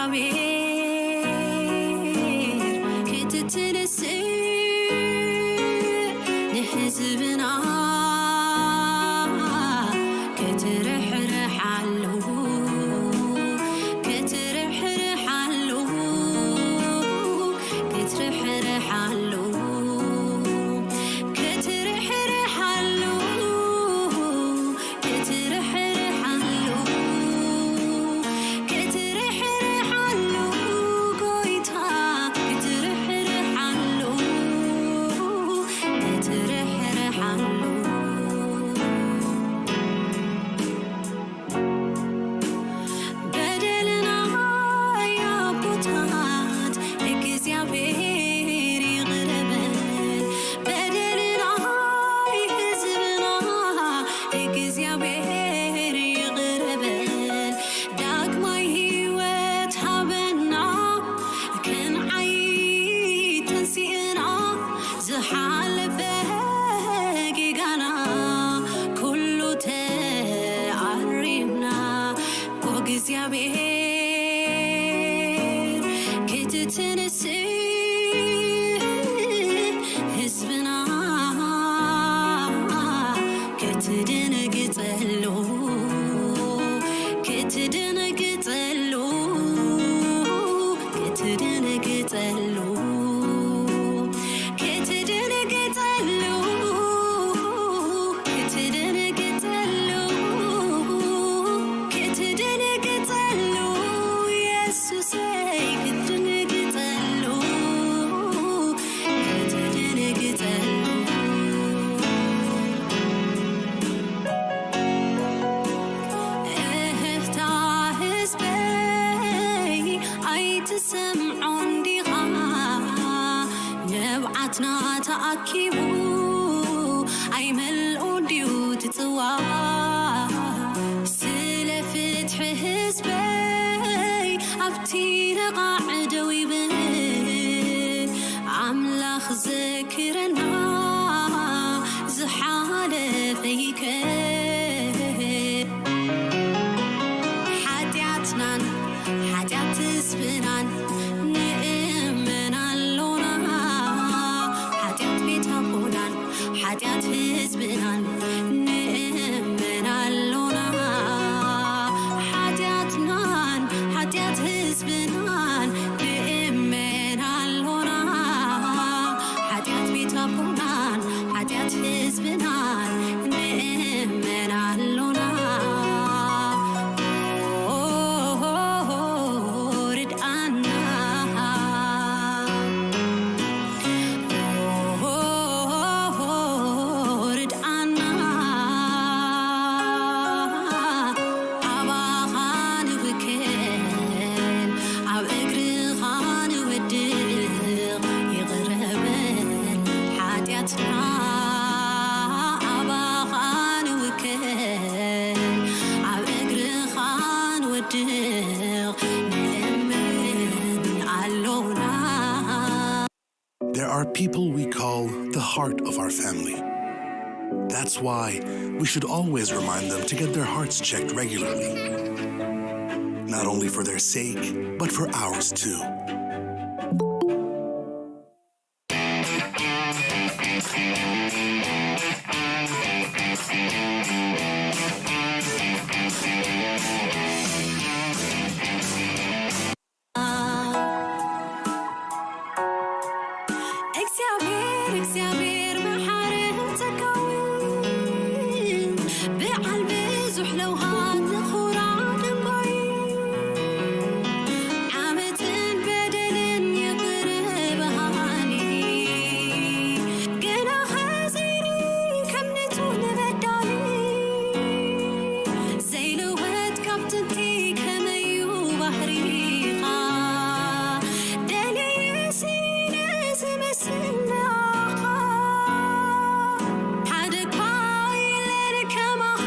እግዚኣብሔር ክትትንስእ ንህዝብና ክትርሕርሓሉ ክትርሕርሓሉ ክትርሕርሓሉ ክትርሕርሓሉ ክትርሕርሓሉ ክትርሕርሓሉ ጎይታ ክትርሕርሓሉ ክትርሕርሓሉ በደልና ኣቦታት እግዚኣብሔር ይቕረ በል በደልና ህዝብና እግዚኣብሔር ይቕረ በል ዳግማይ ህይወት ሃበና ክንዓይ ተንሲእና ዝሓለፈ ጌጋና ኩሉ ተኣሪምና እግዚኣብሔር ክትትንስእ ህዝብና ክትድንግጸሉ ክትድንግጸሉ ክትድንግጸሉ ክትድንግጸሉ ክትድንግጸሉ ክትድንግጸሉ የሱሰይ ክትድንግጸሉ ክትድንግጸሉ እህታ ህዝበይ ኣይትሰምዖን ዲኻ ንብዓትና ተኣኪቡ ኣይመልኦን ድዩ ትጽዋ ስለ ፍትሒ ህዝበይ ኣብቲ ነቓዕ ደው ይብል ኣምላኽ ዘክረና ዝሓለፈ ይከ ሓጢኣትናን ሓጢኣት ህዝብናን ንእመን ኣሎና ሓጢኣት ቤት ኣቦናን ሓጢኣት ህዝብናን ንእመን ኣሎና ሓጢኣትናን ሓጢኣት ህዝብናን ንእመን ኣሎና ሓጢኣት ቤት ኣቦናን ሓጢኣት ህዝብናን ንእመን ኣሎና ርድኣና ርድኣና ኣባኻ ንውከል ኣብ እግርኻ ንወድቕ ይቕረ በል ሓጢኣትና ኣባኻ ንውከል ኣብ እግርኻ ንወድቕ ንእመን ኣሎና There are people we call the heart of our family. That's why we should always remind them to get their hearts checked regularly. Not only for their sake, but for ours too. እግዚኣብሔር እግዚኣብሔር መሓርን ጸጋውን በዓል ብዙሕ ለውሃት ንኹራ ደንጓይ ዓመትን በደልን ይቕረ በሃሊ ገና ኸዘይሪ ከም ንጹህ ንበዳሊ ዘይልወጥ ካብ ጥንቲ ከመዩ ባህሪኻ ደልየ ስኢነ ዝመስል ንኣኻ ሓደ እኳ የለን ከማኻ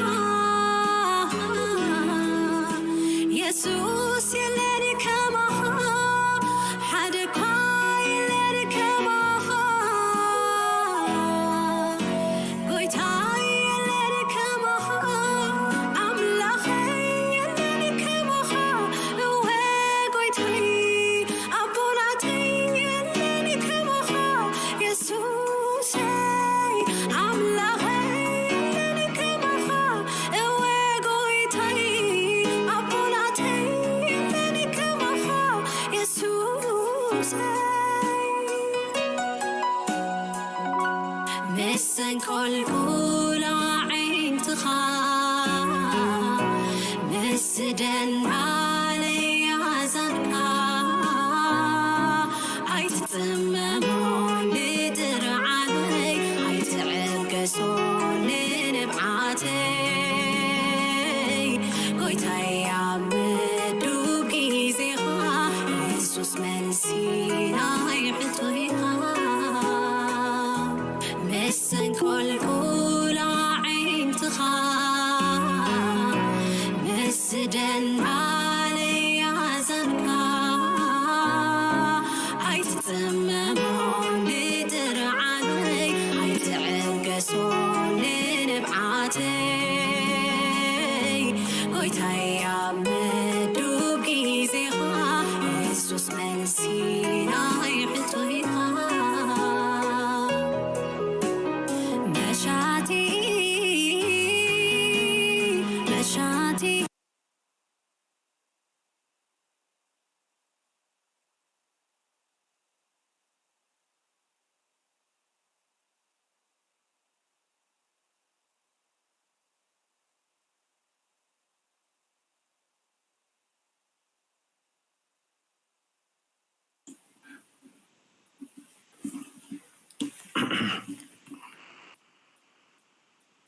የሱስ የለን ከማኻ ሓደ እኳ የለን ከማኻ ጎይታ የለን ከማኻ ኣምላኸይ የለን ከማኻ እወ ጎይታ ደይ ጎይታይ ኣብ ምዱብ ግዜኻ የሱስ መልሲ ናይ ሕቶይኻ መሻቲ መሻቲ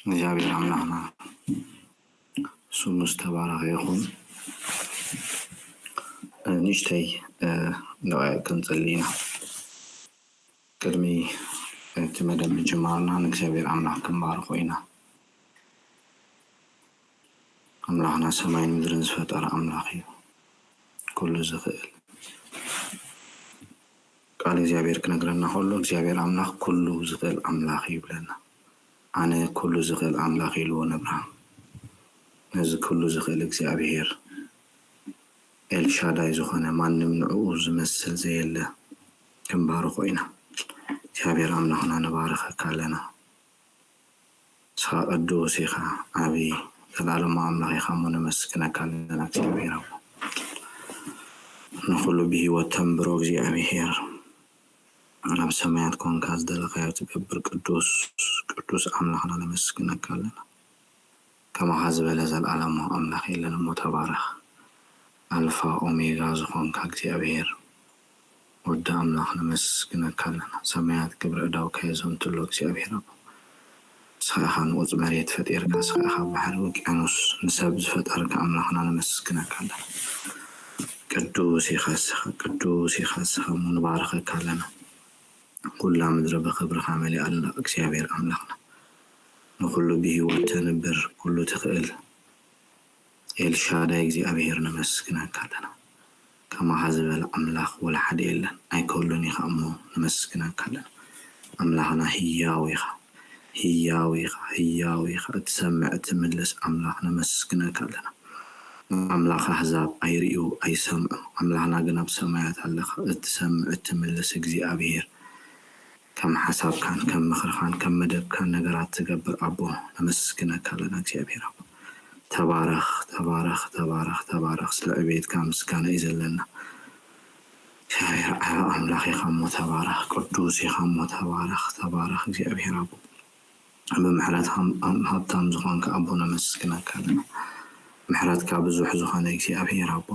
እግዚኣብሔር ኣምላኽና ስሙ ዝተባረኸ ይኹን። ንእሽተይ ደቂቕ ክንጽሊ ኢና። ቅድሚ እቲ መደብ ምጅማርና ንእግዚኣብሔር ኣምላኽ ክንባርኾ ኢና። ኣምላኽና ሰማይን ምድርን ዝፈጠረ ኣምላኽ እዩ፣ ኩሉ ዝኽእል። ቃል እግዚኣብሔር ክነግረና ከሎ እግዚኣብሔር ኣምላኽ ኩሉ ዝኽእል ኣምላኽ እዩ ይብለና። ኣነ ኩሉ ዝኽእል ኣምላኽ ኢልዎ ነብርሃም። ነዚ ኩሉ ዝኽእል እግዚኣብሔር ኤልሻዳይ ዝኾነ ማንም ንዕኡ ዝመስል ዘየለ ክንባርኾ ኢና። እግዚኣብሔር ኣምላኽና ንባርኸካ ኣለና። ንስኻ ቅዱስ ኢኻ፣ ዓብዪ ዘለኣለማዊ ኣምላኽ ኢኻ እሞ ነመስግነካ ኣለና እግዚኣብሔር ኣቦ። ንኹሉ ብህይወት ተንብሮ እግዚኣብሔር ኣብ ሰማያት ኮንካ ዝደለኻዮ ትገብር ቅዱስ ቅዱስ ኣምላኽና ነመስግነካ ኣለና። ከማኻ ዝበለ ዘለኣለማዊ ኣምላኽ የለን እሞ ተባረኽ። ኣልፋ ኦሜጋ ዝኾንካ እግዚኣብሔር ወዲ ኣምላኽ ነመስግነካ ኣለና። ሰማያት ግብሪ ዕዳውካ የዘንቱ ኣሎ እግዚኣብሔር ኣቦ። ንስኻ ኢኻ ንቑጽ መሬት ፈጢርካ፣ ንስኻ ኢኻ ባሕሪ ውቅያኖስ ንሰብ ዝፈጠርካ ኣምላኽና ነመስግነካ ኣለና። ቅዱስ ኢኻ ንስኻ፣ ቅዱስ ኢኻ ንስኻ እሞ ንባርኸካ ኣለና። ኩላ ምድሪ ብኽብርኻ መሊኣ ኣላ እግዚኣብሔር ኣምላኽና። ንኹሉ ብህይወት ተንብር፣ ኩሉ ትኽእል ኤልሻዳይ እግዚኣብሔር ነመስግነካ ኣለና። ከማኻ ዝበለ ኣምላኽ ወላ ሓደ የለን፣ ኣይከሉን ኢኻ እሞ ነመስግነካ ኣለና። ኣምላኽና ህያው ኢኻ፣ ህያው ኢኻ፣ ህያው ኢኻ፣ እትሰምዕ እትምልስ ኣምላኽ ነመስግነካ ኣለና። ኣምላኽ ኣህዛብ ኣይርእዩ ኣይሰምዑ፣ ኣምላኽና ግን ኣብ ሰማያት ኣለኻ፣ እትሰምዕ እትምልስ እግዚኣብሔር። ከም ሓሳብካን ከም ምኽርኻን ከም መደብካን ነገራት ትገብር ኣቦ ነመስግነካ ኣለና እግዚኣብሔር ኣቦ። ተባረኽ፣ ተባረኽ፣ ተባረኽ፣ ተባረኽ። ስለ ዕቤትካ ምስጋና እዩ ዘለና። እግዚኣብሔር ዓቢ ኣምላኽ ኢኻ እሞ ተባረኽ፣ ቅዱስ ኢኻ እሞ ተባረኽ፣ ተባረኽ እግዚኣብሔር ኣቦ። ብምሕረት ሃም-፣ ሃም-፣ ሃብታም ዝኾንካ ኣቦ ነመስግነካ ኣለና። ምሕረትካ ብዙሕ ዝኾነ እግዚኣብሔር ኣቦ፣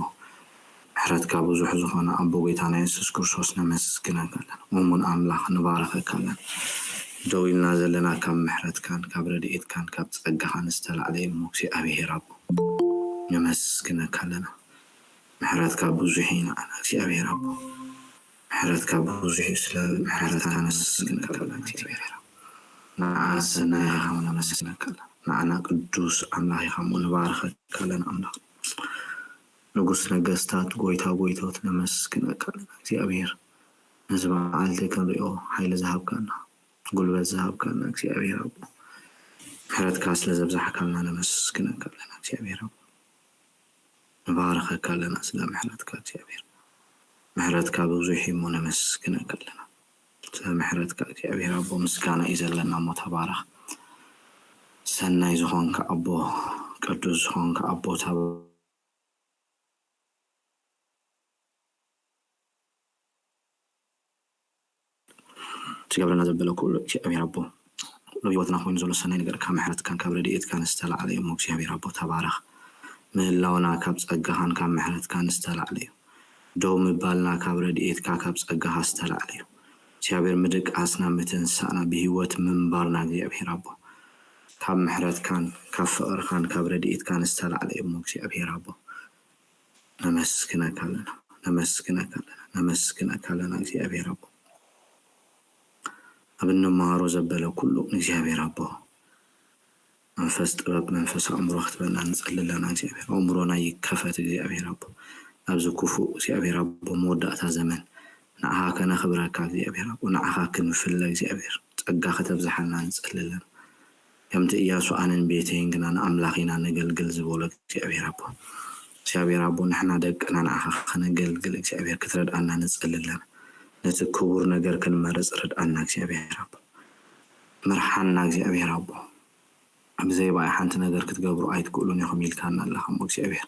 ምሕረትካ ብዙሕ ዝኾነ ኣቦ ጎይታና የሱስ ክርስቶስ ነመስግነካ ኣለና። እሙን ኣምላኽ ንባረኸካ ኣለና። ደው ኢልና ዘለና ካብ ምሕረትካን ካብ ረድኤትካን ካብ ጸጋኻን ዝተላዕለ እዩ እሞ እግዚኣብሔር ኣቦ ነመስግነካ ኣለና። ምሕረትካ ብዙሕ እዩ ንዓና እግዚኣብሔር ኣቦ። ምሕረትካ ብዙሕ እዩ፣ ስለ ምሕረትካ ነመስግነካ ኣለና እግዚኣብሔር ኣቦ። ንዓና ሰናይ ኢኻ ነመስግነካ ኣለና። ንዓና ቅዱስ ኣምላኽ ኢኻ እሞ ንባርኸካ ኣለና ኣምላኽ። ንጉስ ነገስታት፣ ጎይታ ጎይቶት ነመስግነካ ኣለና እግዚኣብሔር። ነዚ መዓልቲ ክንሪኦ ሓይሊ ዝሃብካና፣ ጉልበት ዝሃብካና እግዚኣብሔር ኣቦ። ምሕረትካ ስለ ዘብዛሕካልና ነመስግነካ ኣለና እግዚኣብሔር ኣቦ። ንባርኸካ ኣለና ስለ ምሕረትካ እግዚኣብሔር። ምሕረትካ ብዙሕ እዩ እሞ ነመስግነካ ኣለና። ስለ ምሕረትካ እግዚኣብሔር ኣቦ ምስጋና እዩ ዘለና እሞ ተባረኽ። ሰናይ ዝኾንካ ኣቦ፣ ቅዱስ ዝኾንካ ኣቦ ተባ-፣ ትገብረና ዘበለ ኩሉ እግዚኣብሔር ኣቦ፣ ኣብ ህይወትና ኮይኑ ዘሎ ሰናይ ነገር ካብ ምሕረትካን ካብ ረድኤትካን ዝተላዕለ እዩ እሞ እግዚኣብሔር ኣቦ ተባረኽ። ምህላውና ካብ ጸጋኻን ካብ ምሕረትካን ዝተላዕለ እዩ። ደው ምባልና ካብ ረድኤትካ ካብ ጸጋኻ ዝተላዕለ እዩ። እግዚኣብሔር ምድቃስና ምትንሳእና ብህይወት ምንባርና እግዚኣብሔር ኣቦ ካብ ምሕረትካን ካብ ፍቕርኻን ካብ ረድኤትካን ዝተላዕለ እዩ እሞ እግዚኣብሔር ኣቦ ነመስግነካ ኣለና፣ ነመስግነካ ኣለና፣ ነመስግነካ ኣለና እግዚኣብሔር ኣቦ። ኣብ እንመሃሮ ዘበለ ኩሉ እግዚኣብሔር ኣቦ መንፈስ ጥበብ መንፈስ ኣእምሮ ክትበና ንጸሊ ኣለና እግዚኣብሔር። ኣእምሮና ይከፈት እግዚኣብሔር ኣቦ። ኣብዚ ክፉእ እግዚኣብሔር ኣቦ መወዳእታ ዘመን ንዓኻ ከነኽብረካ እግዚኣብሔር ኣቦ። ንዓኻ ክንፍለ እግዚኣብሔር ጸጋ ከተብዝሓልና ንጸሊ ኣለና። ከምቲ እያሱ ኣነን ቤተይን ግና ንኣምላኽ ኢና ነገልግል ዝበሎ እግዚኣብሔር ኣቦ፣ እግዚኣብሔር ኣቦ ንሕና ደቅና ንዓኻ ከነገልግል እግዚኣብሔር ክትረድኣና ንጸሊ ኣለና። ነቲ ክቡር ነገር ክንመርጽ ርድኣና እግዚኣብሔር ኣቦ። ምርሓና እግዚኣብሔር ኣቦ። ብዘይ ባይ ሓንቲ ነገር ክትገብሩ ኣይትክእሉን ኢኹም ኢልካና ኣለኻ እሞ እግዚኣብሔር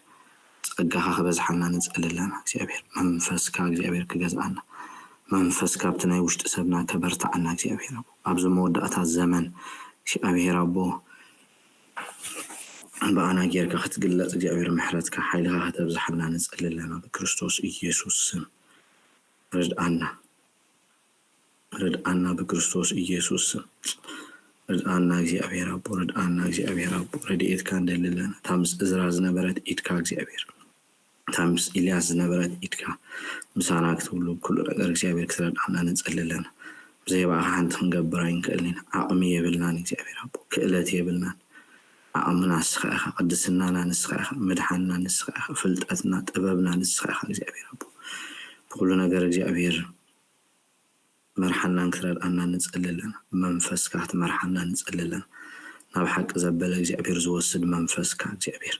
ጸጋኻ ክበዝሓልና ንጸሊ ኣለና። እግዚኣብሔር መንፈስካ እግዚኣብሔር ክገዝኣና፣ መንፈስካ ኣብቲ ናይ ውሽጢ ሰብና ከበርትዓና እግዚኣብሔር ኣቦ። ኣብዚ መወዳእታ ዘመን እግዚኣብሔር ኣቦ ብኣና ጌርካ ክትግለጽ እግዚኣብሔር ምሕረትካ ሓይልካ ከተብዝሓልና ንጸሊ ኣለና ብክርስቶስ ኢየሱስ ስም። ርድኣና ርድኣና ብክርስቶስ ኢየሱስ ስም። ርድኣና እግዚኣብሔር ኣቦ፣ ርድኣና እግዚኣብሔር ኣቦ፣ ረድኤትካ ንደሊ ኣለና። እታ ምስ እዝራ ዝነበረት ኢድካ እግዚኣብሔር፣ እታ ምስ ኢልያስ ዝነበረት ኢድካ ምሳና ክትህሉ ብኩሉ ነገር እግዚኣብሔር ክትረድኣና ንጸሊ ኣለና። ብዘይ ብኣኻ ሓንቲ ክንገብር ኣይንክእልን ኢና። ዓቕሚ የብልናን እግዚኣብሔር ኣቦ፣ ክእለት የብልናን። ዓቕምና ንስኻ ኢኻ፣ ቅድስናና ንስኻ ኢኻ፣ ምድሓንና ንስኻ ኢኻ፣ ፍልጠትና ጥበብና ንስኻ ኢኻ እግዚኣብሔር ኣቦ። ብኩሉ ነገር እግዚኣብሔር መርሓናን ክትረድኣና ንጸሊ ኣለና። ብመንፈስካ ክትመርሓና ንጸሊ ኣለና። ናብ ሓቂ ዘበለ እግዚኣብሔር ዝወስድ መንፈስካ እግዚኣብሔር፣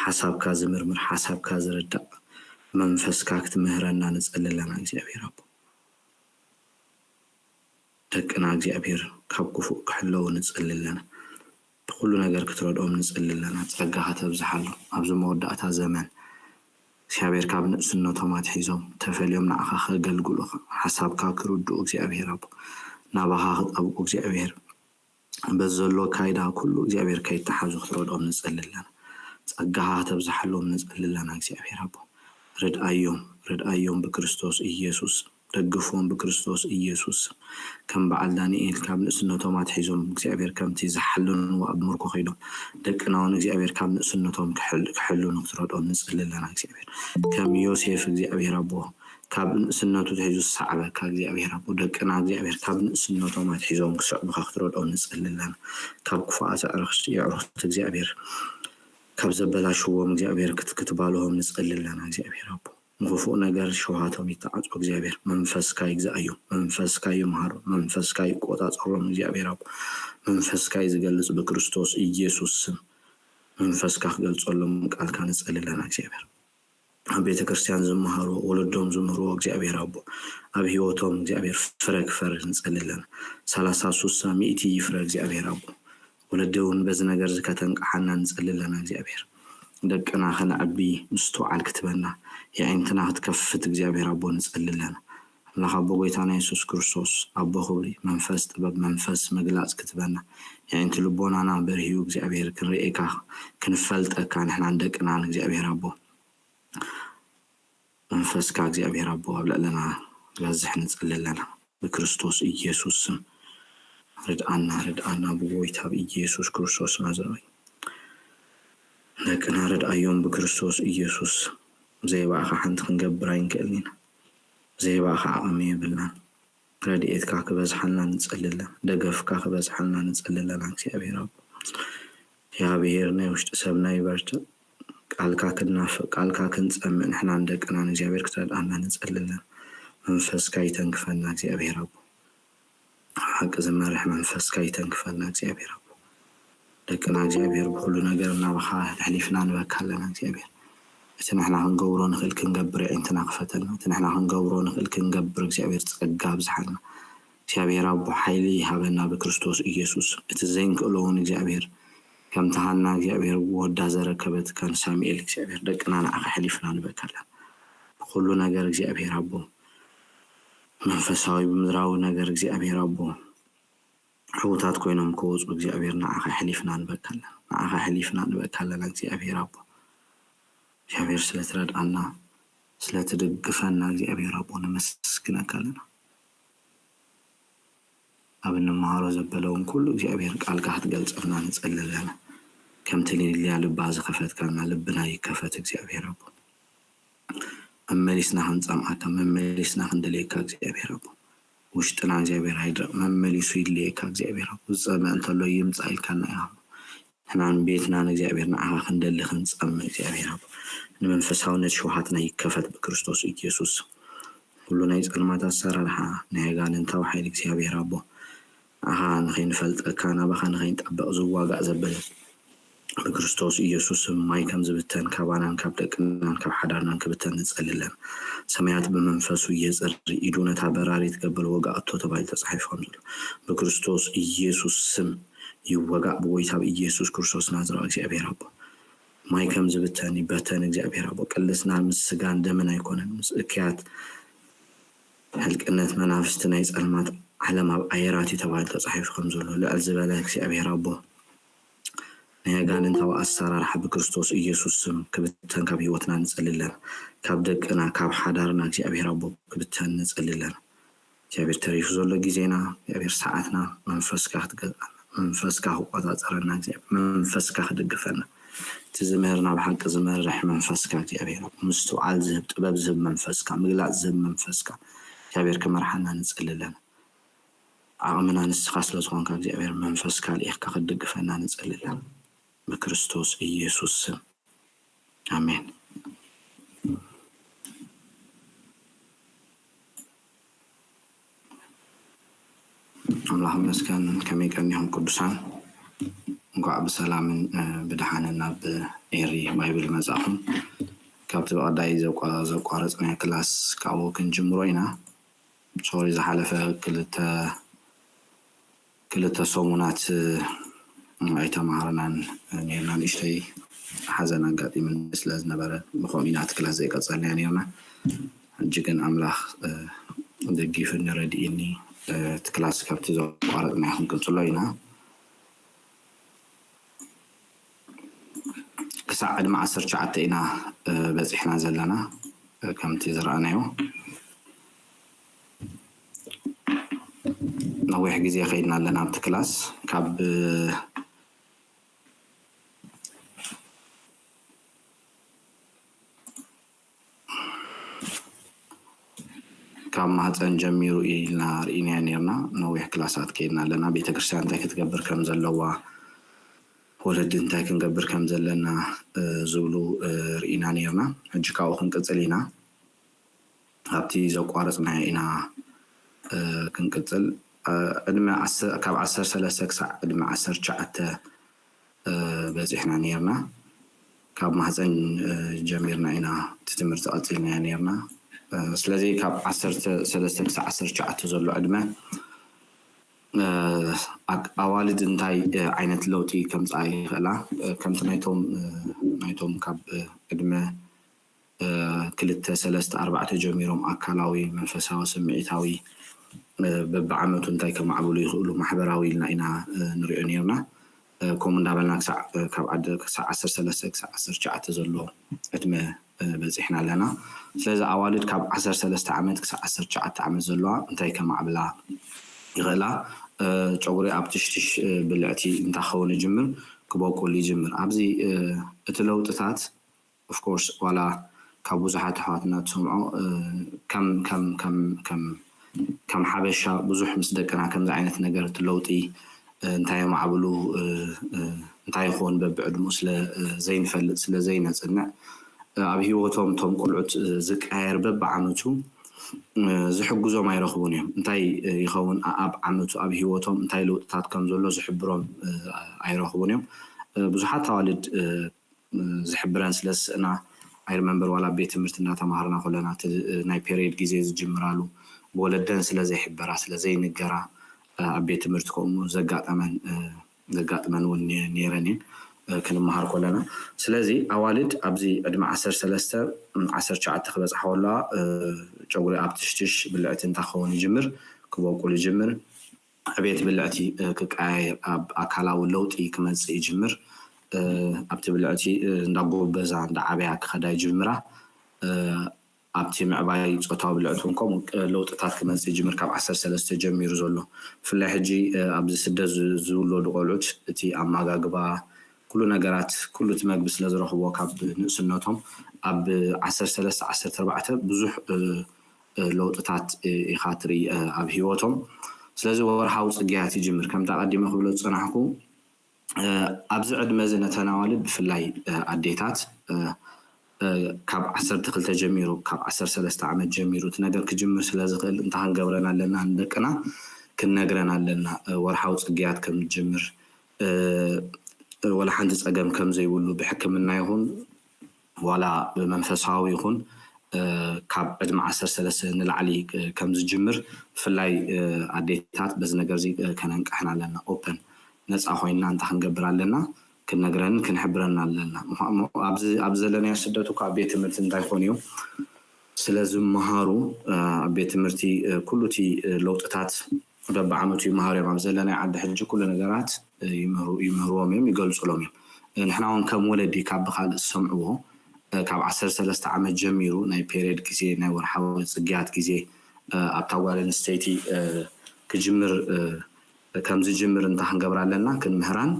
ሓሳብካ ዝምርምር፣ ሓሳብካ ዝርዳእ መንፈስካ ክትምህረና ንጸሊ ኣለና እግዚኣብሔር ኣቦ። ደቅና እግዚኣብሔር ካብ ክፉእ ክሕለዉ ንጸሊ ኣለና። ብኩሉ ነገር ክትረድኦም ንጸሊ ኣለና። ጸጋኻ ተብዝሓሎም ኣብዚ መወዳእታ ዘመን እግዚኣብሔር ካብ ንእስነቶም ኣትሒዞም ተፈልዮም ንዓኻ ከገልግሉኻ፣ ሓሳብካ ክርድኡ እግዚኣብሔር ኣቦ፣ ናባኻ ክጠብቁ እግዚኣብሔር በዚ ዘሎ ካይዳ ኩሉ እግዚኣብሔር ከይተሓዙ ክትረድኦም ንጸሊ ኣለና። ጸጋኻ ከተብዝሓሎም ንጸሊ ኣለና እግዚኣብሔር ኣቦ። ርድኣዮም፣ ርድኣዮም ብክርስቶስ ኢየሱስ። ደግፎም ብክርስቶስ ኢየሱስ። ከም በዓል ዳንኤል ካብ ንእስነቶም ኣትሒዞም እግዚኣብሔር ከምቲ ዝሓለንዎ ኣብ ምርኮ ከይዶም ደቅና እውን እግዚኣብሔር ካብ ንእስነቶም ክሕል-፣ ክሕልኑ ክትረድኦም ንጸሊ ኣለና እግዚኣብሔር። ከም ዮሴፍ እግዚኣብሔር ኣቦ ካብ ንእስነቱ ትሒዙ ዝሰዓበካ እግዚኣብሔር ኣቦ ደቅና እግዚኣብሔር ካብ ንእስነቶም ኣትሒዞም ክስዕቡኻ ክትረድኦም ንጸሊ ኣለና። ካብ ክፉኣት ኣዕርኽቲ፣ የዕሩኽቲ እግዚኣብሔር ካብ ዘበላሽዎም እግዚኣብሔር ክት-፣ ክትባልሆም ንጸሊ ኣለና እግዚኣብሔር ኣቦ። ንክፉእ ነገር ሸውሃቶም ይተዓጾ እግዚኣብሔር። መንፈስካ ይግዛእዮም፣ መንፈስካ ይምሃሮም፣ መንፈስካ ይቆጻጸሮም እግዚኣብሔር ኣቦ። መንፈስካ እዩ ዝገልጽ ብክርስቶስ ኢየሱስ ስም። መንፈስካ ክገልጸሎም ቃልካ ንጸሊ ኣለና እግዚኣብሔር። ኣብ ቤተ ክርስቲያን ዝመሃርዎ፣ ወለዶም ዝምህርዎ እግዚኣብሔር ኣቦ፣ ኣብ ህይወቶም እግዚኣብሔር ፍረ ክፈሪ ንጸሊ ኣለና። ሰላሳ፣ ሱሳ፣ ሚእቲ ይፍረ እግዚኣብሔር ኣቦ። ወለዲ እውን በዚ ነገር እዚ ከተንቅሓና ንጸሊ ኣለና እግዚኣብሔር። ደቅና ከነዕቢ ምስትውዓል ክትበና፣ የዒንትና ክትከፍት እግዚኣብሔር ኣቦ ንጸሊ ኣለና። ኣምላኽ ኣቦ ጎይታና የሱስ ክርስቶስ፣ ኣቦ ክብሪ፣ መንፈስ ጥበብ፣ መንፈስ ምግላጽ ክትበና፣ የዒንቲ ልቦናና በርሂዩ እግዚኣብሔር ክንርእየካ፣ ክንፈልጠካ ንሕናን ደቅናን እግዚኣብሔር ኣቦ። መንፈስካ እግዚኣብሔር ኣቦ ኣብ ልዕለና ክበዝሕ ንጸሊ ኣለና። ብክርስቶስ ኢየሱስ ስም ርድኣና፣ ርድኣና ብጎይታ ብኢየሱስ ክርስቶስ ናዝራዊ። ደቅና ርድኣዮም ብክርስቶስ ኢየሱስ። ብዘይ ብኣኻ ሓንቲ ክንገብር ኣይንክእልን ኢና። ብዘይ ብኣኻ ዓቕሚ የብልናን። ረድኤትካ ክበዝሓልና ንጸሊ ኣለና። ደገፍካ ክበዝሓልና ንጸሊ ኣለና እግዚኣብሔር ኣቦ። እግዚኣብሔር ናይ ውሽጢ ሰብና ይበርትዕ። ቃልካ ክንናፍቕ፣ ቃልካ ክንጸምእ ንሕናን ደቅናን እግዚኣብሔር ክትረድኣና ንጸሊ ኣለና። መንፈስካ ይተንክፈና እግዚኣብሔር ኣቦ። ኣብ ሓቂ ዝመርሕ መንፈስካ ይተንክፈና እግዚኣብሔር ኣቦ። ደቅና እግዚኣብሔር ብኩሉ ነገር ናባኻ ኣሕሊፍና ንበካ ኣለና እግዚኣብሔር። እቲ ንሕና ክንገብሮ ንኽእል ክንገብር የዒንትና ክፈተልና። እቲ ንሕና ክንገብሮ ንኽእል ክንገብር እግዚኣብሔር ጸጋ ኣብዝሓልና። እግዚኣብሔር ኣቦ ሓይሊ ይሃበና ብክርስቶስ ኢየሱስ። እቲ ዘይንክእሎ እውን እግዚኣብሔር ከምቲ ሃና እግዚኣብሔር ወዳ ዘረከበት ከም ሳሙኤል እግዚኣብሔር ደቅና ንዓኻ ኣሕሊፍና ንበካ ኣለና። ብኩሉ ነገር እግዚኣብሔር ኣቦ መንፈሳዊ ብምድራዊ ነገር እግዚኣብሔር ኣቦ ዕዉታት ኮይኖም ክወፁ እግዚኣብሔር ንዓኻ ኣሕሊፍና ንበካ ኣለና። ንዓኻ ኣሕሊፍና ንበካ ኣለና እግዚኣብሔር ኣቦ። እግዚኣብሔር ስለ ትረድኣና ስለ ትድግፈና እግዚኣብሔር ኣቦ ነመስግነካ ኣለና። ኣብ እንመሃሮ ዘበለ እውን ኩሉ እግዚኣብሔር ቃልካ ክትገልጸልና ንጸሊ ኣለና። ከምቲ ሊልያ ልባ ዝኸፈትካልና ልብና ይከፈት እግዚኣብሔር ኣቦ። መመሊስና ክንጸምኣካ መመሊስና ክንደልየካ እግዚኣብሔር ኣቦ። ውሽጥና እግዚኣብሔር ኣይድረቕ መመሊሱ ይድልየካ እግዚኣብሔር ኣቦ። ዝጸምእ እንተሎ ይምጻእ ኢልካና ኢኻ። ንሕናን ቤትናን እግዚኣብሔር ንዓኻ ክንደሊ ክንጸምእ እግዚኣብሔር ኣቦ። ንመንፈሳውነት ሽውሃትና ይከፈት ብክርስቶስ ኢየሱስ። ኩሉ ናይ ጸልማት ኣሰራርሓ ናይ ኣጋንንታዊ ሓይሊ እግዚኣብሔር ኣቦ ንዓኻ ንኸይንፈልጠካ፣ ናባኻ ንኸይንጠበቕ ዝዋጋእ ዘበለ ብክርስቶስ ኢየሱስ ስም ማይ ከም ዝብተን፣ ካባናን ካብ ደቅናን ካብ ሓዳርናን ክብተን ንጸሊ ኣለና። ሰማያት ብመንፈሱ የጽሪ፣ ኢዱ ነታ በራሪ ትገብር፣ ወጋእቶ ተባሂሉ ተጻሒፉ ከም ዘሎ፣ ብክርስቶስ ኢየሱስ ስም ይወጋእ፣ ብጎይታ ብኢየሱስ ክርስቶስ ናዝራዊ እግዚኣብሔር ኣቦ። ማይ ከም ዝብተን ይበተን እግዚኣብሔር ኣቦ። ቅልስና ምስ ስጋን ደምን ኣይኮነን፣ ምስ እክያት ሕልቅነት መናፍስቲ ናይ ጸልማት ዓለም ኣብ ኣየራት እዩ ተባሂሉ ተጻሒፉ ከም ዘሎ፣ ልዕል ዝበለ እግዚኣብሔር ኣቦ፣ ናይ ኣጋንንታዊ ኣሰራርሓ ብክርስቶስ ኢየሱስ ስም ክብተን ካብ ህይወትና ንጸሊ ኣለና። ካብ ደቅና፣ ካብ ሓዳርና እግዚኣብሔር ኣቦ ክብተን ንጸሊ ኣለና። እግዚኣብሔር ተሪፉ ዘሎ ግዜና፣ እግዚኣብሔር ሰዓትና መንፈስካ ክትገዝኣና፣ መንፈስካ ክቆጻጸረና፣ እግዚኣብሔር መንፈስካ ክድግፈና። እቲ ዝምህርና ብሓቂ ዝመርሕ መንፈስካ እግዚኣብሔር ኣቦ፣ ምስትውዓል ዝህብ፣ ጥበብ ዝህብ መንፈስካ፣ ምግላጽ ዝህብ መንፈስካ እግዚኣብሔር ክመርሓና ንጸሊ ኣለና። ዓቕምና ንስኻ ስለ ዝኾንካ እግዚኣብሔር መንፈስካ ልኢኽካ ክትድግፈና ንጸሊ ኣለና። ብክርስቶስ ኢየሱስ ስም ኣሜን። ኣምላኽ ይመስገን። ከመይ ቀኒኹም ቅዱሳን? እንኳዕ ብሰላምን እ፣ ብድሓንን ናብ ኤሪ ባይብል መጻኹም። ካብቲ ብቐዳይ ዘቋ- ዘቋረጽናዮ ክላስ ካብኡ ክንጅምሮ ኢና። ሶሪ ዝሓለፈ ክልተ ክልተ ሰሙናት እ፣ ኣይተማሃርናን እ፣ ነርና። ንእሽተይ ሓዘን ኣጋጢምኒ ስለ ዝነበረ ብኸምኡ ኢና እቲ ክላስ ዘይቀጸልናዮ ነርና። ሕጂ ግን ኣምላኽ እ፣ ደጊፉኒ ረድኢኒ እ፣ እቲ ክላስ ካብቲ ዘቋረጽናዮ ክንቅጽሎ ኢና። ክሳዕ ዕድመ ዓሰርተ ትሽዓተ ኢና እ፣ በጺሕና ዘለና እ፣ ከምቲ ዝረኣናዮ። ነዊሕ ግዜ ከይድና ኣለና ኣብቲ ክላስ ካብ ካብ ማህፀን ጀሚሩ ኢልና ርኢናዮ ነርና። ነዊሕ ክላሳት ከይድና ኣለና። ቤተክርስትያን እንታይ ክትገብር ከም ዘለዋ፣ ወለዲ እንታይ ክንገብር ከም ዘለና እ፣ ዝብሉ እ፣ ርኢና ነርና። ሕጂ ካብኡ ክንቅፅል ኢና። ኣብቲ ዘቋረፅናዮ ኢና እ፣ ክንቅፅል። እ፣ ዕድመ ዓሰ- ካብ ዓሰርተ ሰለስተ ክሳዕ ዕድመ ዓሰርተ ትሽዓተ እ፣ በፂሕና ነርና። ካብ ማህፀን እ፣ ጀሚርና ኢና እቲ ትምህርቲ ቀፂልና ነርና። እ፣ ስለዚ ካብ ዓሰርተ ሰለስተ ክሳዕ ዓሰርተ ትሽዓተ ዘሎ ዕድመ እ፣ ኣግ- ኣዋልድ እንታይ እ፣ ዓይነት ለውጢ ከምፅኣ ይኽእላ? እ፣ ከምቲ ናይቶም እ፣ ናይቶም ካብ እ፣ ዕድመ እ፣ ክልተ፣ ሰለስተ፣ ኣርባዕተ ጀሚሮም ኣካላዊ፣ መንፈሳዊ፣ ስምዒታዊ እ፣ በብዓመቱ እንታይ ከማዕብሉ ይኽእሉ፣ ማሕበራዊ ኢልና ኢና እ፣ ንሪኦ ነርና። እ፣ ከምኡ እንዳበልና ክሳዕ እ፣ ካብ ዓደ ክሳዕ ዓሰርተ ሰለስተ ክሳዕ ዓሰርተ ትሽዓተ ዘሎ ዕድመ እ፣ በፂሕና ኣለና። ስለዚ ኣዋልድ ካብ ዓሰርተ ሰለስተ ዓመት ክሳዕ ዓሰርተ ትሽዓተ ዓመት ዘለዋ እንታይ ከማዕብላ ይኽእላ? እ፣ ጨጉሪ ኣብ ትሽትሽ እ፣ ብልዕቲ እንታይ ክኸውን ይጅምር? ክበቁል ይጅምር። ኣብዚ እ፣ እቲ ለውጥታት ኦፍኮርስ ዋላ ካብ ብዙሓት ኣሕዋትና ትሰምዖ እ፣ ከም ከም ከም ከም ከም ሓበሻ ብዙሕ ምስ ደቅና ከምዚ ዓይነት ነገር እቲ ለውጢ እ፣ እንታይ የማዕብሉ እ፣ እ፣ እንታይ ይኸውን በብዕድሙ ስለ እ፣ ዘይንፈልጥ ስለ ዘይነፅንዕ እ፣ ኣብ ህይወቶም እቶም ቆልዑት እ፣ ዝቀያየር በብዓመቱ እ፣ ዝሕግዞም ኣይረኽቡን እዮም። እንታይ እ፣ ይኸውን ኣ- ኣብ ዓመቱ ኣብ ህይወቶም እንታይ ለውጥታት ከም ዘሎ ዝሕብሮም እ፣ ኣይረኽቡን እዮም። እ፣ ብዙሓት ኣዋልድ እ፣ ዝሕብረን ስለ ዝስእና ኣይርመንበር ዋላ ኣብ ቤት ትምህርቲ እንዳተማሃርና ከለና እቲ ናይ ፔሪየድ ግዜ ዝጅምራሉ ብወለደን ስለ ዘይሕበራ ስለ ዘይንገራ ኣብ ቤት ትምህርቲ ከምኡ ዘጋጠመን ዘጋጥመን እውን ነይረን እየን ክንመሃር ከለና። ስለዚ ኣዋልድ ኣብዚ ዕድመ ዓሰርተ ሰለስተ ዓሰርተ ትሽዓተ ክበፅሓ ከለዋ ጨጉሪ ኣብ ትሽትሽ ብልዕቲ እንታይ ክኸውን ይጅምር፣ ክበቁል ይጅምር። ዕቤት ብልዕቲ ክቀያየር ኣብ ኣካላዊ ለውጢ ክመፅእ ይጅምር። ኣብቲ ብልዕቲ እንዳጎበዛ እንዳዓበያ ክኸዳ ይጅምራ። ኣብቲ ምዕባይ ፆታዊ ብልዕቲ እውን ከምኡ ለውጥታት ክመፅእ ይጅምር። ካብ ዓሰርተ ሰለስተ ጀሚሩ ዘሎ ብፍላይ ሕጂ ኣብዚ ስደት ዝውለዱ ቆልዑት እቲ ኣመጋግባ ኩሉ ነገራት ኩሉ እቲ መግቢ ስለ ዝረኽብዎ ካብ ንእስነቶም ኣብ ዓሰርተ ሰለስተ ዓሰርተ ኣርባዕተ ብዙሕ ለውጥታት ኢኻ ትርኢ ኣብ ህይወቶም። ስለዚ ወርሃዊ ፅግያት ይጅምር። ከምቲ ኣቐዲመ ክብሎ ዝፀናሕኩ ኣብዚ ዕድመ እዚ ነተን ኣዋልድ ብፍላይ ኣዴታት ካብ ዓሰርተ ክልተ ጀሚሩ ካብ ዓሰርተ ሰለስተ ዓመት ጀሚሩ እቲ ነገር ክጅምር ስለ ዝኽእል እንታይ ክንገብረን ኣለና ንደቅና ክንነግረን ኣለና። ወርሓዊ ጽግያት ከም ዝጅምር፣ ወላ ሓንቲ ጸገም ከም ዘይብሉ፣ ብሕክምና ይኹን ዋላ ብመንፈሳዊ ይኹን ካብ ዕድመ ዓሰርተ ሰለስተ ንላዕሊ ከም ዝጅምር፣ ብፍላይ ኣዴታት በዚ ነገር እዚ ከነንቅሐን ኣለና። ኦፐን፣ ነፃ ኮይና እንታይ ክንገብር ኣለና፣ ክንነግረንን ክንሕብረን ኣለና። ኣብዚ ዘለናዮ ስደት እኳ ኣብ ቤት ትምህርቲ እንታይ ኮን እዮም ስለ ዝመሃሩ፣ ኣብ ቤት ትምህርቲ ኩሉ እቲ ለውጥታት በብዓመቱ ይመሃሩ እዮም። ኣብ ዘለናዮ ዓዲ ሕጂ ኩሉ ነገራት ይምህርዎም እዮም፣ ይገልፁሎም እዮም። ንሕና እውን ከም ወለዲ ካብ ብካልእ ዝሰምዕዎ፣ ካብ ዓሰርተ ሰለስተ ዓመት ጀሚሩ ናይ ፔሪየድ ግዜ፣ ናይ ወርሓዊ ጽግያት ግዜ ኣብታ ጓል ኣንስተይቲ ክጅምር፣ ከም ዝጅምር እንታይ ክንገብር ኣለና፣ ክንምህራን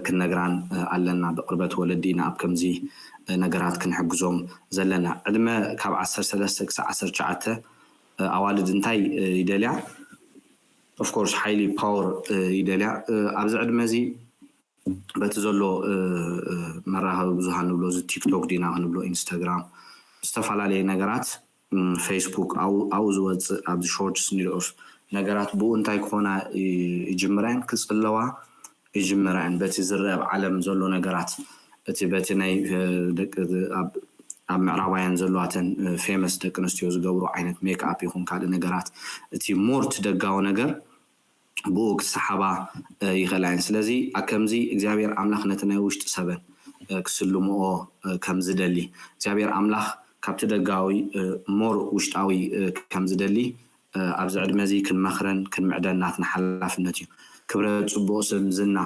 ክንነግራን ኣለና። ብቕርበት ወለዲ ኢና ኣብ ከምዚ ነገራት ክንሕግዞም ዘለና። ዕድመ ካብ ዓሰርተ ሰለስተ ክሳብ ዓሰርተ ትሽዓተ ኣዋልድ እንታይ ይደልያ? ኦፍኮርስ ሓይሊ፣ ፓወር ይደልያ። ኣብዚ ዕድመ እዚ በቲ ዘሎ መራኸቢ ብዙሃን ንብሎ፣ እዚ ቲክቶክ ዲና ክንብሎ፣ ኢንስታግራም፣ ዝተፈላለየ ነገራት፣ ፌስቡክ፣ ኣብኡ ዝወፅእ ኣብዚ ሾርትስ ንሪኦ ነገራት ብኡ እንታይ ክኾና ይጅምራ እየን፣ ክፅለዋ ይጅምራ እየን። በቲ ዝረአ ኣብ ዓለም ዘሎ ነገራት፣ እቲ በቲ ናይ ደቂ ኣብ ምዕራባውያን ዘለዋተን ፌመስ ደቂ ኣንስትዮ ዝገብሩ ዓይነት ሜክኣፕ ይኹን ካልእ ነገራት፣ እቲ ሞርት ደጋዊ ነገር ብኡ ክሰሓባ ይኽእላ እየን። ስለዚ ኣከምዚ እግዚኣብሔር ኣምላኽ ነቲ ናይ ውሽጢ ሰበን ክስልምኦ ከም ዝደሊ፣ እግዚኣብሔር ኣምላኽ ካብቲ ደጋዊ ሞር ውሽጣዊ ከም ዝደሊ ኣብዚ ዕድመ እዚ ክንመኽረን ክንምዕደን ናትና ሓላፍነት እዩ። ክብረት፣ ጽቡቕ ስም፣ ዝና፣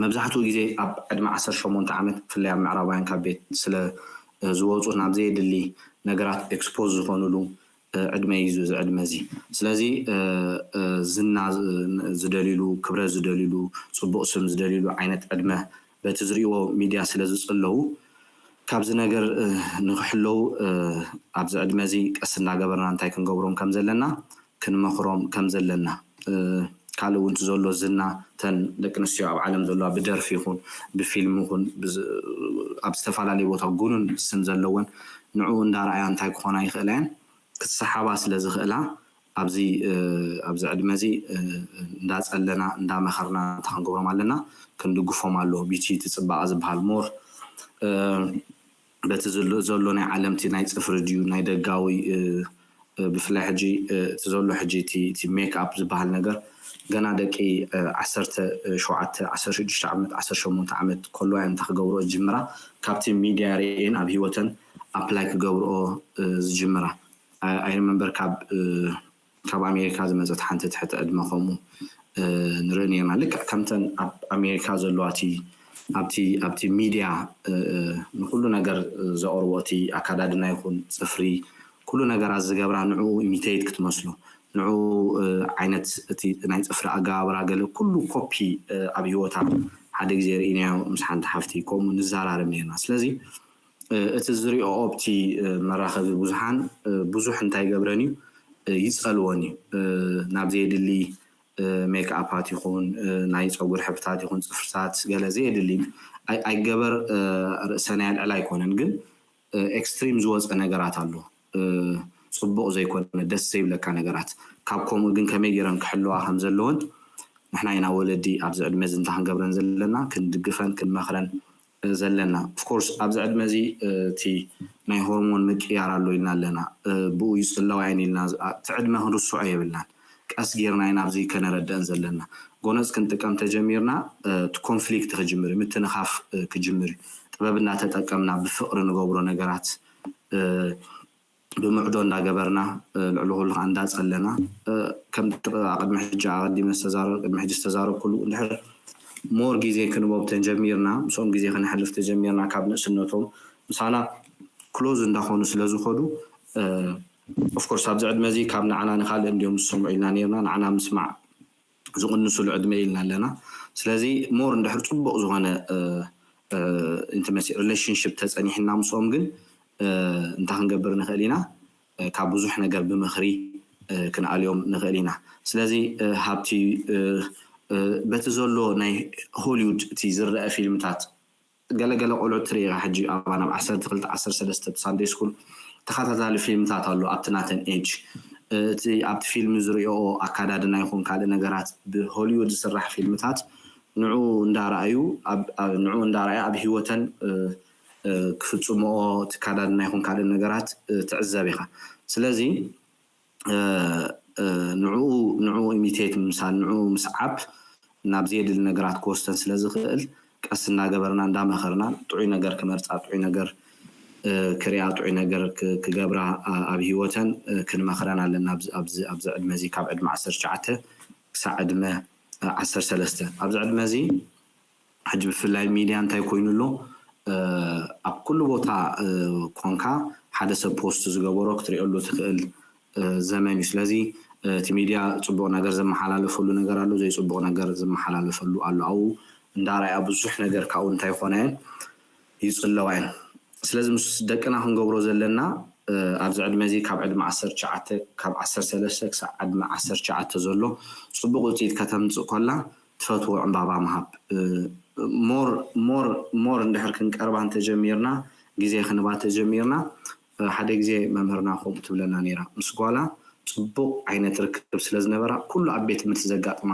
መብዛሕትኡ ግዜ ኣብ ዕድመ ዓሰርተ ሸሞንተ ዓመት፣ ብፍላይ ኣብ ምዕራባውያን ካብ ቤት ስለ ዝወፁ፣ ናብ ዘየድሊ ነገራት ኤክስፖዝ ዝኾኑሉ ዕድመ እዩ እዚ ዕድመ እዚ። ስለዚ ዝና ዝደልዩሉ፣ ክብረት ዝደልዩሉ፣ ፅቡቕ ስም ዝደልዩሉ ዓይነት ዕድመ፣ በቲ ዝርእይዎ ሚድያ ስለ ዝፅለዉ፣ ካብዚ ነገር ንክሕለዉ ኣብዚ ዕድመ እዚ ቀስ እንዳገበርና እንታይ ክንገብሮም ከም ዘለና ክንመኽሮም ከም ዘለና፣ ካልእ እውን እቲ ዘሎ ዝና፣ ተን ደቂ ኣንስትዮ ኣብ ዓለም ዘለዋ ብደርፊ ይኹን ብፊልም ይኹን ኣብ ዝተፈላለዩ ቦታ ጉኑን ስም ዘለወን፣ ንዕኡ እንዳረኣያ እንታይ ክኾና ይኽእላ እየን፣ ክሰሓባ ስለ ዝኽእላ፣ ኣብዚ ኣብዚ ዕድመ እዚ እንዳጸለና እንዳመኸርና እንታይ ክንገብሮም ኣለና፣ ክንድግፎም ኣለዎ። ቢቲ እቲ ጽባቐ ዝበሃል ሞር በቲ ዘሎ ናይ ዓለምቲ ናይ ጽፍሪ ድዩ ናይ ደጋዊ፣ ብፍላይ ሕጂ እቲ ዘሎ ሕጂ እቲ ሜክ ኣፕ ዝበሃል ነገር፣ ገና ደቂ ዓሰርተ ሸውዓተ፣ ዓሰርተ ሽዱሽተ ዓመት፣ ዓሰርተ ሸሞንተ ዓመት ከለዋ እየን እንታይ ክገብርኦ ዝጅምራ፣ ካብቲ ሚድያ ርእየን ኣብ ህይወተን ኣፕላይ ክገብርኦ ዝጅምራ። ኣይ ሪመምበር ካብ ካብ ኣሜሪካ ዝመፀት ሓንቲ ትሕቲ ዕድመ ከምኡ ንርኢ ነርና። ልክዕ ከምተን ኣብ ኣሜሪካ ዘለዋ ኣብቲ ኣብቲ ሚድያ ንኩሉ ነገር ዘቕርቦ እቲ ኣካዳድና ይኹን ፅፍሪ ኩሉ ነገራት ዝገብራ ንዕኡ ኢሚቴት ክትመስሎ ንዕኡ ዓይነት እቲ ናይ ፅፍሪ ኣገባብራ ገለ ኩሉ ኮፒ ኣብ ህይወታ ሓደ ግዜ ርኢናዮ ምስ ሓንቲ ሓፍቲ ከምኡ ንዘራረብ ነርና። ስለዚ እቲ ዝሪኦ ኣብቲ መራኸቢ ብዙሓን ብዙሕ እንታይ ይገብረን እዩ ይፀልወን እዩ ናብ ዘየድሊ ሜክኣፓት ይኹን ናይ ፀጉሪ ሕብርታት ይኹን ፅፍርታት ገለ ዘየድሊ ኣይገበር ርእሰና ያልዕል ኣይኮነን ግን ኤክስትሪም ዝወፀ ነገራት ኣሎ ፅቡቕ ዘይኮነ ደስ ዘይብለካ ነገራት ካብ ከምኡ ግን ከመይ ገይረን ክሕለዋ ከም ዘለወን ንሕና ኢና ወለዲ ኣብዚ ዕድመ እዚ እንታይ ክንገብረን ዘለና ክንድግፈን ክንመኽረን ዘለና ኦፍኮርስ ኣብዚ ዕድመ እዚ እቲ ናይ ሆርሞን ምቅያር ኣሎ ኢልና ኣለና ብኡ ይፅለዋ እየን ኢልና እቲ ዕድመ ክንርስዖ የብልናን ቀስ ጌርና ኢና ኣብዚ ከነረድአን ዘለና ጎነፅ ክንጥቀም ተጀሚርና እቲ ኮንፍሊክት ክጅምር እዩ ምትንኻፍ ክጅምር እዩ ጥበብ እናተጠቀምና ብፍቅሪ ንገብሮ ነገራት ብምዕዶ እንዳገበርና ልዕሊ ኩሉ ከዓ እንዳፀለና ከም ቅድሚ ሕጂ ኣቀዲመ ዝተዛረብ ቅድሚ ሕጂ ዝተዛረብኩሉ እንድሕር ሞር ግዜ ክንቦብ ተጀሚርና ምስኦም ግዜ ክነሕልፍ ተጀሚርና ካብ ንእስነቶም ምሳና ክሎዝ እንዳኾኑ ስለዝኸዱ ኦፍኮርስ ኣብዚ ዕድመ እዚ ካብ ንዓና ንካልእ እንዲዮም ዝሰምዑ ኢልና ነርና ንዓና ምስማዕ ዝቕንስሉ ዕድመ ኢልና ኣለና ስለዚ ሞር እንድሕር ፅቡቕ ዝኾነ ኢንቲመሲ ሪሌሽንሽፕ ተፀኒሕና ምስኦም ግን እንታይ ክንገብር ንኽእል ኢና ካብ ብዙሕ ነገር ብምኽሪ ክንኣልዮም ንኽእል ኢና ስለዚ ሃብቲ በቲ ዘሎ ናይ ሆሊውድ እቲ ዝረአ ፊልምታት ገለገለ ቆልዑ ትርኢ ኢኻ ሕጂ ኣባና ኣብ ዓሰርተ ክልተ ዓሰርተ ሰለስተ ሳንደይ ስኩል ተኸታታሊ ፊልምታት ኣሎ ኣብቲ ናተን ኤጅ እቲ ኣብቲ ፊልም ዝሪኦ ኣካዳድና ይኹን ካልእ ነገራት ብሆሊውድ ዝስራሕ ፊልምታት ንዑ እንዳረኣዩ ንዑ እንዳረኣዩ ኣብ ህይወተን ክፍፅምኦ እቲ ኣካዳድና ይኹን ካልእ ነገራት ትዕዘብ ኢኻ። ስለዚ ንዑ ንዑ ኢሚቴት ምምሳል ንዑ ምስዓብ ናብ ዘየድሊ ነገራት ክወስደን ስለ ዝኽእል ቀስ እናገበርና እንዳመኸርና ጥዑይ ነገር ክመርፃ ጥዑይ ነገር ክሪኣ ጥዑይ ነገር ክገብራ ኣብ ህይወተን ክንመኽረን ኣለና። ኣብዚ ዕድመ እዚ ካብ ዕድመ ዓሰርተ ትሽዓተ ክሳዕ ዕድመ ዓሰርተ ሰለስተ ኣብዚ ዕድመ እዚ ሕጂ ብፍላይ ሚድያ እንታይ ኮይኑ ኣሎ ኣብ ኩሉ ቦታ ኮንካ ሓደ ሰብ ፖስት ዝገበሮ ክትሪኦሉ ትኽእል ዘመን እዩ። ስለዚ እቲ ሚድያ ፅቡቕ ነገር ዘመሓላለፈሉ ነገር ኣሎ፣ ዘይፅቡቕ ነገር ዘመሓላለፈሉ ኣሎ። ኣብኡ እንዳረኣያ ብዙሕ ነገር ካብኡ እንታይ ይኾና እየን ይፅለዋ እየን። ስለዚ ምስ ደቅና ክንገብሮ ዘለና ኣብዚ ዕድመ እዚ ካብ ዕድመ ዓሰርተ ትሽዓተ ካብ ዓሰርተ ሰለስተ ክሳብ ዕድመ ዓሰርተ ትሽዓተ ዘሎ ፅቡቕ ውፅኢት ከተምፅእ ከላ ትፈትዎ ዕምባባ ምሃብ more more more እንድሕር ክንቀርባ እንተጀሚርና ግዜ ክንባ ተጀሚርና ሓደ ግዜ መምህርና ከምኡ ትብለና ነይራ ምስ ጓላ ፅቡቕ ዓይነት ርክብ ስለ ዝነበራ ኩሉ ኣብ ቤት ትምህርቲ ዘጋጥማ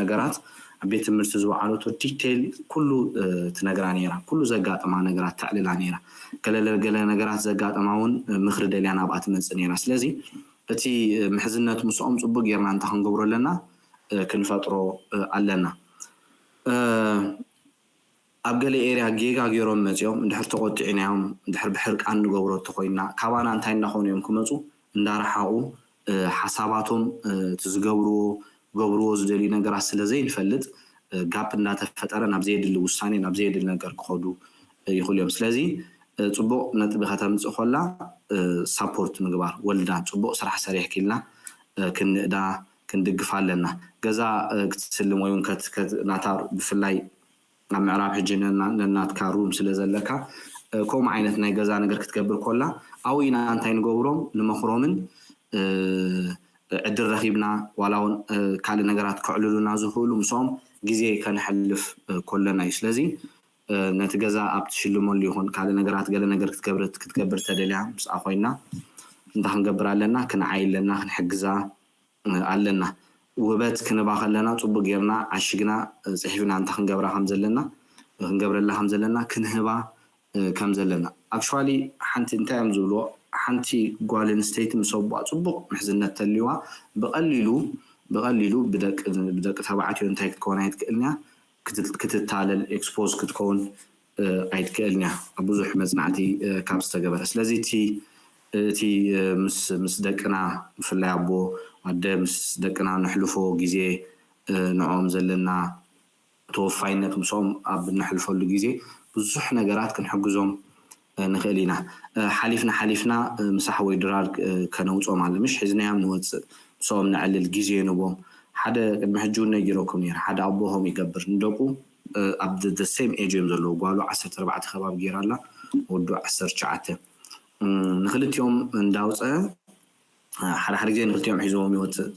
ነገራት ኣብ ቤት ትምህርቲ ዝወዓለቶ ዲቴይል ኩሉ ትነግራ ነይራ። ኩሉ ዘጋጥማ ነገራት ተዕልላ ነይራ። ገለ ገለ ነገራት ዘጋጠማ እውን ምኽሪ ደልያ ናብኣ ትመፅእ ነይራ። ስለዚ እቲ ምሕዝነት ምስኦም ፅቡቅ ጌርና እንተ ክንገብሮ ኣለና ክንፈጥሮ ኣለና። ኣብ ገለ ኤርያ ጌጋ ገይሮም መፂኦም እንድሕር ተቆጢዕናዮም እንድሕር ብሕርቃን ንገብሮ እንተኮይንና ካባና እንታይ እናኾኑ እዮም ክመፁ እንዳረሓቁ ሓሳባቶም እቲ ዝገብርዎ ገብርዎ ዝደልዩ ነገራት ስለ ዘይንፈልጥ ጋፕ እንዳተፈጠረ ናብ ዘየድሊ ውሳኔ ናብ ዘየድሊ ነገር ክኸዱ ይኽእሉ እዮም። ስለዚ ፅቡቕ ነጥቢ ከተምፅእ ኮላ ሳፖርት ምግባር ወልዳ ፅቡቕ ስራሕ ሰሪሕኪልና ክንእዳ ክንድግፋ ኣለና። ገዛ ክትስልም ወይ እውን ናታ ብፍላይ ኣብ ምዕራብ ሕጂ ነናትካ ሩም ስለ ዘለካ ከምኡ ዓይነት ናይ ገዛ ነገር ክትገብር ኮላ ኣብኡ ኢና እንታይ ንገብሮም ንመኽሮምን ዕድል ረኺብና ዋላ እውን ካልእ ነገራት ከዕልሉና ዝኽእሉ ምስኦም ግዜ ከነሕልፍ ኮለና እዩ። ስለዚ ነቲ ገዛ ኣብ ትሽልመሉ ይኹን ካልእ ነገራት ገለ ነገር ክትገብር ተደልያ ምስኣ ኮይና እንታይ ክንገብር ኣለና? ክንዓይ ኣለና፣ ክንሕግዛ ኣለና። ውህበት ክንህባ ከለና ፅቡቅ ጌርና ዓሽግና ፅሒፍና እንታይ ክንገብራ ከም ዘለና ክንገብረላ ከም ዘለና ክንህባ ከም ዘለና actually ሓንቲ እንታይ እዮም ዝብልዎ ሓንቲ ጓል ኣንስተይቲ ምስ ኣቦኣ ፅቡቅ ምሕዝነት ተልይዋ ብቀሊሉ ብቀሊሉ ብደቂ ተባዕትዮ እንታይ ክትከውን ኣይትክእልን እያ ክትታለል expose ክትከውን ኣይትክእልን እያ ብዙሕ መፅናዕቲ ካብ ዝተገበረ ስለዚ እቲ እቲ ምስ ምስ ደቅና ብፍላይ ኣቦ ኣደ ምስ ደቅና ነሕልፎ ግዜ ንዕኦም ዘለና ተወፋይነት ምስኦም ኣብ እነሕልፈሉ ግዜ ብዙሕ ነገራት ክንሕግዞም ንኽእል ኢና። ሓሊፍና ሓሊፍና ምሳሕ ወይ ድራር ከነውፅኦም ኣለ ምሽ ሒዝናዮም ንወፅእ ምስኦም ነዕልል ግዜ ንቦም ሓደ ቅድሚ ሕጂ እውን ነጊረኩም ነይረ ሓደ ኣቦ ከም ይገብር ንደቁ ኣብ the same age እዮም ዘለዉ ጓሉ ዓሰርተ ኣርባዕተ ከባቢ ገይራ ኣላ ወዱ ዓሰርተ ትሽዓተ ንክልቲኦም እንዳውፀ ሓደ ሓደ ግዜ ንክልቲኦም ሒዝዎም ይወፅእ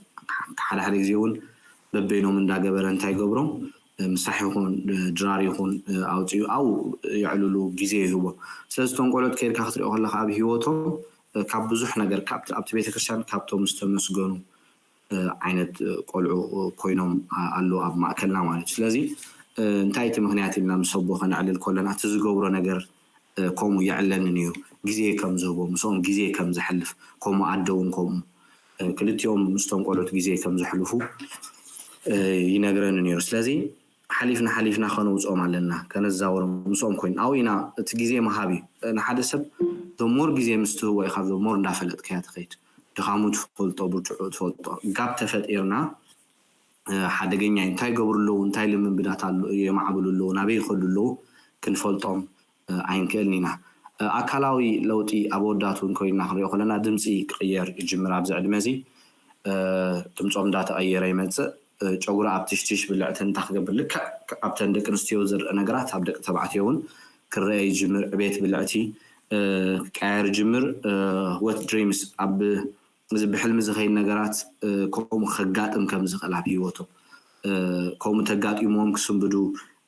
ሓደ ሓደ ግዜ እውን በበይኖም እንዳገበረ እንታይ ገብሮም ምሳሕ ይኹን ድራር ይኹን ኣውፅኡ ኣብኡ የዕልሉ ግዜ ይህቦም ስለዚ እቶም ቆልዑት ከይድካ ክትሪኦ ከለካ ኣብ ሂወቶም ካብ ብዙሕ ነገር ኣብቲ ቤተክርስትያን ካብቶም ዝተመስገኑ ዓይነት ቆልዑ ኮይኖም ኣለዉ ኣብ ማእከልና ማለት እዩ ስለዚ እንታይ እቲ ምክንያት ኢልና ምስ ኣቦ ከነዕልል ከለና እቲ ዝገብሮ ነገር ከምኡ የዕለንን እዩ ግዜ ከም ዝህቦ ምስኦም ግዜ ከም ዘሕልፍ ከምኡ ኣደ እውን ከምኡ ክልቲኦም ምስቶም ቆልዑት ግዜ ከም ዘሕልፉ ይነግረኒ ነይሩ ስለዚ ሓሊፍና ሓሊፍና ከነውፅኦም ኣለና ከነዛወሮም ምስኦም ኮይኑ ኣብኡ ኢና እቲ ግዜ ምሃብ እዩ ንሓደ ሰብ the more ግዜ ምስ ትህቦ ኢኻ the more እንዳፈለጥካያ ትኸይድ ድኻሙ ትፈልጦ ብርትዑ ትፈልጦ ጋፕ ተፈጢርና ሓደገኛ እዩ እንታይ ይገብሩ ኣለዉ እንታይ ልምምዳት የማዕብሉ ኣለዉ ናበይ ይኸዱ ኣለዉ ክንፈልጦም ኣይንክእልን ኢና ኣካላዊ ለውጢ ኣብ ኣወዳት እውን ኮይንና ክንሪኦ ከለና ድምፂ ክቕየር ይጅምር ኣብዚ ዕድመ እዚ ድምፆም እንዳተቐየረ ይመፅእ ጨጉሪ ኣብ ትሽትሽ ብልዕቲ እንታይ ክገብር ልክዕ ኣብተን ደቂ ኣንስትዮ ዝርአ ነገራት ኣብ ደቂ ተባዕትዮ እውን ክረአ ይጅምር ዕቤት ብልዕቲ ክቀያየር ይጅምር wet dreams ኣብ እዚ ብሕልሚ ዝኸይድ ነገራት ከምኡ ከጋጥም ከም ዝኽእል ኣብ ህይወቶም ከምኡ ተጋጢሞም ክስንብዱ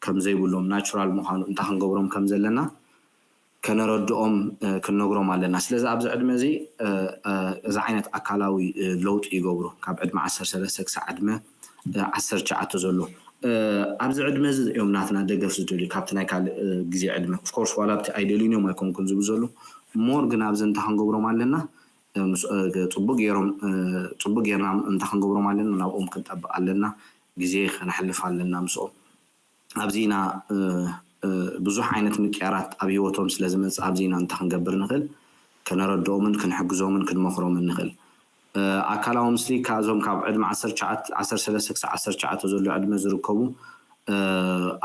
ከም ዘይብሎም ናቹራል ምዃኑ እንታይ ክንገብሮም ከም ዘለና ከነረድኦም ክንነግሮም ኣለና። ስለዚ ኣብዚ ዕድመ እዚ እዚ ዓይነት ኣካላዊ ለውጢ ይገብሩ፣ ካብ ዕድመ ዓሰርተ ሰለስተ ክሳብ ዕድመ ዓሰርተ ትሽዓተ ዘሎ። ኣብዚ ዕድመ እዚ እዮም ናትና ደገፍ ዝደልዩ ካብቲ ናይ ካልእ ግዜ ዕድመ። ኦፍኮርስ ዋላ ኣብቲ ኣይደልዩን እዮም ኣይኮንኩን ዝብሉ ዘለዉ፣ ሞር ግን ኣብዚ እንታይ ክንገብሮም ኣለና? ፅቡቅ ጌርና እንታይ ክንገብሮም ኣለና? ናብኦም ክንጠብቅ ኣለና፣ ግዜ ከነሕልፍ ኣለና ምስኦም። ኣብዚ ኢና ብዙሕ ዓይነት ምቅያራት ኣብ ህይወቶም ስለ ዝመፅእ ኣብዚ ኢና እንታይ ክንገብር ንኽእል? ከነረድኦምን ክንሕግዞምን ክንመኽሮምን ንኽእል። ኣካላዊ ምስሊካ እዞም ካብ ዕድመ ዓሰርተ ትሽዓተ ዓሰርተ ሰለስተ ክሳብ ዓሰርተ ትሽዓተ ዘሎ ዕድመ ዝርከቡ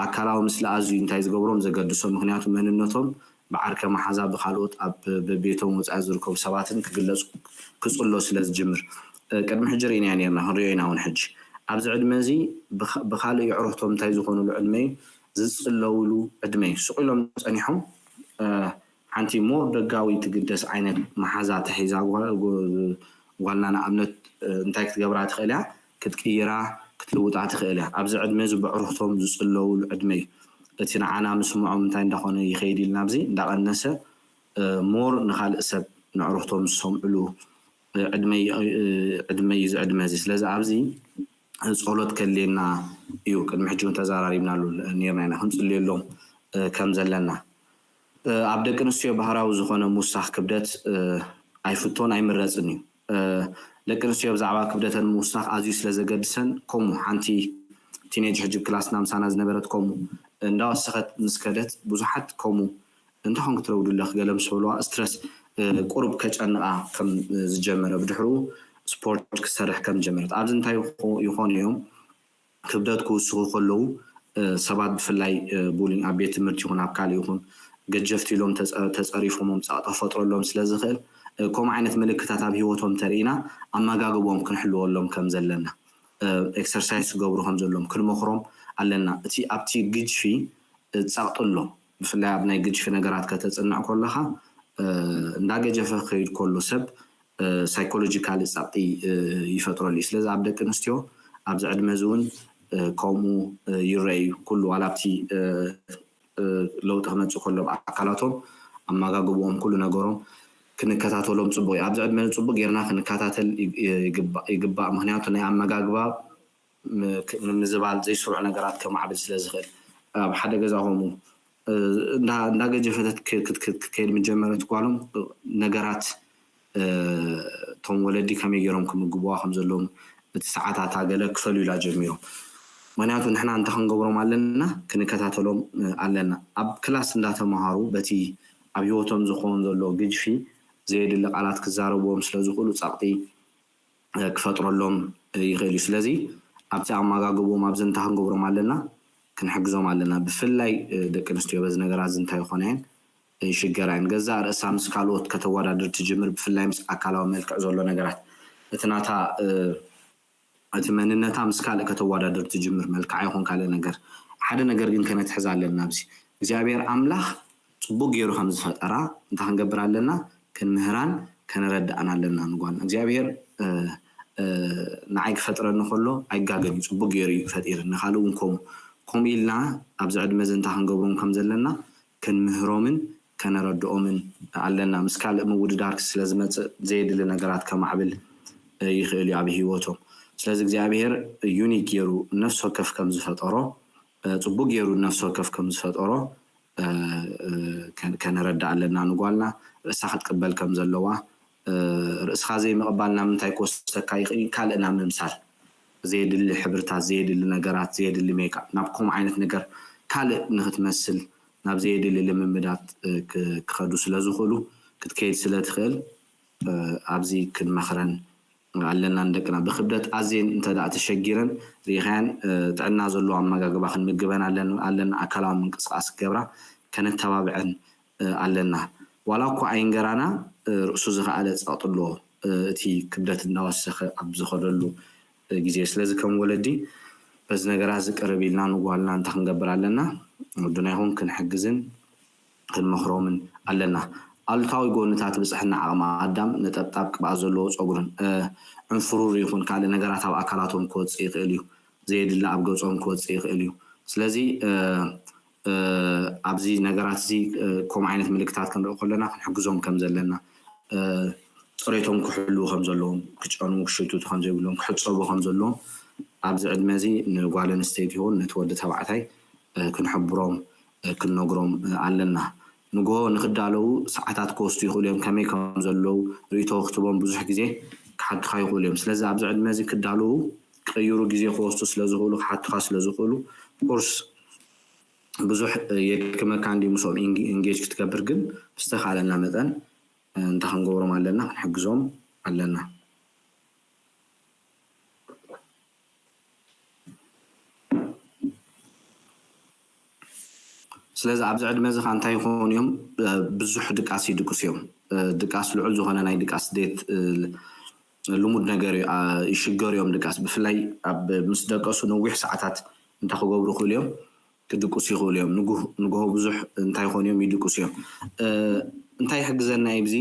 ኣካላዊ ምስሊ ኣዝዩ እንታይ ዝገብሮም ዘገድሶም፣ ምክንያቱ መንነቶም ብዓርከ መሓዛ ብካልኦት ኣብ በቤቶም ወፃኢ ዝርከቡ ሰባትን ክግለፁ ክፅሎ ስለ ዝጅምር ቅድሚ ሕጂ ርኢናዮ ነርና ክንሪኦ ኢና እውን ሕጂ ኣብዚ ዕድመ እዚ ብካልእ የዕሩኽቶም እንታይ ዝኾኑሉ ዕድመ እዩ ዝፅለውሉ ዕድመ እዩ ስቕ ኢሎም ፀኒሖም ሓንቲ ሞር ደጋዊ ትግደስ ዓይነት መሓዛ ተሒዛ ጓልና ንኣብነት እንታይ ክትገብራ ትኽእል እያ ክትቅይራ ክትልውጣ ትኽእል እያ ኣብዚ ዕድመ እዚ ብዕሩኽቶም ዝፅለውሉ ዕድመ እዩ እቲ ንዓና ምስምዖም እንታይ እንዳኾነ ይኸይድ ኢልና ኣብዚ እንዳቐነሰ ሞር ንኻልእ ሰብ ንዕሩኽቶም ዝሰምዕሉ ዕድመ እዩ እዚ ዕድመ እዚ ስለዚ ኣብዚ ጸሎት ከድልየና እዩ ቅድሚ ሕጂ እውን ተዘራሪብናሉ ነርና ኢና ክንጽልየሎም ከም ዘለና ኣብ ደቂ ኣንስትዮ ባህራዊ ዝኾነ ምውሳኽ ክብደት ኣይፍቶን ኣይምረጽን እዩ ደቂ ኣንስትዮ ብዛዕባ ክብደተን ምውሳኽ ኣዝዩ ስለ ዘገድሰን ከምኡ ሓንቲ ቲኔጅ ሕጂ ክላስና ምሳና ዝነበረት ከምኡ እንዳወሰኸት ምስ ከደት ብዙሓት ከምኡ እንታይ ኮን ክትረውዱ ኣለኽ ገለ ምስ በልዋ ስትረስ ቁሩብ ከጨንቓ ከም ዝጀመረ ብድሕሩ ስፖርት ክሰርሕ ከም ጀመረት ኣብዚ እንታይ ይኾኑ እዮም ክብደት ክውስኹ ከለዉ ሰባት ብፍላይ ቡሊንግ ኣብ ቤት ትምህርቲ ይኹን ኣብ ካልእ ይኹን ገጀፍቲ ኢሎም ተፀሪፎሞም ፀቕጢ ክፈጥረሎም ስለ ዝኽእል ከምኡ ዓይነት ምልክታት ኣብ ህይወቶም ተርኢና ኣመጋግቦም ክንሕልወሎም ከም ዘለና ኤክሰርሳይዝ ክገብሩ ከም ዘለዎም ክንመኽሮም ኣለና እቲ ኣብቲ ግጅፊ ፀቕጢ ኣሎ ብፍላይ ኣብ ናይ ግጅፊ ነገራት ከተፅንዕ ከለኻ እንዳገጀፈ ክኸይድ ከሎ ሰብ ሳይኮሎጂካሊ ፀቕጢ ይፈጥረሉ እዩ ስለዚ ኣብ ደቂ ኣንስትዮ ኣብዚ ዕድመ እዚ እውን ከምኡ ይረአ እዩ ኩሉ ዋላ ኣብቲ ለውጢ ክመፅእ ከሎ ኣካላቶም ኣመጋግብኦም ኩሉ ነገሮም ክንከታተሎም ፅቡቅ እዩ ኣብዚ ዕድመ ፅቡቅ ጌርና ክንከታተል ይግባእ ምክንያቱ ናይ ኣመጋግባ ምምዝባል ዘይስሩዕ ነገራት ከማዕብል ስለ ዝኽእል ኣብ ሓደ ገዛ ከምኡ እንዳገጀፈተት ክትከይድ ምጀመረት ጓሎም ነገራት እቶም ወለዲ ከመይ ገይሮም ክምግብዋ ከም ዘለዎም እቲ ሰዓታታ ገለ ክፈልዩላ ጀሚሮም ምክንያቱ ንሕና እንታይ ክንገብሮም ኣለና ክንከታተሎም ኣለና ኣብ ክላስ እንዳተምሃሩ በቲ ኣብ ህይወቶም ዝኸውን ዘሎ ግጅፊ ዘየድሊ ቃላት ክዛረብዎም ስለ ዝኽእሉ ፃቕጢ ክፈጥረሎም ይኽእል እዩ ስለዚ ኣብቲ ኣመጋግቦም ኣብዚ እንታይ ክንገብሮም ኣለና ክንሕግዞም ኣለና ብፍላይ ደቂ ኣንስትዮ በዚ ነገራት እዚ እንታይ ይኾነ እየን ይሽገራ እየን ገዛእ ርእሳ ምስ ካልኦት ከተወዳድር ትጅምር ብፍላይ ምስ ኣካላዊ መልክዕ ዘሎ ነገራት እቲ ናታ እቲ መንነታ ምስ ካልእ ከተወዳድር ትጅምር መልክዓ ይኹን ካልእ ነገር ሓደ ነገር ግን ከነትሕዝ ኣለና ኣብዚ እግዚኣብሔር ኣምላኽ ፅቡቅ ገይሩ ከም ዝፈጠራ እንታይ ክንገብር ኣለና ክንምህራን ከነረድኣን ኣለና ንጓልና እግዚኣብሔር ንዓይ ክፈጥረኒ ከሎ ኣይጋገን እዩ ፅቡቅ ገይሩ እዩ ፈጢርኒ ካልእ እውን ከምኡ ከምኡ ኢልና ኣብዚ ዕድመ እዚ እንታይ ክንገብሮም ከም ዘለና ክንምህሮምን ከነረድኦምን ኣለና ምስ ካልእ ምውድዳር ስለ ዝመፅእ ዘየድሊ ነገራት ከማዕብል ይኽእል እዩ ኣብ ህይወቶም ስለዚ እግዚኣብሔር ዩኒክ ገይሩ ነፍሲ ወከፍ ከም ዝፈጠሮ ፅቡቅ ገይሩ ነፍሲ ወከፍ ከም ዝፈጠሮ ከነረዳ ኣለና ንጓልና ርእሳ ክትቅበል ከም ዘለዋ ርእስኻ ዘይምቕባል ናብ ምንታይ ክወስደካ ይኽእል ካልእ ናብ ምምሳል ዘየድሊ ሕብርታት ዘየድሊ ነገራት ዘየድሊ ሜካ ናብ ከምኡ ዓይነት ነገር ካልእ ንክትመስል ናብ ዘየድሊ ልምምዳት ክኸዱ ስለ ዝኽእሉ ክትከይድ ስለ ትኽእል ኣብዚ ክንመኽረን ኣለና ንደቅና ብክብደት ኣዝየን እንተ ደኣ ተሸጊረን ርኢኻየን ጥዕና ዘለዎ ኣመጋግባ ክንምግበን ኣለና ኣካላዊ ምንቅስቃስ ክገብራ ከነተባብዐን ኣለና ዋላ እኳ ኣይንገራና ርእሱ ዝኸኣለ ፀቕጢ ኣለዎ እቲ ክብደት እንዳወሰኸ ኣብ ዝኸደሉ ግዜ ስለዚ ከም ወለዲ በዚ ነገራት ዝቅርብ ኢልና ንጓልና እንታይ ክንገብር ኣለና ወድና ይኹን ክንሕግዝን ክንመኽሮምን ኣለና። ኣሉታዊ ጎንታት ብፅሕና ዓቕሚ ኣዳም ነጠብጣብ ቅብኣት ዘለዎ ፀጉርን ዕንፍሩር ይኹን ካልእ ነገራት ኣብ ኣካላቶም ክወፅእ ይኽእል እዩ። ዘየድሊ ኣብ ገፆም ክወፅእ ይኽእል እዩ። ስለዚ ኣብዚ ነገራት እዚ ከምኡ ዓይነት ምልክታት ክንርኢ ከለና ክንሕግዞም ከም ዘለና፣ ፅሬቶም ክሕልዉ ከም ዘለዎም፣ ክጨኑ ክሽትቱ ከም ዘይብሎም፣ ክሕፀቡ ከም ዘለዎም ኣብዚ ዕድመ እዚ ንጓል ኣንስተይቲ ይኹን ነቲ ወዲ ተባዕታይ ክንሕብሮም ክንነግሮም ኣለና። ንግሆ ንክዳለዉ ሰዓታት ክወስዱ ይኽእሉ እዮም። ከመይ ከም ዘለዉ ርእይቶ ክህቦም ብዙሕ ግዜ ክሓቱኻ ይኽእሉ እዮም። ስለዚ ኣብዚ ዕድመ እዚ ክዳለዉ ክቕይሩ ግዜ ክወስዱ ስለ ዝኽእሉ፣ ክሓቱኻ ስለ ዝኽእሉ፣ ኦፍኮርስ ብዙሕ የድክመካ እንድዩ ምስኦም ኢንጌጅ ክትገብር፣ ግን ብዝተኻእለና መጠን እንታይ ክንገብሮም ኣለና? ክንሕግዞም ኣለና። ስለዚ ኣብዚ ዕድመ እዚ ከዓ እንታይ ይኾኑ እዮም? ብዙሕ ድቃስ ይድቅሱ እዮም። ድቃስ ልዑል ዝኾነ ናይ ድቃስ ዴት ልሙድ ነገር እዩ። ይሽገሩ እዮም ድቃስ። ብፍላይ ኣብ ምስ ደቀሱ ነዊሕ ሰዓታት እንታይ ክገብሩ ይኽእሉ እዮም? ክድቅሱ ይኽእሉ እዮም። ንግሆ ብዙሕ እንታይ ይኾኑ እዮም? ይድቅሱ እዮም። እንታይ ይሕግዘና እዩ? ኣብዚ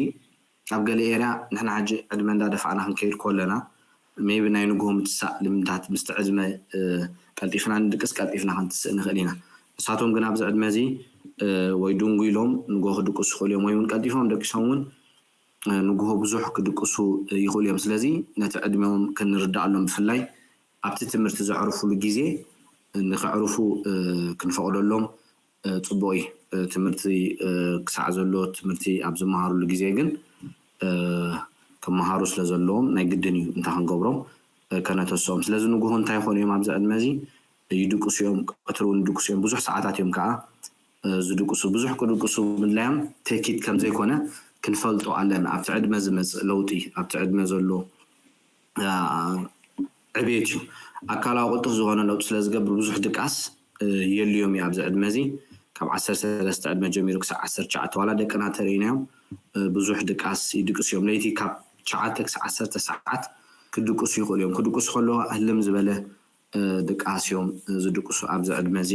ኣብ ገለ ኤርያ ንሕና ሕጂ ዕድመ እንዳደፋእና ክንከይድ ከለና ሜቢ ናይ ንግሆ ምትሳእ ልምድታት ምስቲ ዕድመ ቀልጢፍና ንድቅስ፣ ቀልጢፍና ክንትስእ ንኽእል ኢና። ንሳቶም ግን ኣብዚ ዕድመ እዚ ወይ ድንጉ ኢሎም ንግሆ ክድቅሱ ይኽእሉ እዮም፣ ወይ እውን ቀልጢፎም ደቂሶም እውን ንግሆ ብዙሕ ክድቅሱ ይኽእሉ እዮም። ስለዚ ነቲ ዕድመኦም ክንርዳኣሎም፣ ብፍላይ ኣብቲ ትምህርቲ ዘዕርፉሉ ግዜ ንከዕርፉ ክንፈቕደሎም ፅቡቕ እዩ። ትምህርቲ ክሳዕ ዘሎ ትምህርቲ ኣብ ዝመሃሩሉ ግዜ ግን ክመሃሩ ስለ ዘለዎም ናይ ግድን እዩ እንታይ ክንገብሮም ከነተስኦም። ስለዚ ንግሆ እንታይ ይኾኑ እዮም ኣብዚ ዕድመ እዚ? ይድቅሱ እዮም፣ ቀትሪ እውን ይድቅሱ እዮም። ብዙሕ ሰዓታት እዮም ከዓ ዝድቅሱ። ብዙሕ ክድቅሱ ምድላዮም ቴኪት ከም ዘይኮነ ክንፈልጦ ኣለና። ኣብቲ ዕድመ ዝመፅእ ለውጢ፣ ኣብቲ ዕድመ ዘሎ ዕቤት እዩ። ኣካላዊ ቅልጡፍ ዝኾነ ለውጢ ስለ ዝገብር ብዙሕ ድቃስ የልዮም እዩ ኣብዚ ዕድመ እዚ። ካብ ዓሰርተ ሰለስተ ዕድመ ጀሚሩ ክሳብ ዓሰርተ ትሽዓተ ዋላ ደቅና ተርእይናዮም ብዙሕ ድቃስ ይድቅሱ እዮም። ለይቲ ካብ ትሽዓተ ክሳብ ዓሰርተ ሰዓት ክድቅሱ ይኽእሉ እዮም። ክድቅሱ ከለዉ ህልም ዝበለ ድቃስ እዮም ዝድቅሱ ኣብዚ ዕድመ እዚ።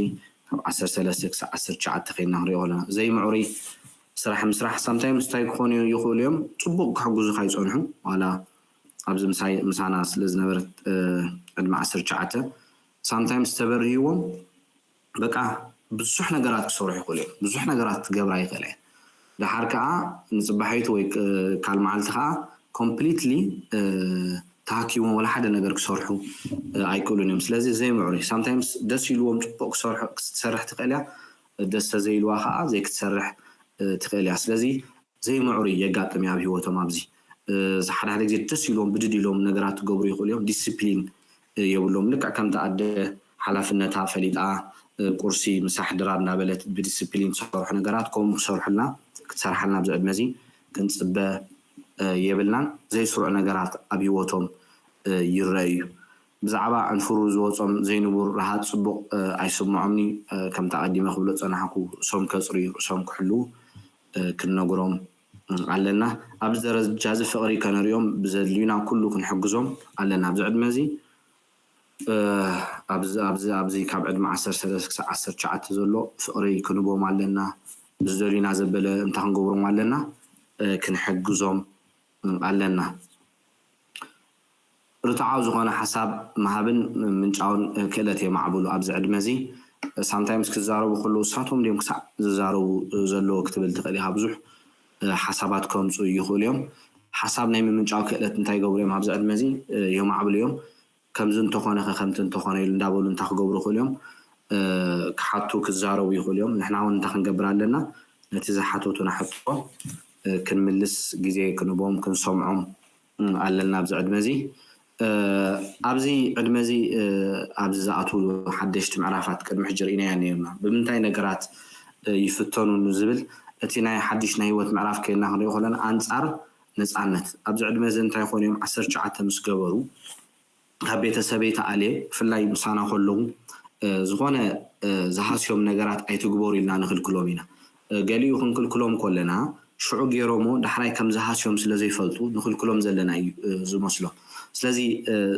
ካብ ዓሰርተ ሰለስተ ክሳብ ዓሰርተ ትሽዓተ ኮይና ክንሪኦ ከለና ዘይምዕሩይ ስራሕ ምስራሕ ሳምታይምስ እንታይ ክኾኑ ይኽእሉ እዮም? ፅቡቕ ክሕግዙኻ ይፀንሑ፣ ዋላ ኣብዚ ምሳና ስለ ዝነበረት ዕድመ ዓሰርተ ትሽዓተ ሳምታይምስ ተበርህዎም በቃ ብዙሕ ነገራት ክሰርሑ ይኽእሉ እዮም። ብዙሕ ነገራት ክገብራ ይኽእላ እየን። ደሓር ከዓ ንፅባሒቱ ወይ ካልእ መዓልቲ ከዓ ኮምፕሊትሊ ተሃኪቦም ወላ ሓደ ነገር ክሰርሑ ኣይክእሉን እዮም። ስለዚ ዘይምዕሩይ ሳምታይምስ ደስ ኢልዎም ፅቡቕ ክትሰርሕ ትኽእል እያ፣ ደስ ተዘይልዋ ከዓ ዘይክትሰርሕ ትኽእል እያ። ስለዚ ዘይምዕሩይ የጋጥም እዩ ኣብ ህይወቶም። ኣብዚ ሓደ ሓደ ግዜ ደስ ኢልዎም ብድድ ኢሎም ነገራት ክገብሩ ይኽእሉ እዮም። ዲስፕሊን የብሎም። ልክዕ ከምቲ ኣደ ሓላፍነታ ፈሊጣ ቁርሲ ምሳሕ ድራር እናበለት ብዲስፕሊን ትሰርሑ ነገራት ከምኡ ክሰርሑልና ክትሰርሓልና ኣብዚ ዕድመ እዚ ክንፅበ የብልናን። ዘይስሩዕ ነገራት ኣብ ህይወቶም ይረኣዩ። ብዛዕባ ዕንፍሩ ዝወፆም ዘይንቡር ረሃፅ ፅቡቕ ኣይስምዖምኒ። ከምቲ ኣቐዲመ ክብሎ ዝፀናሕኩ ርእሶም ከፅርዩ ርእሶም ክሕልዉ ክንነግሮም ኣለና። ኣብዚ ደረጃ እዚ ፍቕሪ ከነርእዮም ብዘድልዩና ኩሉ ክንሕግዞም ኣለና። ኣብዚ ዕድመ እዚ ኣብዚ ኣብዚ ኣብዚ ካብ ዕድመ ዓሰርተ ሰለስተ ክሳብ ዓሰርተ ትሽዓተ ዘሎ ፍቕሪ ክንቦም ኣለና። ብዝደልዩና ዘበለ እንታይ ክንገብሮም ኣለና? ክንሕግዞም ኣለና። ርትዓዊ ዝኾነ ሓሳብ ምሃብን ምንጫውን ክእለት የማዕብሉ። ኣብዚ ዕድመ እዚ ሳምታይምስ ክዛረቡ ከለዉ እሳቶም ድዮም ክሳዕ ዝዛረቡ ዘለዎ ክትብል ትኽእል ኢኻ። ብዙሕ ሓሳባት ከምፁ ይኽእሉ እዮም። ሓሳብ ናይ ምምንጫው ክእለት እንታይ ይገብሩ እዮም? ኣብዚ ዕድመ እዚ የማዕብሉ እዮም። ከምዚ እንተኾነ ከ ከምቲ እንተኾነ ኢሉ እንዳበሉ እንታይ ክገብሩ ይኽእሉ እዮም? ክሓቱ ክዛረቡ ይኽእሉ እዮም። ንሕና እውን እንታይ ክንገብር ኣለና? ነቲ ዝሓተቱና ሕቶ ክንምልስ ግዜ ክንቦም ክንሰምዖም ኣለና ኣብዚ ዕድመ እዚ። ኣብዚ ዕድመ እዚ ኣብዚ ዝኣትዉ ሓደሽቲ ምዕራፋት ቅድሚ ሕጂ ርኢናያ ነርና። ብምንታይ ነገራት ይፍተኑ ንዝብል እቲ ናይ ሓድሽ ናይ ህይወት ምዕራፍ ከይልና ክንሪኦ ከለና ኣንጻር ነጻነት ኣብዚ ዕድመ እዚ እንታይ ይኾኑ እዮም? ዓሰርተ ትሽዓተ ምስ ገበሩ ካብ ቤተሰበይ ተኣልየ ብፍላይ ምሳና ከለዉ ዝኾነ ዝሃስዮም ነገራት ኣይትግበሩ ኢልና ንኽልክሎም ኢና። ገሊኡ ክንክልክሎም ከለና ሽዑ ገይሮሞ ዳሕራይ ከም ዝሃስዮም ስለ ዘይፈልጡ ንኽልክሎም ዘለና እዩ ዝመስሎም። ስለዚ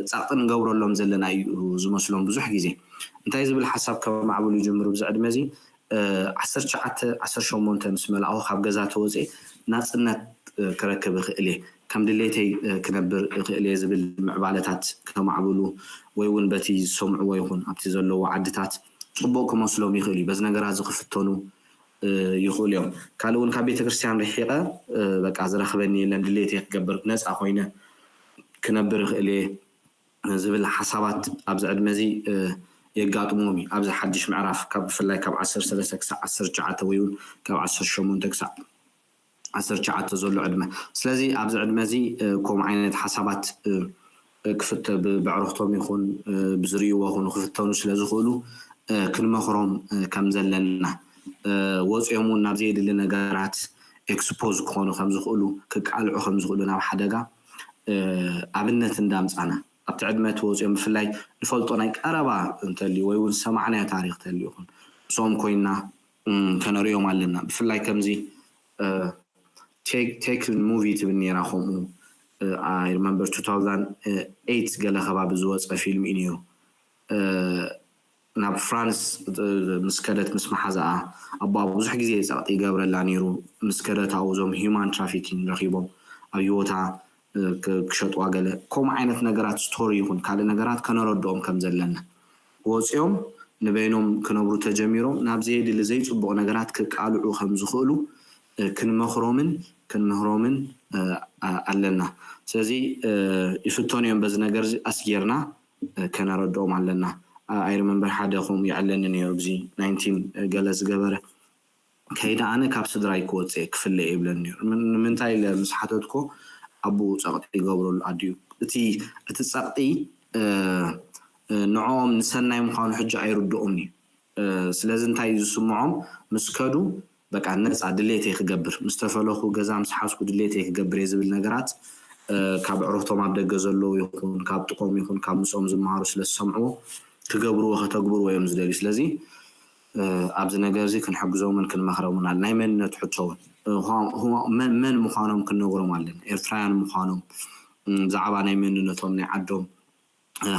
ጸቕጢ ንገብረሎም ዘለና እዩ ዝመስሎም ብዙሕ ግዜ። እንታይ ዝብል ሓሳብ ከማዕብሉ ይጅምሩ ብዚ ዕድመ እዚ ዓሰርተ ትሽዓተ ዓሰርተ ሸሞንተ ምስ መላእኹ ካብ ገዛ ተወፅኤ ናፅነት ክረክብ እኽእል እየ፣ ከም ድሌተይ ክነብር እኽእል እየ ዝብል ምዕባለታት ከማዕብሉ ወይ እውን በቲ ዝሰምዕዎ ይኹን ኣብቲ ዘለዎ ዓድታት ፅቡቅ ክመስሎም ይኽእል እዩ። በዚ ነገራት እዚ ክፍተኑ ይኽእሉ እዮም። ካልእ እውን ካብ ቤተክርስትያን ርሒቐ በቃ ዝረኽበኒ የለን፣ ድሌት ክገብር ነፃ ኮይነ ክነብር ይኽእል እየ ዝብል ሓሳባት ኣብዚ ዕድመ እዚ የጋጥምዎም እዩ። ኣብዚ ሓድሽ ምዕራፍ ካብ ብፍላይ ካብ ዓሰርተ ሰለስተ ክሳዕ ዓሰርተ ትሽዓተ ወይ እውን ካብ ዓሰርተ ሸሞንተ ክሳዕ ዓሰርተ ትሽዓተ ዘሎ ዕድመ። ስለዚ ኣብዚ ዕድመ እዚ ከምኡ ዓይነት ሓሳባት ክፍተ ብዕረፍቶም ይኹን ብዝርእይዎ ይኹን ክፍተኑ ስለ ዝኽእሉ ክንመኽሮም ከም ዘለና፣ ወፂኦም እውን ናብ ዘየድሊ ነገራት ኤክስፖዝ ክኾኑ ከም ዝኽእሉ፣ ክቃልዑ ከም ዝኽእሉ ናብ ሓደጋ ኣብነት እንዳምፃና ኣብቲ ዕድመ እቲ ወፂኦም ብፍላይ ንፈልጦ ናይ ቀረባ እንተልዩ ወይ እውን ዝሰማዕናዮ ታሪክ እንተልዩ ይኹን ምስኦም ኮይና ከነርእዮም ኣለና። ብፍላይ ከምዚ ቴክን ሙቪ ትብል ነይራ፣ ከምኡ I remember two thousand eight ገለ ከባቢ ዝወፀ ፊልም እዩ ነይሩ። ናብ ፍራንስ ምስ ከደት ምስ መሓዛኣ ኣቦኣ ብዙሕ ግዜ ፀቕጢ ይገብረላ ነይሩ። ምስ ከደት ኣብኡ እዞም ሂማን ትራፊኪንግ ረኺቦም ኣብ ህይወታ ክሸጥዋ ገለ ከምኡ ዓይነት ነገራት ስቶሪ ይኹን ካልእ ነገራት ከነረድኦም ከም ዘለና ወፂኦም ንበይኖም ክነብሩ ተጀሚሮም ናብ ዘየድሊ ዘይፅቡቕ ነገራት ክቃልዑ ከም ዝኽእሉ ክንመኽሮምን ክንምህሮምን ኣለና። ስለዚ ይፍተኑ እዮም በዚ ነገር እዚ ኣስጌርና ከነረድኦም ኣለና። I remember ሓደ ከምኡ ይዕለኒ ነይሩ፣ ብዚ ናይንቲን ገለ ዝገበረ ከይደ ኣነ ካብ ስድራይ ክወፅእ ክፍለ ይብለኒ ነይሩ። ንምንታይ ኢለ ምስ ሓተትኮ ኣቦኡ ፀቕጢ ይገብረሉ ኣዲኡ። እቲ እቲ ፀቕጢ ንዕኦም ንሰናይ ምዃኑ ሕጂ ኣይርድኦም እዩ። ስለዚ እንታይ እዩ ዝስምዖም? ምስ ከዱ በቃ ነፃ ድሌተይ ክገብር፣ ምስ ተፈለኹ ገዛ ምስ ሓዝኩ ድሌተይ ክገብር እየ ዝብል ነገራት ካብ ዕረፍቶም ኣብ ደገ ዘለዉ ይኹን ካብ ጥቆም ይኹን ካብ ምስኦም ዝመሃሩ ስለ ዝሰምዕዎ ክገብርዎ ከተግብርዎ እዮም ዝደልዩ። ስለዚ ኣብዚ ነገር እዚ ክንሕግዞምን ክንመኽረሙን ኣለ ናይ መንነት ሕቶ እውን መን ምዃኖም ክንነግሮም ኣለና። ኤርትራውያን ምዃኖም ብዛዕባ ናይ መንነቶም ናይ ዓዶም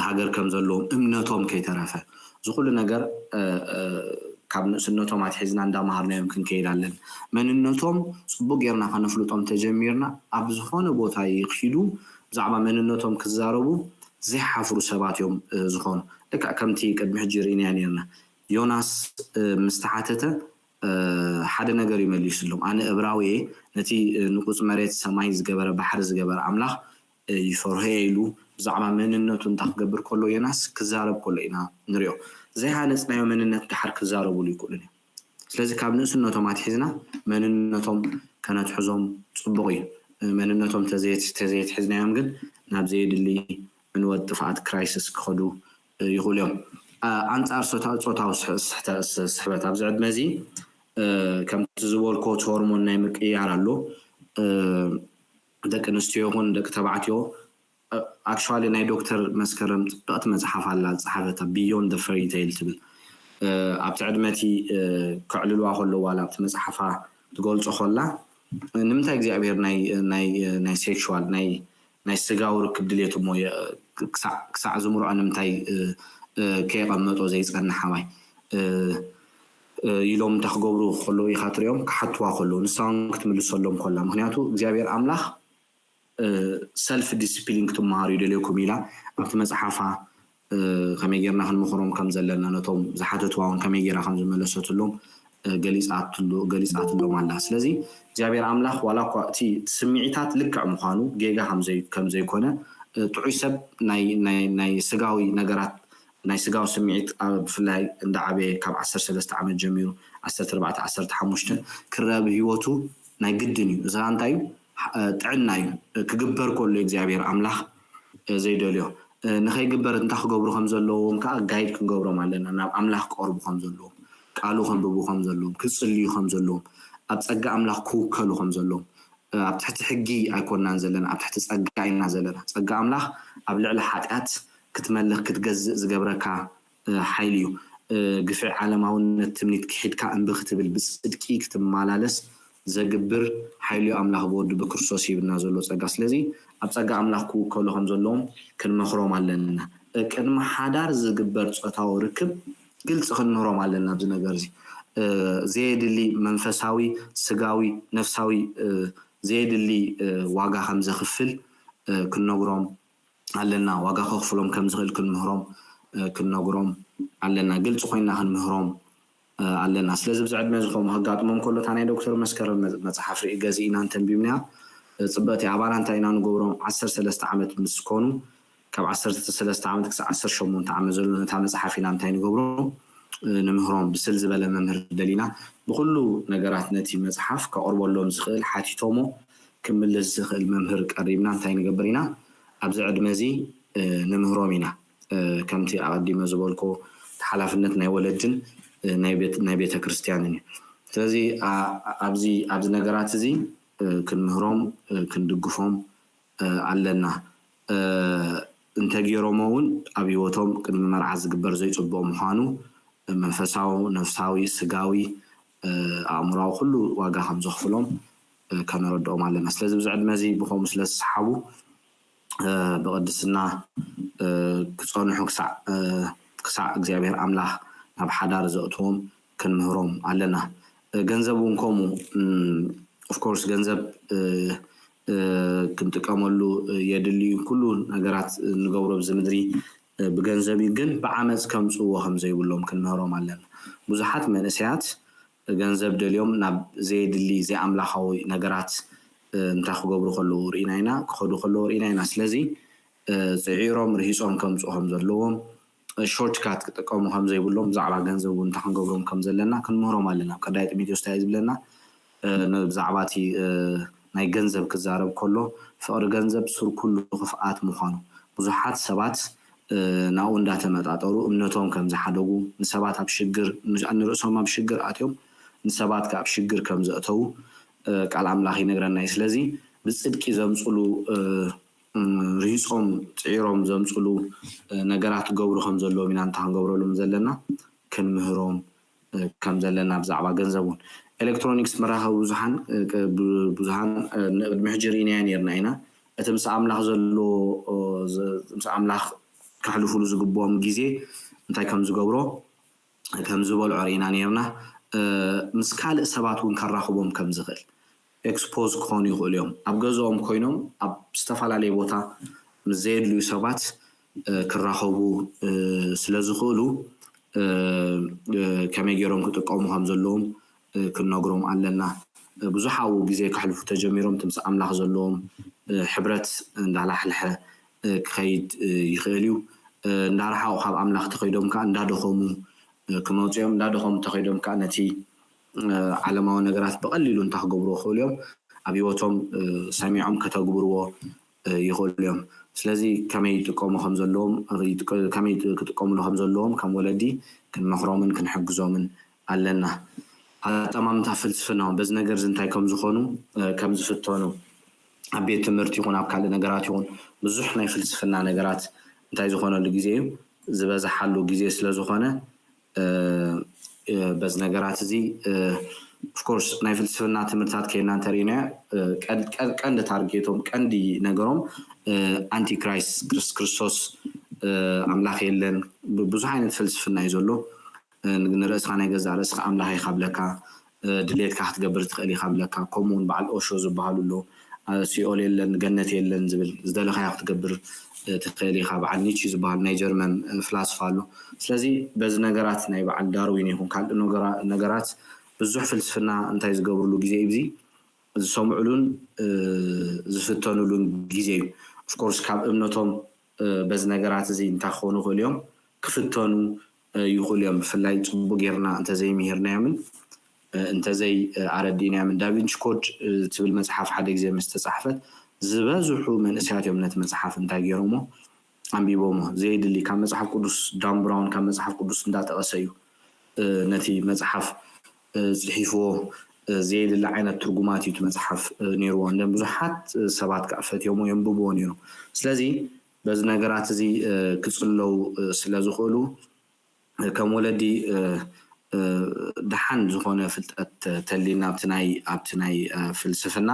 ሃገር ከም ዘለዎም እምነቶም ከይተረፈ እዚ ኩሉ ነገር ካብ ንእስነቶም ኣትሒዝና እንዳመሃርናዮም ክንከይድ ኣለን። መንነቶም ፅቡቅ ጌርና ከነፍልጦም ተጀሚርና ኣብ ዝኾነ ቦታ ይኽዱ ብዛዕባ መንነቶም ክዛረቡ ዘይሓፍሩ ሰባት እዮም ዝኾኑ። ልክዕ ከምቲ ቅድሚ ሕጂ ርኢናዮ ነርና ዮናስ ምስ ተሓተተ ሓደ ነገር እዩ መሊስሎም። ኣነ እብራዊ እየ፣ ነቲ ንቁጽ መሬት ሰማይ ዝገበረ ባሕሪ ዝገበረ ኣምላኽ ይፈርሆ እየ ኢሉ ብዛዕባ መንነቱ እንታይ ክገብር ከሎ ዮናስ ክዛረብ ከሎ ኢና ንሪኦ። ዘይሃነጽናዮ መንነት ደሓር ክዛረብሉ ይክእሉን እዮም። ስለዚ ካብ ንእስነቶም ኣትሒዝና መንነቶም ከነትሕዞም ጽቡቕ እዩ። መንነቶም ተዘየትሒዝናዮም ግን ናብ ዘየድሊ ዕንወት ጥፍኣት ክራይሲስ ክኸዱ ይኽእሉ እዮም። ኣንጻር ጾታዊ ስሕበት ኣብዚ ዕድመ እዚ ከምቲ ዝበልኮ እቲ ሆርሞን ናይ ምቅያር ኣሎ። ደቂ ኣንስትዮ ይኹን ደቂ ተባዕትዮ ኣክቹዋሊ ናይ ዶክተር መስከረም ፅብቅቲ መፅሓፍ ኣላ ዝፀሓፈታ ቢዮንድ ፈሪ ቴል ትብል ኣብቲ ዕድመ እቲ ከዕልልዋ ከለዉ ዋላ ኣብቲ መፅሓፋ ትገልፆ ከላ ንምንታይ እግዚኣብሔር ናይ ሴክሽዋል ናይ ናይ ስጋዊ ርክብ ድሌት እሞ ክሳዕ ዝምርዖ ንምንታይ ከየቐመጦ ዘይፀንሕ ኣባይ ኢሎም እንታይ ክገብሩ ከለዉ ኢኻ ትሪኦም ክሓትዋ ከለዉ ንሳ እውን ክትምልሰሎም ከላ ምክንያቱ እግዚኣብሔር ኣምላኽ ሰልፍ ዲስፕሊን ክትመሃሩ ይደልየኩም ኢላ ኣብቲ መፅሓፋ ከመይ ጌርና ክንምኽሮም ከም ዘለና ነቶም ዝሓተትዋ እውን ከመይ ጌራ ከም ዝመለሰትሎም ገሊፃትሎም ኣላ። ስለዚ እግዚኣብሔር ኣምላኽ ዋላ እኳ እቲ ስምዒታት ልክዕ ምዃኑ ጌጋ ከም ዘይኮነ ጥዑይ ሰብ ናይ ስጋዊ ነገራት ናይ ስጋዊ ስምዒት ብፍላይ እንዳዓበየ ካብ ዓሰርተ ሰለስተ ዓመት ጀሚሩ ዓሰርተ ኣርባዕተ ዓሰርተ ሓሙሽተ ክረአ ብህይወቱ ናይ ግድን እዩ። እዚ ከዓ እንታይ እዩ? ጥዕና እዩ። ክግበር ከሎ እግዚኣብሔር ኣምላኽ ዘይደልዮ ንኸይግበር እንታይ ክገብሩ ከም ዘለዎም ከዓ ጋይድ ክንገብሮም ኣለና። ናብ ኣምላኽ ክቐርቡ ከም ዘለዎም፣ ቃሉ ከንብቡ ከም ዘለዎም፣ ክጽልዩ ከም ዘለዎም፣ ኣብ ጸጋ ኣምላኽ ክውከሉ ከም ዘለዎም፣ ኣብ ትሕቲ ሕጊ ኣይኮናን ዘለና፣ ኣብ ትሕቲ ጸጋ ኢና ዘለና። ጸጋ ኣምላኽ ኣብ ልዕሊ ሓጢኣት ክትመልኽ ክትገዝእ ዝገብረካ ሓይሊ እዩ። ግፍዒ ዓለማውነት ትምኒት ክሒድካ እምቢ ክትብል ብጽድቂ ክትመላለስ ዘግብር ሓይሊ እዩ ኣምላኽ ብወዱ ብክርስቶስ ሂብና ዘሎ ጸጋ። ስለዚ ኣብ ጸጋ ኣምላኽ ክውከሉ ከም ዘለዎም ክንመኽሮም ኣለና። ቅድሚ ሓዳር ዝግበር ጾታዊ ርክብ ግልጺ ክንምህሮም ኣለና ኣብዚ ነገር እዚ። ዘየድሊ መንፈሳዊ፣ ስጋዊ፣ ነፍሳዊ ዘየድሊ ዋጋ ከም ዘኽፍል ክንነግሮም ኣለና። ዋጋ ከኽፍሎም ከም ዝኽእል ክንምህሮም ክንነግሮም ኣለና፣ ግልፂ ኮይና ክንምህሮም ኣለና። ስለዚ ብዚ ዕድመ እዚ ከምኡ ከጋጥሞም ከሎ እታ ናይ ዶክተር መስከረም መፅሓፍ ርኢ ገዚእና እንተንቢብናያ፣ ፅብቕቲ ኣባና እንታይ ኢና ንገብሮም? ዓሰርተ ሰለስተ ዓመት ምስ ኮኑ ካብ ዓሰርተ ሰለስተ ዓመት ክሳብ ዓሰርተ ሸሞንተ ዓመት ዘሎ ነታ መፅሓፍ ኢና እንታይ ንገብሮም? ንምህሮም። ብስል ዝበለ መምህር ደሊና ብኩሉ ነገራት ነቲ መፅሓፍ ከቕርበሎም ዝኽእል፣ ሓቲቶሞ ክምልስ ዝኽእል መምህር ቀሪብና እንታይ ንገብር ኢና? ኣብዚ ዕድመ እዚ ንምህሮም ኢና። ከምቲ ኣቐዲመ ዝበልኮ፣ እቲ ሓላፍነት ናይ ወለድን ናይ ቤተ ክርስቲያንን እዩ። ስለዚ ኣብዚ ኣብዚ ነገራት እዚ ክንምህሮም ክንድግፎም ኣለና። እንተገይሮሞ እውን ኣብ ህይወቶም ቅድሚ መርዓ ዝግበር ዘይፅቡቕ ምዃኑ መንፈሳዊ፣ ነፍሳዊ፣ ስጋዊ፣ ኣእምራዊ ኩሉ ዋጋ ከም ዘኽፍሎም ከነረድኦም ኣለና። ስለዚ ብዚ ዕድመ እዚ ብኸምኡ ስለ ዝሰሓቡ ብቕድስና ክፀንሑ ክሳዕ እግዚኣብሔር ኣምላኽ ናብ ሓዳር ዘእትዎም ክንምህሮም ኣለና። ገንዘብ እውን ከምኡ ኦፍኮርስ ገንዘብ ክንጥቀመሉ የድሊ እዩ። ኩሉ ነገራት ንገብሮ ኣብዚ ምድሪ ብገንዘብ እዩ፣ ግን ብዓመፅ ከምፅዎ ከምዘይብሎም ክንምህሮም ኣለና። ብዙሓት መንእሰያት ገንዘብ ደልዮም ናብ ዘየድሊ ዘይኣምላኻዊ ነገራት እንታይ ክገብሩ ከለዉ ርኢና ኢና፣ ክኸዱ ከለዉ ርኢና ኢና። ስለዚ ፅዒሮም ርሂፆም ከምፅኡ ከም ዘለዎም፣ ሾርት ካት ክጥቀሙ ከም ዘይብሎም፣ ብዛዕባ ገንዘብ እውን እንታይ ክንገብሮም ከም ዘለና ክንምህሮም ኣለና። ቀዳይ ጢሞቴዎስ እንታይ እዩ ዝብለና? ብዛዕባ እቲ ናይ ገንዘብ ክዛረብ ከሎ፣ ፍቕሪ ገንዘብ ሱር ኩሉ ክፍኣት ምዃኑ፣ ብዙሓት ሰባት ናብኡ እንዳተመጣጠሩ እምነቶም ከም ዝሓደጉ፣ ንሰባት ኣብ ሽግር፣ ንርእሶም ኣብ ሽግር ኣትዮም ንሰባት ከኣ ኣብ ሽግር ከም ዘእተዉ ቃል ኣምላኽ ይነግረና እዩ። ስለዚ ብጽድቂ ዘምጽሉ ርሂጾም ጽዒሮም ዘምጽሉ ነገራት ክገብሩ ከም ዘለዎም ኢና እንታ ክንገብረሎም ዘለና ክንምህሮም ከም ዘለና ብዛዕባ ገንዘብ እውን ኤሌክትሮኒክስ መራኸቢ ብዙሓን ብዙሃን ንቅድሚ ሕጂ ርኢናዮ ነርና ኢና። እቲ ምስ ኣምላኽ ዘሎ ምስ ኣምላኽ ከሕልፉሉ ዝግብኦም ግዜ እንታይ ከም ዝገብሮ ከም ዝበልዖ ርኢና ነርና። ምስ ካልእ ሰባት እውን ከራኽቦም ከም ዝኽእል ኤክስፖዝ ክኾኑ ይኽእሉ እዮም። ኣብ ገዝኦም ኮይኖም ኣብ ዝተፈላለየ ቦታ ምስ ዘየድልዩ ሰባት ክራኸቡ ስለ ዝኽእሉ ከመይ ገይሮም ክጥቀሙ ከም ዘለዎም ክንነግሮም ኣለና። ብዙሕ ኣብኡ ግዜ ከሕልፉ ተጀሚሮም እቲ ምስ ኣምላኽ ዘለዎም ሕብረት እንዳላሕልሐ ክኸይድ ይኽእል እዩ። እንዳረሓቑ ካብ ኣምላኽ ተኸይዶም ከዓ እንዳደኸሙ ክመፁ እዮም። እንዳደኸሙ ተኸይዶም ከዓ ነቲ ዓለማዊ ነገራት ብቐሊሉ እንታይ ክገብርዎ ይኽእሉ እዮም? ኣብ ህይወቶም ሰሚዖም ከተግብርዎ ይኽእሉ እዮም። ስለዚ ከመይ ይጥቀሙ ከም ዘለዎም ከመይ ክጥቀምሉ ከም ዘለዎም ከም ወለዲ ክንመኽሮምን ክንሕግዞምን ኣለና። ኣጠማምታ ፍልስፍና በዚ ነገር እዚ እንታይ ከም ዝኾኑ ከም ዝፍተኑ ኣብ ቤት ትምህርቲ ይኹን ኣብ ካልእ ነገራት ይኹን ብዙሕ ናይ ፍልስፍና ነገራት እንታይ ዝኾነሉ ግዜ እዩ ዝበዝሓሉ ግዜ ስለ ዝኾነ በዚ ነገራት እዚ ኦፍኮርስ ናይ ፍልስፍና ትምህርትታት ከይና እንተሪእናዮ ቀንዲ ታርጌቶም ቀንዲ ነገሮም ኣንቲክራይስት ክርስቶስ ኣምላኽ የለን ብዙሕ ዓይነት ፍልስፍና እዩ ዘሎ ንርእስኻ ናይ ገዛእ ርእስኻ ኣምላኽ ኢኻ ብለካ ድሌትካ ክትገብር ትኽእል ኢኻ ብለካ ከምኡውን በዓል ኦሾ ዝበሃሉ ኣሎ ሲኦል የለን ገነት የለን ዝብል ዝደለኻዮ ክትገብር ትኽእል ኢኻ በዓል ኒቺ ዝበሃል ናይ ጀርመን ፍላስፋ ኣሎ ስለዚ በዚ ነገራት ናይ በዓል ዳርዊን ይኹን ካልእ ነገራት ብዙሕ ፍልስፍና እንታይ ዝገብርሉ ግዜ እዩ ዝሰምዕሉን ዝፍተኑሉን ግዜ እዩ ኦፍኮርስ ካብ እምነቶም በዚ ነገራት እዚ እንታይ ክኾኑ ይኽእሉ እዮም ክፍተኑ ይኽእሉ እዮም ብፍላይ ፅቡቅ ጌርና እንተዘይምሂርናዮምን እንተዘይ ኣረዲእናዮምን ዳቪንች ኮድ ትብል መፅሓፍ ሓደ ግዜ ምስ ተፃሕፈት ዝበዝሑ መንእሰያት እዮም ነቲ መፅሓፍ እንታይ ገይሮሞ ኣንቢቦሞ ዘየድሊ ካብ መፅሓፍ ቅዱስ ዳን ብራውን ካብ መፅሓፍ ቅዱስ እንዳጠቐሰ እዩ ነቲ መፅሓፍ ፅሒፍዎ ዘየድሊ ዓይነት ትርጉማት እዩ እቲ መፅሓፍ ነይርዎ እንደ ብዙሓት ሰባት ከዓ ፈትዮሞ የንብብዎ ነይሮም ስለዚ በዚ ነገራት እዚ ክፅለው ስለ ዝኽእሉ ከም ወለዲ ደሓን ዝኾነ ፍልጠት ተሊና ኣብቲ ናይ ኣብቲ ናይ ፍልስፍና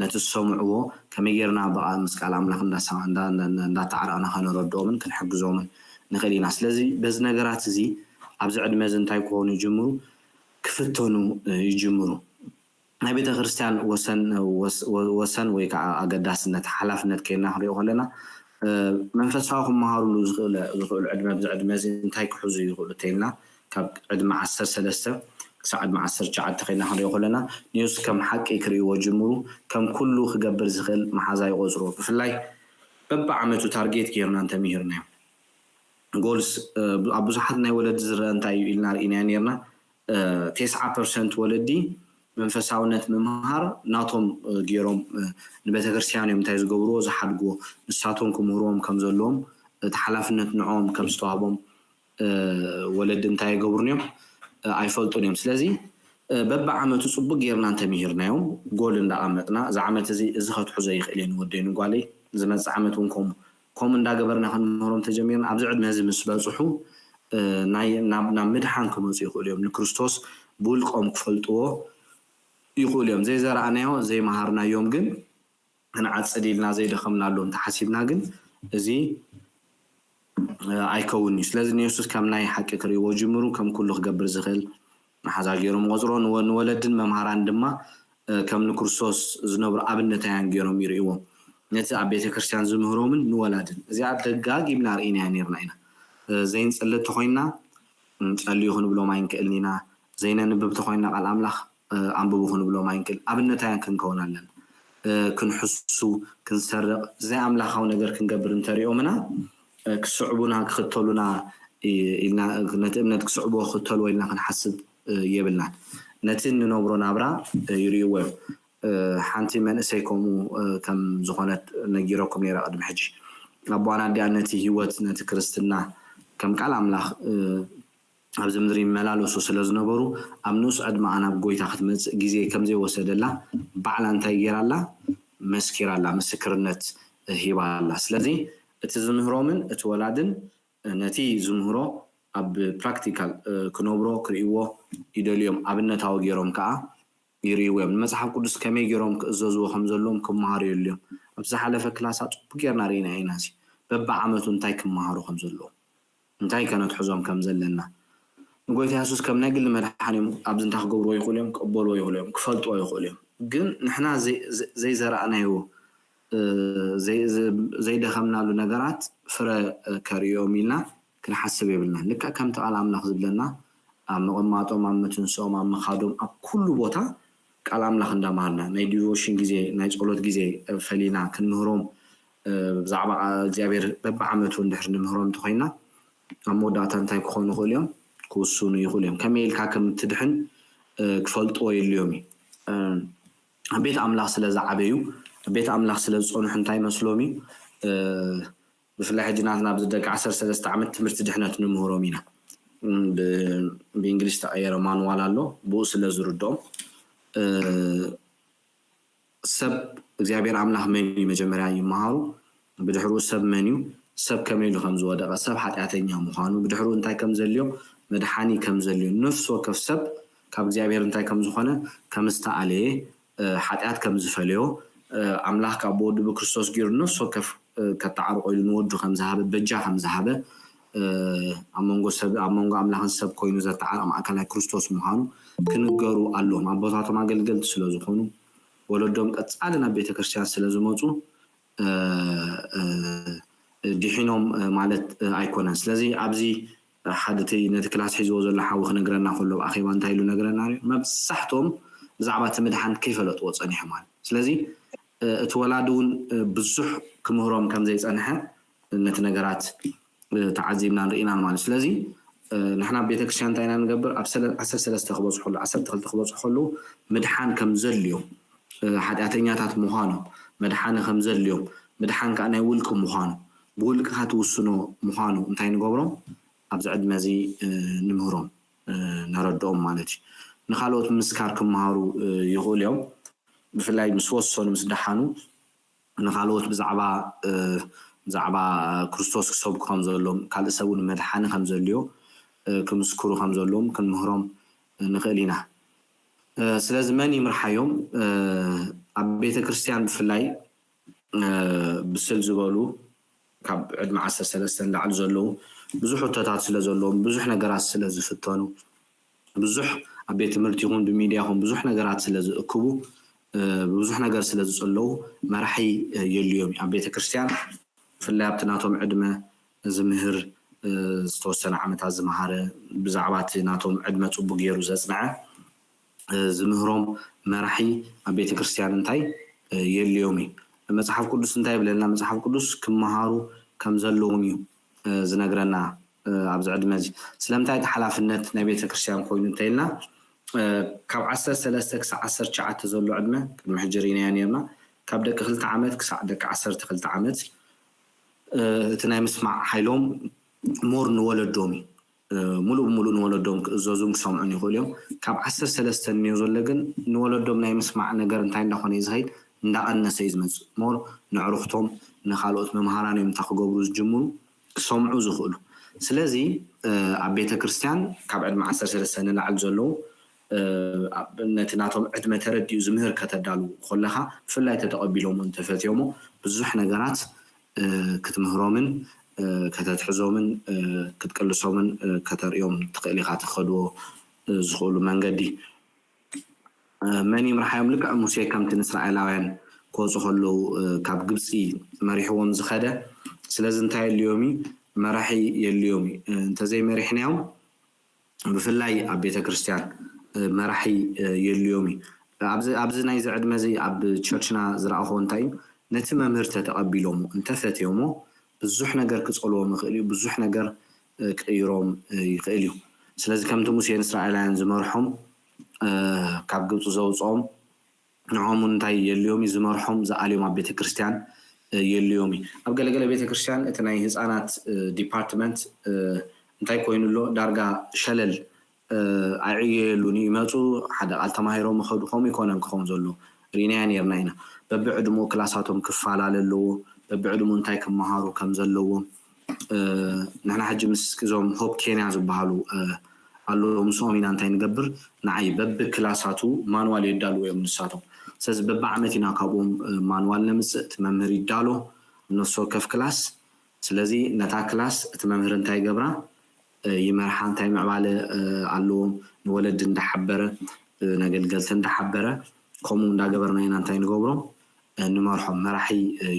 ነቲ ዝሰምዕዎ ከመይ ጌርና ብኣ ምስ ቃል ኣምላኽ እንዳተዓረቕና ከነረድኦምን ክንሕግዞምን ንኽእል ኢና። ስለዚ በዚ ነገራት እዚ ኣብዚ ዕድመ እዚ እንታይ ክኾኑ ይጅምሩ? ክፍተኑ ይጅምሩ። ናይ ቤተ ክርስቲያን ወሰን ወሰን ወይ ከዓ ኣገዳስነት ሓላፍነት ከይና ክንሪኦ ከለና መንፈሳዊ ክመሃሩሉ ዝኽእሉ ዕድመ ብዚ ዕድመ እዚ እንታይ ክሕዙ ይኽእሉ እንተኢልና ካብ ዕድመ ዓሰርተ ሰለስተ ክሳብ ዕድመ ዓሰርተ ትሽዓተ ከይና ክንሪኦ ከለና ኒውስ ከም ሓቂ ክርእይዎ ጅምሩ። ከም ኩሉ ክገብር ዝኽእል መሓዛ ይቆፅሮ። ብፍላይ በብዓመቱ ታርጌት ጌርና እንተምሂርናዮ ጎልስ ኣብ ብዙሓት ናይ ወለዲ ዝረአ እንታይ እዩ ኢልና ርኢናዮ ኔርና። ተስዓ ፐርሰንት ወለዲ መንፈሳውነት ምምሃር ናቶም ገይሮም ንቤተክርስትያን እዮም እንታይ ዝገብርዎ ዝሓድግዎ ንሳቶም ክምህርዎም ከም ዘለዎም እቲ ሓላፍነት ንዕኦም ከም ዝተዋህቦም ወለዲ እንታይ ይገብሩን እዮም ኣይፈልጡን እዮም። ስለዚ በብዓመቱ ፅቡቅ ጌርና እንተምሂርናዮም ጎል እንዳቐመጥና እዚ ዓመት እዚ እዚ ከትሕዞ ይኽእል እየ ንወደይ ንጓለይ ዝመፅእ ዓመት እውን ከምኡ ከምኡ እንዳገበርና ክንምህሮም ተጀሚርና ኣብዚ ዕድመ እዚ ምስ በፅሑ ናብ ምድሓን ክመፁ ይኽእሉ እዮም። ንክርስቶስ ብውልቆም ክፈልጥዎ ይኽእሉ እዮም። ዘይዘራእናዮ ዘይመሃርናዮም ግን ክንዓፅድ ኢልና ዘይደኸምናሎም ተሓሲብና ግን እዚ ኣይከውን እዩ። ስለዚ ንየሱስ ከም ናይ ሓቂ ክርእይዎ ጅምሩ ከም ኩሉ ክገብር ዝኽእል መሓዛ ገይሮም ቆፅሮ ንወለድን መምሃራን ድማ ከም ንክርስቶስ ዝነብሩ ኣብነታውያን ገይሮም ይርእይዎም። ነቲ ኣብ ቤተ ክርስቲያን ዝምህሮምን ንወላድን እዚኣ ደጋጊምና ርኢናያ ነርና ኢና። ዘይንፅሊ ተኮይንና ፀልዩ ክንብሎም ኣይንክእልን ኢና። ዘይነንብብ ተኮይንና ቃል ኣምላኽ ኣንብቡ ክንብሎም ኣይንክእል። ኣብነታውያን ክንከውን ኣለና። ክንሕሱ፣ ክንሰርቕ፣ ዘይኣምላኻዊ ነገር ክንገብር እንተሪኦምና ክስዕቡና ክኽተሉና ኢልና ነቲ እምነት ክስዕብዎ ክኽተልዎ ኢልና ክንሓስብ የብልናን። ነቲ እንነብሮ ናብራ ይርእይዎ እዮም። ሓንቲ መንእሰይ ከምኡ ከም ዝኾነት ነጊረኩም ነይረ ቅድሚ ሕጂ። ኣቦኣን ኣዲኣን ነቲ ህይወት ነቲ ክርስትና ከም ቃል ኣምላኽ ኣብዚ ምድሪ ይመላለሱ ስለ ዝነበሩ ኣብ ንኡስ ዕድመኣ ናብ ጎይታ ክትመፅእ ግዜ ከም ዘይወሰደላ ባዕላ እንታይ ገይራ ኣላ? መስኪራ ኣላ፣ ምስክርነት ሂባ ኣላ። ስለዚ እቲ ዝምህሮምን እቲ ወላድን ነቲ ዝምህሮ ኣብ ፕራክቲካል ክነብሮ ክርእይዎ ይደልዮም ኣብነታዊ ገይሮም ከዓ ይርእይዎ እዮም። ንመፅሓፍ ቅዱስ ከመይ ገይሮም ክእዘዝዎ ከም ዘለዎም ክመሃሩ የድልዮም። ኣብቲ ዝሓለፈ ክላሳ ፅቡቅ ጌርና ርኢና ኢና። በብዓመቱ እንታይ ክመሃሩ ከም ዘለዎም እንታይ ከነትሕዞም ከም ዘለና ንጎይታ የሱስ ከም ናይ ግሊ መድሓኒኦም ኣብዚ እንታይ ክገብርዎ ይኽእሉ እዮም፣ ክቕበልዎ ይኽእሉ እዮም፣ ክፈልጥዎ ይኽእሉ እዮም። ግን ንሕና ዘይዘራእናዮ ዘይደኸምናሉ ነገራት ፍረ ከርእዮም ኢልና ክንሓስብ የብልናን። ልክዕ ከምቲ ቃል ኣምላኽ ዝብለና ኣብ ምቕማጦም፣ ኣብ ምትንስኦም፣ ኣብ ምኻዶም፣ ኣብ ኩሉ ቦታ ቃል ኣምላኽ እንዳምሃርና ናይ ዲቮሽን ግዜ ናይ ጸሎት ግዜ ፈሊና ክንምህሮም ብዛዕባ እግዚኣብሔር በብዓመቱ እንድሕር ንምህሮም እንተኮይና ኣብ መወዳእታ እንታይ ክኾኑ ይኽእሉ እዮም? ክውስኑ ይኽእሉ እዮም። ከመይ ኢልካ ከም እትድሕን ክፈልጥዎ የድልዮም እዩ። ኣብ ቤት ኣምላኽ ስለ ዝዓበዩ ኣብ ቤት ኣምላኽ ስለ ዝጸንሑ እንታይ መስሎም እዩ? ብፍላይ ሕጂ ናትና ኣብዚ ደቂ ዓሰርተ ሰለስተ ዓመት ትምህርቲ ድሕነት ንምህሮም ኢና። ብእንግሊሽ ተቐየረ ማንዋል ኣሎ ብኡ ስለ ዝርድኦም ሰብ እግዚኣብሔር ኣምላኽ መን እዩ መጀመርያ ይመሃሩ። ብድሕሩ ሰብ መን እዩ ሰብ ከመይ ኢሉ ከም ዝወደቐ ሰብ ሓጢኣተኛ ምዃኑ ብድሕሩ እንታይ ከም ዘልዮ መድሓኒ ከም ዘልዮ ነፍሲ ወከፍ ሰብ ካብ እግዚኣብሔር እንታይ ከም ዝኾነ ከም ዝተኣለየ ሓጢኣት ከም ዝፈለዮ ኣምላኽ ካብ ብወዱ ብክርስቶስ ገይሩ ነፍሲ ወከፍ ከተዓርቆ ኢሉ ንወዱ ከም ዝሃበ በጃ ከም ዝሃበ ኣብ መንጎ ሰብ ኣብ መንጎ ኣምላኽን ሰብ ኮይኑ ዘተዓርቕ ማእከል ናይ ክርስቶስ ምዃኑ ክንገሩ ኣለዎም። ኣቦታቶም ኣገልገልቲ ስለ ዝኾኑ ወለዶም ቀጻሊ ናብ ቤተ ክርስቲያን ስለ ዝመፁ ድሒኖም ማለት ኣይኮነን። ስለዚ ኣብዚ ሓደ እቲ ነቲ ክላስ ሒዝዎ ዘሎ ሓዊ ክነግረና ከሎ ኣብ ኣኼባ እንታይ ኢሉ ነገረና ነይሩ? መብዛሕትኦም ብዛዕባ እቲ ምድሓን ከይፈለጥዎ ጸኒሖም ማለት። ስለዚ እቲ ወላዲ እውን ብዙሕ ክምህሮም ከም ዘይጸንሐ ነቲ ነገራት ተዓዚብናን ርኢናን ማለት እዩ። ስለዚ ንሕና ኣብ ቤተክርስትያን እንታይ ኢና ንገብር? ኣብ ሰለ- ዓሰርተ ሰለስተ ክበፅሑ ከለዉ፣ ዓሰርተ ክልተ ክበፅሑ ከለዉ ምድሓን ከም ዘድልዮም፣ ሓጢኣተኛታት ምዃኖም፣ መድሓኒ ከም ዘድልዮም፣ ምድሓን ከዓ ናይ ውልቂ ምዃኑ፣ ብውልቅኻ ትውስኖ ምዃኑ እንታይ ንገብሮም? ኣብዚ ዕድመ እዚ ንምህሮም፣ ነረድኦም ማለት እዩ። ንካልኦት ምስካር ክመሃሩ ይኽእሉ እዮም። ብፍላይ ምስ ወሰኑ ምስ ደሓኑ ንኻልኦት ብዛዕባ ብዛዕባ ክርስቶስ ክሰብኩ ከም ዘለዎም ካልእ ሰብ እውን መድሓኒ ከም ዘድልዮ ክምስክሩ ከም ዘለዎም ክንምህሮም ንኽእል ኢና። ስለዚ መን ይምርሓዮም? ኣብ ቤተ ክርስቲያን ብፍላይ ብስል ዝበሉ ካብ ዕድመ ዓሰርተ ሰለስተ ንላዕሊ ዘለዉ ብዙሕ ሕቶታት ስለ ዘለዎም ብዙሕ ነገራት ስለ ዝፍተኑ ብዙሕ ኣብ ቤት ትምህርቲ ይኹን ብሚድያ ይኹን ብዙሕ ነገራት ስለ ዝእክቡ ብዙሕ ነገር ስለ ዝፅለዉ መራሒ የድልዮም እዩ ኣብ ቤተ ክርስቲያን። ብፍላይ ኣብቲ ናቶም ዕድመ ዝምህር ዝተወሰነ ዓመታት ዝመሃረ ብዛዕባ እቲ ናቶም ዕድመ ፅቡቅ ገይሩ ዘፅንዐ ዝምህሮም መራሒ ኣብ ቤተ ክርስቲያን እንታይ የልዮም እዩ። መፅሓፍ ቅዱስ እንታይ ይብለና? መፅሓፍ ቅዱስ ክመሃሩ ከም ዘለዎም እዩ ዝነግረና ኣብዚ ዕድመ እዚ። ስለምንታይ እቲ ሓላፍነት ናይ ቤተ ክርስቲያን ኮይኑ እንተኢልና ካብ ዓሰርተ ሰለስተ ክሳብ ዓሰርተ ትሽዓተ ዘሎ ዕድመ ቅድሚ ሕጂ ርኢናዮ ነርና። ካብ ደቂ ክልተ ዓመት ክሳዕ ደቂ ዓሰርተ ክልተ ዓመት እቲ ናይ ምስማዕ ሓይሎም ሞር ንወለዶም እዩ። ሙሉእ ብሙሉእ ንወለዶም ክእዘዙን ክሰምዑን ይኽእሉ እዮም። ካብ ዓሰርተ ሰለስተ እንዮ ዘሎ ግን ንወለዶም ናይ ምስማዕ ነገር እንታይ እንዳኾነ እዩ ዝኸይድ? እንዳቐነሰ እዩ ዝመፅእ። ሞር ንዕሩኽቶም ንካልኦት መምሃራን እዮም እንታይ ክገብሩ ዝጅምሩ ክሰምዑ ዝኽእሉ። ስለዚ ኣብ ቤተ ክርስቲያን ካብ ዕድመ ዓሰርተ ሰለስተ ንላዕሊ ዘለዉ ነቲ ናቶም ዕድመ ተረዲኡ ዝምህር ከተዳሉ ከለኻ ብፍላይ ተተቐቢሎሞ እንተፈትዮሞ ብዙሕ ነገራት ክትምህሮምን ከተትሕዞምን ክትቅልሶምን ከተርእዮም ትኽእል ኢኻ። ትኸድዎ ዝኽእሉ መንገዲ መን ይምርሓዮም? ልክዕ ሙሴ ከምቲ ንእስራኤላውያን ክወፁ ከለዉ ካብ ግብፂ መሪሕዎም ዝኸደ። ስለዚ እንታይ የልዮም እዩ? መራሒ የልዮም እዩ። እንተዘይመሪሕናዮም ብፍላይ ኣብ ቤተ ክርስቲያን መራሒ የልዮም እዩ። ኣብዚ ናይዚ ዕድመ እዚ ኣብ ቸርችና ዝረኣኹዎ እንታይ እዩ? ነቲ መምህር ተተቐቢሎሞ እንተፈትዮሞ ብዙሕ ነገር ክፀልዎም ይኽእል እዩ። ብዙሕ ነገር ክቕይሮም ይኽእል እዩ። ስለዚ ከምቲ ሙሴ ንእስራኤላውያን ዝመርሖም ካብ ግብፂ ዘውፅኦም ንዖም እንታይ የልዮም እዩ? ዝመርሖም ዝኣልዮም ኣብ ቤተ ክርስቲያን የልዮም እዩ። ኣብ ገለገለ ቤተ ክርስቲያን እቲ ናይ ህፃናት ዲፓርትመንት እንታይ ኮይኑ ኣሎ? ዳርጋ ሸለል ኣይዕየየሉን እዩ። ይመፁ ሓደ ቃል ተማሂሮም ይኸዱ። ከምኡ ይኮነን ክኸውን ዘለዎ። ርኢናዮ ነርና ኢና። በብዕድሙ ክላሳቶም ክፈላለ ኣለዎ። በብዕድሙ እንታይ ክመሃሩ ከም ዘለዎም ንሕና ሕጂ ምስ እዞም ሆፕ ኬንያ ዝበሃሉ ኣለዉ። ምስኦም ኢና እንታይ ንገብር? ንዓይ በብክላሳቱ ማንዋል የዳልዉ እዮም ንሳቶም። ስለዚ በብዓመት ኢና ካብኦም ማንዋል ነምፅእ። እቲ መምህር ይዳሎ ነፍሲ ወከፍ ክላስ። ስለዚ ነታ ክላስ እቲ መምህር እንታይ ይገብራ? ይመርሓ። እንታይ ምዕባለ ኣለዎም? ንወለዲ እንዳሓበረ፣ ነገልገልቲ እንዳሓበረ፣ ከምኡ እንዳገበርና ኢና እንታይ ንገብሮም? ንመርሖም። መራሒ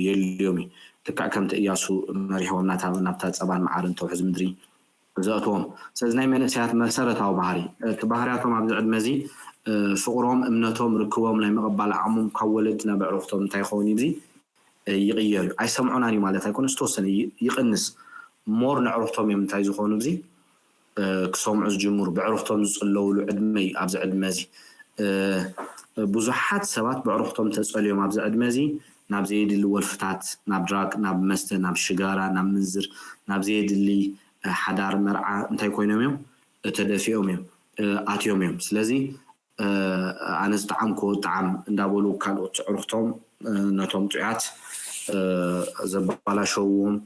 የልዮም እዩ። ልክዕ ከምቲ እያሱ መሪሕዎም ናብታ ጸባን መዓርን ተውሕዝ ምድሪ ዘእትዎም። ስለዚ ናይ መንእሰያት መሰረታዊ ባህሪ፣ እቲ ባህርያቶም ኣብዚ ዕድመ እዚ ፍቕሮም፣ እምነቶም፣ ርክቦም፣ ናይ ምቕባል ዓቕሞም ካብ ወለዲ ናብ ኣዕሩኽቶም እንታይ ይኸውን እዩ? እዚ ይቕየር እዩ። ኣይሰምዑናን እዩ ማለት ኣይኮነ፣ ዝተወሰነ ይቕንስ። ሞር ንዕሩኽቶም እዮም እንታይ ዝኾኑ? እዚ ክሰምዑ ዝጅምሩ፣ ብዕሩኽቶም ዝጽለውሉ ዕድመ እዩ። ኣብዚ ዕድመ እዚ ብዙሓት ሰባት ብዕሩኽቶም ተጸልዮም ኣብዚ ዕድመ እዚ ናብ ዘየድሊ ወልፍታት፣ ናብ ድራግ፣ ናብ መስተ፣ ናብ ሽጋራ፣ ናብ ምንዝር፣ ናብ ዘየድሊ ሓዳር፣ መርዓ እንታይ ኮይኖም እዮም? ተደፊኦም እዮም፣ ኣትዮም እዮም። ስለዚ ኣነ ዝጠዓምክዎ ጣዕም እንዳበሉ ካልኦት ኣዕሩኽቶም ነቶም ጥዑያት ዘባላሸውዎም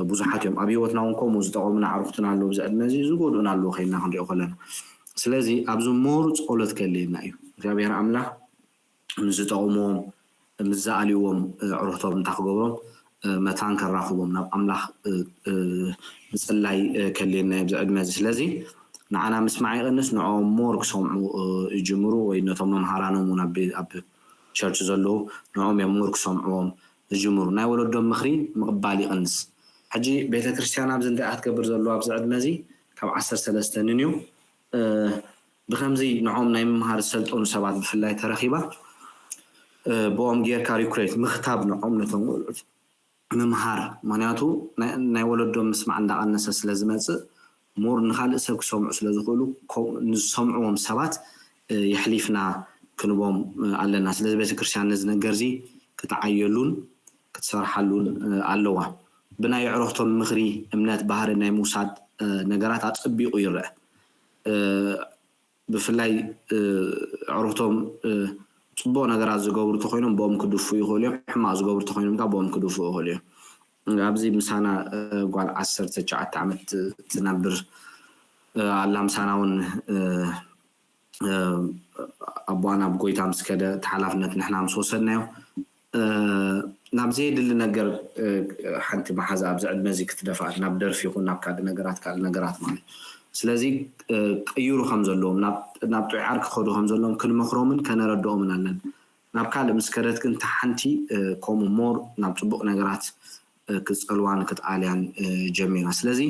ብዙሓት እዮም። ኣብ ህይወትና እውን ከምኡ ዝጠቐሙና ኣዕሩኽትና ኣለዉ፣ ኣብዚ ዕድመ እዚ ዝጎድኡና ኣለዉ ከይና ክንሪኦ ከለና። ስለዚ ኣብዚ ሞር ጸሎት ከድልየና እዩ። እግዚኣብሔር ኣምላኽ ምስ ዝጠቕምዎም፣ ምስ ዝኣልይዎም ኣዕሩኽቶም እንታይ ክገብሮም? መታን ከራኽቦም፣ ናብ ኣምላኽ ምጽላይ ከድልየና እዩ ኣብዚ ዕድመ እዚ። ስለዚ ንዓና ምስማዕ ይቕንስ፣ ንዕኦም ሞር ክሰምዑ ይጅምሩ፣ ወይ ነቶም መምሃራኖም እውን ኣብ ቸርች ዘለዉ ንዕኦም እዮም ሞር ክሰምዕዎም ዝጅምሩ። ናይ ወለዶም ምኽሪ ምቕባል ይቕንስ። ሕጂ ቤተ ክርስቲያን ኣብዚ እንታይ እያ ክትገብር ዘለዋ ኣብዚ ዕድመ እዚ? ካብ ዓሰርተ ሰለስተ ንንዩ ብኸምዚ ንዕኦም ናይ ምምሃር ዝሰልጠኑ ሰባት ብፍላይ ተረኺባ ብኦም ጌርካ ሪኩሬት ምኽታብ ንዕኦም ነቶም ቆልዑት ምምሃር። ምኽንያቱ ናይ ወለዶም ምስማዕ እንዳቐነሰ ስለ ዝመፅእ ሞር ንኻልእ ሰብ ክሰምዑ ስለ ዝኽእሉ ንዝሰምዕዎም ሰባት የሕሊፍና ክንቦም ኣለና። ስለዚ ቤተክርስትያን ነዚ ነገር እዚ ክትዓየሉን ክትሰርሓሉን ኣለዋ። ብናይ ኣዕሩኽቶም ምኽሪ እምነት ባህሪ ናይ ምውሳድ ነገራት ኣፀቢቑ ይረአ። ብፍላይ ኣዕሩኽቶም ፅቡቕ ነገራት ዝገብሩ ተኮይኖም ብኦም ክድፉ ይኽእሉ እዮም። ሕማቕ ዝገብሩ ተኮይኖም ከዓ ብኦም ክድፉ ይኽእሉ እዮም። ኣብዚ ምሳና ጓል ዓሰርተ ትሽዓተ ዓመት ትነብር ኣላ። ምሳና እውን ኣቦኣ ናብ ጎይታ ምስ ከደ እቲ ሓላፍነት ንሕና ምስ ወሰድናዮ ናብ ዘየድሊ ነገር ሓንቲ መሓዛ ኣብዚ ዕድመ እዚ ክትደፍኣ ናብ ደርፊ ይኹን ናብ ካልእ ነገራት ካልእ ነገራት ማለት እዩ። ስለዚ ቅይሩ ከም ዘለዎም ናብ ጥዑይ ዓርኪ ክኸዱ ከም ዘለዎም ክንመኽሮምን ከነረድኦምን ኣለና። ናብ ካልእ ምስ ከደት ግን እታ ሓንቲ ከምኡ ሞር ናብ ፅቡቕ ነገራት ክትፀልዋን ክትኣልያን ጀሚራ። ስለዚ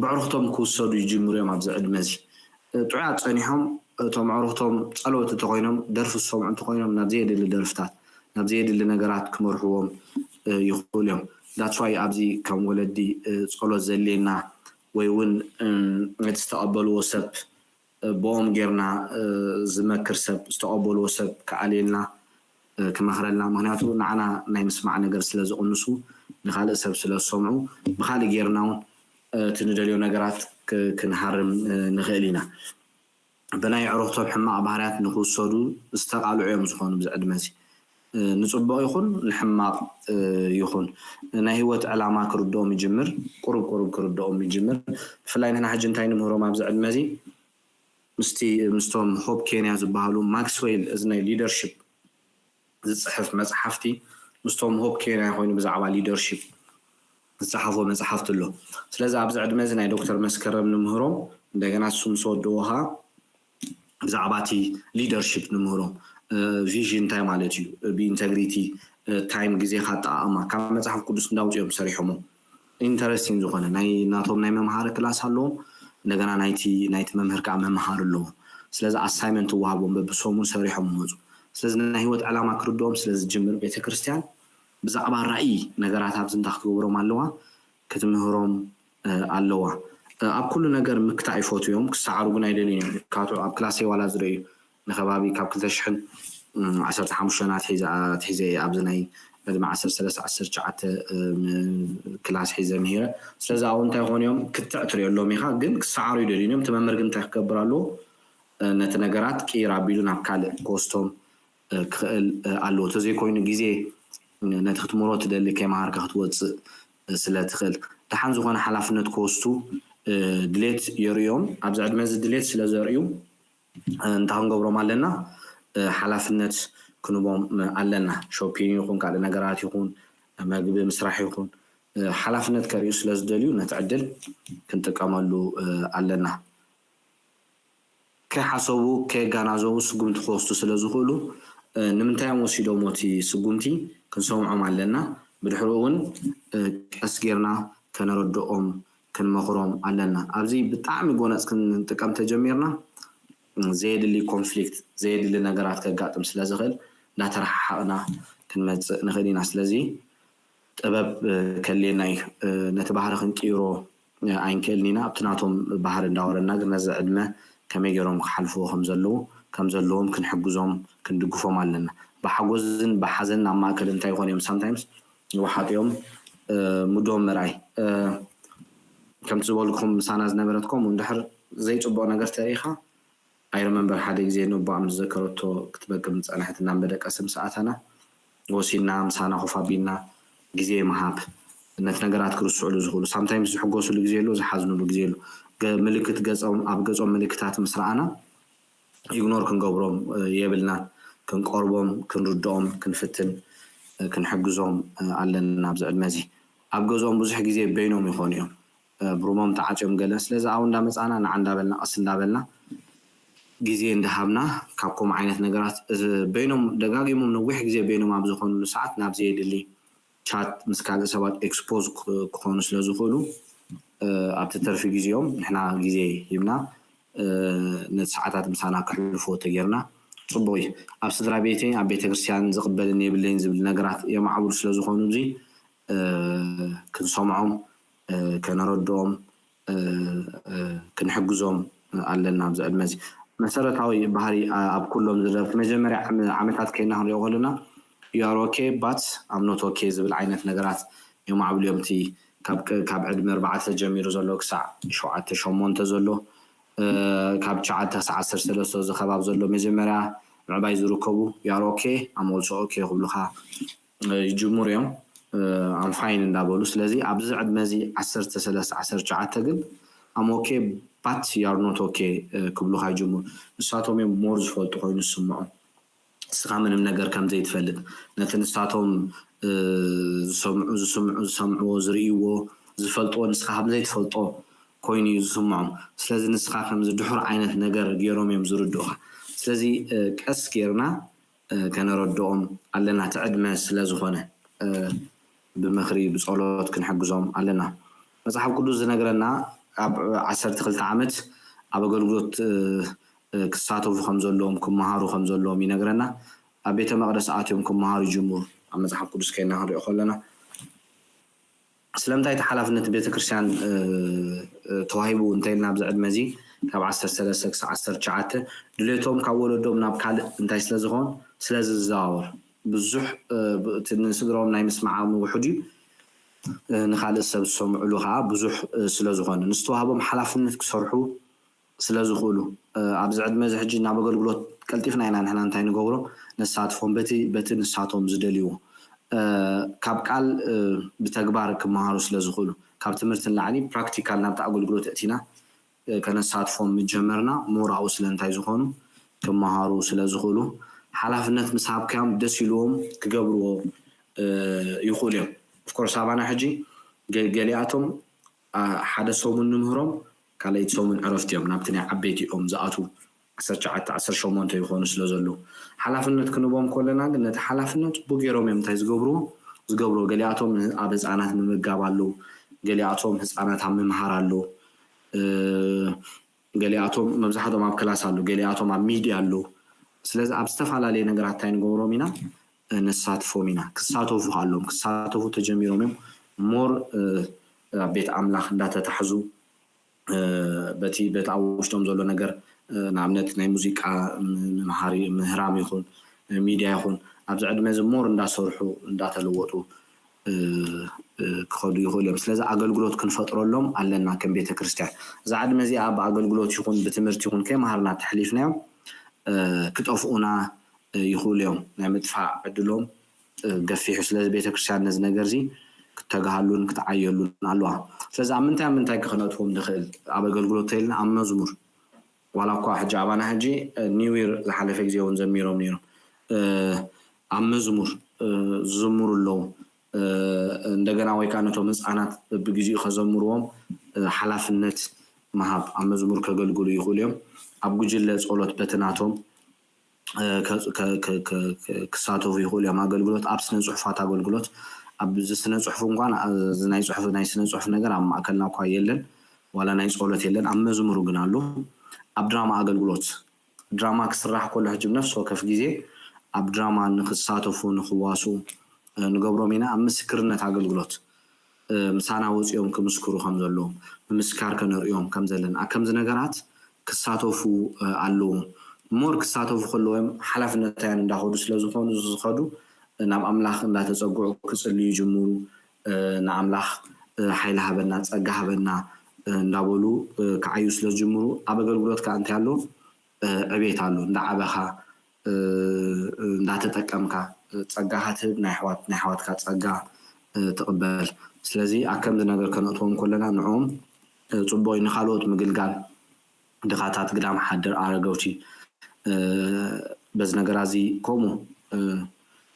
ብዕርክቶም ክውሰዱ ይጅምሩ እዮም ኣብዚ ዕድመ እዚ። ጥዑያት ፀኒሖም እቶም ዕርክቶም ፀለውቲ እንተኮይኖም፣ ደርፊ ዝሰምዑ እንተኮይኖም ናብ ዘየድሊ ደርፍታት፣ ናብ ዘየድሊ ነገራት ክመርሕዎም ይኽእሉ እዮም። That's why ኣብዚ ከም ወለዲ ጸሎት ዘድልየና ወይ እውን ነቲ ዝተቐበልዎ ሰብ ብኦም ጌርና ዝመክር ሰብ፣ ዝተቐበልዎ ሰብ ክኣልየልና ክመኽረልና። ምክንያቱ ንዓና ናይ ምስማዕ ነገር ስለ ዝቕንሱ፣ ንኻልእ ሰብ ስለ ዝሰምዑ፣ ብኻልእ ጌርና እውን እቲ ንደልዮ ነገራት ክንሃርም ንኽእል ኢና። ብናይ ዕሩኽቶም ሕማቕ ባህርያት ንኽውሰዱ ዝተቓልዑ እዮም ዝኾኑ ብዚ ዕድመ እዚ። ንፅቡቕ ይኹን ንሕማቕ ይኹን ናይ ህይወት ዕላማ ክርድኦም ይጅምር። ቁሩብ ቁሩብ ክርድኦም ይጅምር። ብፍላይ ንሕና ሕጂ እንታይ ንምህሮም ኣብዚ ዕድመ እዚ ምስቲ ምስቶም ሆፕ ኬንያ ዝበሃሉ ማክስዌል እዚ ናይ ሊደርሽፕ ዝፅሕፍ መፅሓፍቲ ምስቶም ሆፕ ኬንያ ኮይኑ ብዛዕባ ሊደርሽፕ ዝፀሓፎ መፅሓፍቲ ኣሎ። ስለዚ ኣብዚ ዕድመ እዚ ናይ ዶክተር መስከረም ንምህሮም እንደገና እሱ ምስ ወደዎ ከዓ ብዛዕባ እቲ ሊደርሽፕ ንምህሮም ቪዥን እንታይ ማለት እዩ ብኢንተግሪቲ ታይም ግዜካ ኣጠቃቅማ ካብ መፅሓፍ ቅዱስ እንዳውፅኦም ሰሪሖሞ ኢንተረስቲንግ ዝኾነ ናይ ናቶም ናይ መምሃሪ ክላስ ኣለዎም። እንደገና ናይቲ ናይቲ መምህር ከዓ መምሃር ኣለዎም። ስለዚ ኣሳይመንት ይወሃቦም በብሰሙን ሰሪሖም ይመፁ። ስለዚ ናይ ህይወት ዕላማ ክርድኦም ስለ ዝጅምር ቤተክርስትያን ብዛዕባ ራእይ ነገራት ኣብዚ እንታይ ክትገብሮም ኣለዋ ክትምህሮም ኣለዋ። ኣብ ኩሉ ነገር ምክታእ ይፈትዩ እዮም፣ ክሰዓሩ ግን ኣይደልዩን እዮም። ካብ ኣብ ክላሰይ ዋላ ዝርእዩ ንከባቢ ካብ ክልተ ሽሕን ዓሰርተ ሓሙሽተ ኣትሒዘ እየ ኣብዚ ናይ ዕድመ ዓሰርተ ሰለስተ ዓሰርተ ትሽዓተ ክላስ ሒዘ ምሂረ። ስለዚ ኣብኡ እንታይ ይኾኑ እዮም ክትዕ ትሪኦ ኣለዎም ኢኻ፣ ግን ክሰዓሩ ይደልዩን እዮም። እቲ መምህር ግን እንታይ ክገብር ኣለዎ? ነቲ ነገራት ቅይር ኣቢሉ ናብ ካልእ ክወስዶም ክኽእል ኣለዎ። ተዘይኮይኑ ግዜ ነቲ ክትምህሮ ትደሊ ከይመሃርካ ክትወፅእ ስለ ትኽእል። ደሓን ዝኾነ ሓላፍነት ክወስዱ ድሌት የርእዮም። ኣብዚ ዕድመ እዚ ድሌት ስለ ዘርእዩ እንታይ ክንገብሮም ኣለና? ሓላፍነት ክንቦም ኣለና። ሾፒንግ ይኹን ካልእ ነገራት ይኹን መግቢ ምስራሕ ይኹን ሓላፍነት ከርእዩ ስለ ዝደልዩ ነቲ ዕድል ክንጥቀመሉ ኣለና። ከይሓሰቡ ከየጋናዘቡ ስጉምቲ ክወስዱ ስለ ዝኽእሉ ንምንታይ እዮም ወሲዶሞ እቲ ስጉምቲ ክንሰምዖም ኣለና። ብድሕሪኡ እውን ቀስ ጌርና ከነረድኦም ክንመኽሮም ኣለና። ኣብዚ ብጣዕሚ ጎነፅ ክንጥቀም ተጀሚርና ዘየድሊ ኮንፍሊክት ዘየድሊ ነገራት ከጋጥም ስለ ዝኽእል እንዳተረሓሓቕና ክንመፅእ ንኽእል ኢና። ስለዚ ጥበብ ከድልየና እዩ። ነቲ ባህሪ ክንቅይሮ ኣይንክእልን ኢና። ኣብቲ ናቶም ባህሪ እንዳወረድና ግን ነዚ ዕድመ ከመይ ገይሮም ክሓልፍዎ ከም ዘለዉ ከም ዘለዎም ክንሕግዞም ክንድግፎም ኣለና። ብሓጎዝን ብሓዘን ኣብ ማእከል እንታይ ይኾኑ እዮም ሳምታይምስ ይወሓጡ እዮም። ምዶም ምርኣይ ከምቲ ዝበልኩም ምሳና ዝነበረት ከምኡ እንድሕር ዘይፅቡቕ ነገር ተሪኢኻ I remember ሓደ ግዜ ነቦኣ ምስ ዘከረቶ ክትበቅም ዝፀንሐት እናንበደቀሰ ምስ ኣተና ወሲድና ምሳና ኮፍ ኣቢልና ግዜ ምሃብ ነቲ ነገራት ክርስዕሉ ዝኽእሉ ሳምታይምስ ዝሕጎስሉ ግዜ ኣሎ ዝሓዝንሉ ግዜ ኣሎ ምልክት ገፆም ኣብ ገፆም ምልክታት ምስ ረኣና ኢግኖር ክንገብሮም የብልና ክንቆርቦም ክንርድኦም ክንፍትን ክንሕግዞም ኣለና ኣብዚ ዕድመ እዚ ኣብ ገዝኦም ብዙሕ ግዜ በይኖም ይኾኑ እዮም ብሩሞም ተዓፅዮም ገለን ስለዚ ኣብኡ እንዳመፃና ንዓ እንዳበልና ቀስ እንዳበልና ግዜ እንዳሃብና ካብ ከምኡ ዓይነት ነገራት በይኖም ደጋጊሞም ነዊሕ ግዜ በይኖም ኣብ ዝኾኑሉ ሰዓት ናብ ዘየድሊ ቻት ምስ ካልእ ሰባት ኤክስፖዝ ክኾኑ ስለ ዝኽእሉ ኣብቲ ተርፊ ግዜኦም ንሕና ግዜ ሂብና ነቲ ሰዓታት ምሳና ክሕልፍዎ ተጌርና ፅቡቅ እዩ ኣብ ስድራ ቤተይ ኣብ ቤተክርስትያን ዝቅበልን የብለይን ዝብል ነገራት የማዕብሉ ስለ ዝኾኑ እዚ ክንሰምዖም ከነረድኦም ክንሕግዞም ኣለና ኣብዚ ዕድመ እዚ መሰረታዊ ባህሪ ኣብ ኩሎም ዝረብቲ መጀመርያ ዓመታት ከይና ክንሪኦ ከለና you are okay but I'm not okay ዝብል ዓይነት ነገራት የማዕብሉ እዮም እቲ ካብ ዕድመ ኣርባዕተ ጀሚሩ ዘሎ ክሳዕ ሸውዓተ ሸሞንተ ዘሎ ካብ ትሽዓተ ክሳዕ ዓሰርተ ሰለስተ ዝከባብ ዘሎ መጀመርያ ምዕባይ ዝርከቡ you are okay I'm also okay ክብሉካ ይጅምሩ እዮም I'm fine እንዳበሉ ስለዚ ኣብዚ ዕድመ እዚ ዓሰርተ ሰለስተ ዓሰርተ ትሽዓተ ግን I'm okay but you are not okay ክብሉካ ይጅምሩ ንሳቶም እዮም more ዝፈልጡ ኮይኑ ዝስምዖም ንስኻ ምንም ነገር ከም ዘይትፈልጥ ነቲ ንሳቶም ዝሰምዑ ዝስምዑ ዝሰምዕዎ ዝርእይዎ ዝፈልጥዎ ንስኻ ከም ዘይትፈልጦ ኮይኑ እዩ ዝስምዖም ስለዚ ንስኻ ከምዚ ድሑር ዓይነት ነገር ገይሮም እዮም ዝርድኡኻ ስለዚ ቀስ ገይርና ከነረድኦም ኣለና እቲ ዕድመ ስለ ዝኾነ ብምኽሪ ብጸሎት ክንሕግዞም ኣለና። መጽሓፍ ቅዱስ ዝነግረና ኣብ ዓሰርተ ክልተ ዓመት ኣብ ኣገልግሎት ክሳተፉ ከም ዘለዎም ክመሃሩ ከም ዘለዎም ይነግረና። ኣብ ቤተ መቕደስ ኣትዮም ክመሃሩ ይጅምሩ። ኣብ መጽሓፍ ቅዱስ ከይና ክንሪኦ ከለና ስለምንታይ እቲ ሓላፍነት ቤተ ክርስቲያን ተዋሂቡ እንተኢልና ኣብዚ ዕድመ እዚ ካብ ዓሰርተ ሰለስተ ክሳብ ዓሰርተ ትሽዓተ ድሌቶም ካብ ወለዶም ናብ ካልእ እንታይ ስለ ዝኾን ስለ ዝዘዋወር ብዙሕ እቲ ንስድሮም ናይ ምስማዓም ውሑድ እዩ። ንካልእ ሰብ ዝሰምዕሉ ከዓ ብዙሕ ስለ ዝኾነ ንዝተዋህቦም ሓላፍነት ክሰርሑ ስለ ዝኽእሉ ኣብዚ ዕድመ እዚ ሕጂ ናብ ኣገልግሎት ቀልጢፍና ኢና ንሕና እንታይ ንገብሮ ነሳትፎም በቲ በቲ ንሳቶም ዝደልይዎ ካብ ቃል ብተግባር ክመሃሩ ስለ ዝኽእሉ ካብ ትምህርቲ ንላዕሊ ፕራክቲካል ናብቲ ኣገልግሎት እቲና ከነሳትፎም ምጀመርና ሞራኡ ስለ እንታይ ዝኾኑ ክመሃሩ ስለ ዝኽእሉ ሓላፍነት ምስ ሃብካዮም ደስ ኢልዎም ክገብርዎ ይኽእሉ እዮም። ኦፍኮርስ ኣባና ሕጂ ገሊኣቶም ሓደ ሰሙን ንምህሮም ካልኣይቲ ሰሙን ዕረፍቲ እዮም ናብቲ ናይ ዓበይቲ እዮም ዝኣትዉ ዓሰርተ ትሽዓተ ዓሰርተ ሸሞንተ ይኾኑ ስለ ዘለዉ ሓላፍነት ክንቦም ከለና ግን ነቲ ሓላፍነት ጽቡቅ ገይሮም እዮም እንታይ ዝገብርዎ ዝገብርዎ ገሊኣቶም ኣብ ህፃናት ምምጋብ ኣለዉ ገሊኣቶም ህፃናት ኣብ ምምሃር ኣለዉ ገሊኣቶም መብዛሕቶም ኣብ ክላስ ኣለዉ ገሊኣቶም ኣብ ሚድያ ኣለዉ ስለዚ ኣብ ዝተፈላለየ ነገራት እንታይ ንገብሮም ኢና ነሳትፎም ኢና ክሳተፉ ኣለዎም ክሳተፉ ተጀሚሮም እዮም ሞር ኣብ ቤት ኣምላኽ እንዳተታሕዙ በቲ በቲ ኣብ ውሽጦም ዘሎ ነገር ንኣብነት ናይ ሙዚቃ ምምሃሪ ምህራም ይኹን ሚድያ ይኹን ኣብዚ ዕድመ እዚ ሞር እንዳሰርሑ እንዳተለወጡ ክኸዱ ይኽእሉ እዮም ስለዚ ኣገልግሎት ክንፈጥረሎም ኣለና ከም ቤተ ክርስቲያን እዛ ዕድመ እዚኣ ብኣገልግሎት ይኹን ብትምህርቲ ይኹን ከይመሃርና ተሕሊፍናዮም ክጠፍኡና ይኽእሉ እዮም ናይ ምጥፋእ ዕድሎም ገፊሑ ስለዚ ቤተክርስትያን ነዚ ነገር እዚ ክትተግሃሉን ክትዓየሉን ኣለዋ ስለዚ ኣብ ምንታይ ኣብ ምንታይ ክክነእትዎም ንኽእል ኣብ ኣገልግሎት ተይልና ኣብ መዝሙር ዋላ እኳ ሕጂ ኣባና ሕጂ ኒው ይር ዝሓለፈ ግዜ እውን ዘሚሮም ነይሮም ኣብ መዝሙር ዝዝምሩ ኣለዉ እንደገና ወይ ከዓ ነቶም ህፃናት በብግዜኡ ከዘምርዎም ሓላፍነት ምሃብ ኣብ መዝሙር ከገልግሉ ይኽእሉ እዮም ኣብ ጉጅለ ፀሎት በትናቶም ክሳተፉ ይኽእሉ እዮም ኣገልግሎት ኣብ ስነ ፅሑፋት ኣገልግሎት ኣብዚ ስነ ፅሑፍ እንኳን ናይ ፅሑፍ ናይ ስነ ፅሑፍ ነገር ኣብ ማእከልና እኳ የለን ዋላ ናይ ፀሎት የለን ኣብ መዝሙሩ ግን ኣሎ ኣብ ድራማ ኣገልግሎት ድራማ ክስራሕ ከሎ ሕጂ ነፍሲ ወከፍ ግዜ ኣብ ድራማ ንክሳተፉ ንክዋሱ ንገብሮም ኢና ኣብ ምስክርነት ኣገልግሎት ምሳና ወፂኦም ክምስክሩ ከም ዘለዎም ምምስካር ከነርእዮም ከም ዘለና ከምዚ ነገራት ክሳተፉ ኣለዎም ሞር ክሳተፉ ከለዎም ሓላፍነታያን እንዳኸዱ ስለዝኾኑ ዝኸዱ ናብ ኣምላኽ እንዳተፀግዑ ክፅልዩ ይጅምሩ ንኣምላኽ ሓይሊ ሃበና ጸጋ ሃበና እንዳበሉ ክዓዩ ስለ ዝጅምሩ ኣብ ኣገልግሎት ከዓ እንታይ ኣሎ ዕቤት ኣሎ እንዳዓበኻ እንዳተጠቀምካ ጸጋኻ ትህብ ናይ ኣሕዋት ናይ ኣሕዋትካ ጸጋ ትቕበል ስለዚ ኣብ ከምዚ ነገር ከነእትዎም ከለና ንዕኦም ጽቡቕ እዩ ንኻልኦት ምግልጋል ድኻታት ግዳም ሓድር ኣረገውቲ በዚ ነገራ እዚ ከምኡ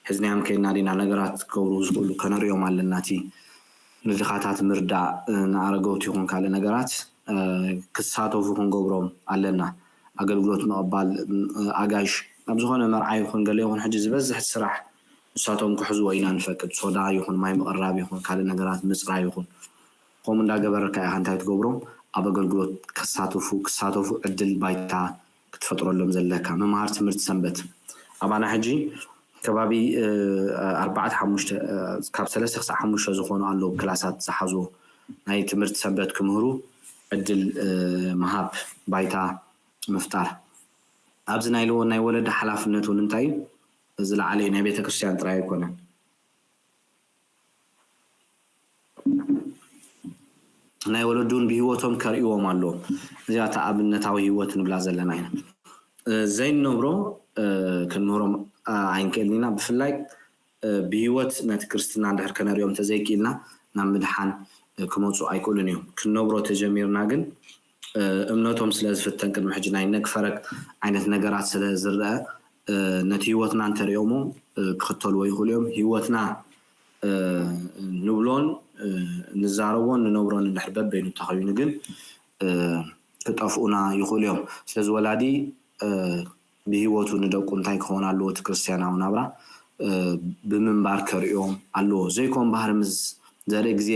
ሒዝናዮም ከይና ዲና ነገራት ክገብሩ ዝኽእሉ ከነርእዮም ኣለና እቲ ንድኻታት ምርዳእ ንኣረገውቲ ይኹን ካልእ ነገራት ክሳተፉ ክንገብሮም ኣለና ኣገልግሎት ምቕባል ኣጋይሽ ኣብ ዝኾነ መርዓ ይኹን ገለ ይኹን ሕጂ ዝበዝሕ ስራሕ ንሳቶም ክሕዝዎ ኢና ንፈቅድ ሶዳ ይኹን ማይ ምቕራብ ይኹን ካልእ ነገራት ምፅራይ ይኹን ከምኡ እንዳገበርካ ኢኻ እንታይ ትገብሮም ኣብ ኣገልግሎት ክሳተፉ ክሳተፉ ዕድል ባይታ ክትፈጥረሎም ዘለካ ምምሃር ትምህርቲ ሰንበት ኣባና ሕጂ ከባቢ ኣርባዕተ ሓሙሽተ ካብ ሰለስተ ክሳዕ ሓሙሽተ ዝኾኑ ኣለዉ ክላሳት ዝሓዝዎ ናይ ትምህርቲ ሰንበት ክምህሩ ዕድል ምሃብ ባይታ ምፍጣር ኣብዚ ናይ ናይ ወለዲ ሓላፍነት እውን እንታይ እዩ ዝለዓለ ናይ ቤተክርስትያን ጥራይ ኣይኮነን ናይ ወለዱን ብህይወቶም ከርእዎም ኣለዎም እዚኣ ኣብነታዊ ህይወት ንብላ ዘለና ኢና ዘይንነብሮ ክንምህሮም ኣይንክእልን ኢና ብፍላይ ብህይወት ነቲ ክርስትና እንድሕር ከነሪኦም እንተዘይክኢልና ናብ ምድሓን ክመፁ ኣይክእሉን እዮም ክንነብሮ ተጀሚርና ግን እምነቶም ስለ ዝፍተን ቅድሚ ሕጂ ናይ ነግፈረግ ዓይነት ነገራት ስለ ዝረአ ነቲ ህይወትና እንተሪኦሞ ክኽተልዎ ይኽእሉ እዮም ህይወትና ንብሎን ንዛረቦን ንነብሮን እንድሕር በበይኑ እንተኸይኑ ግን ክጠፍኡና ይኽእሉ እዮም ስለዚ ወላዲ ብህይወቱ ንደቁ እንታይ ክኸውን ኣለዎ እቲ ክርስትያናዊ ናብራ ብምንባር ከርእዮም ኣለዎ። ዘይኮን ባህሪ ምስ ዘርኢ ግዜ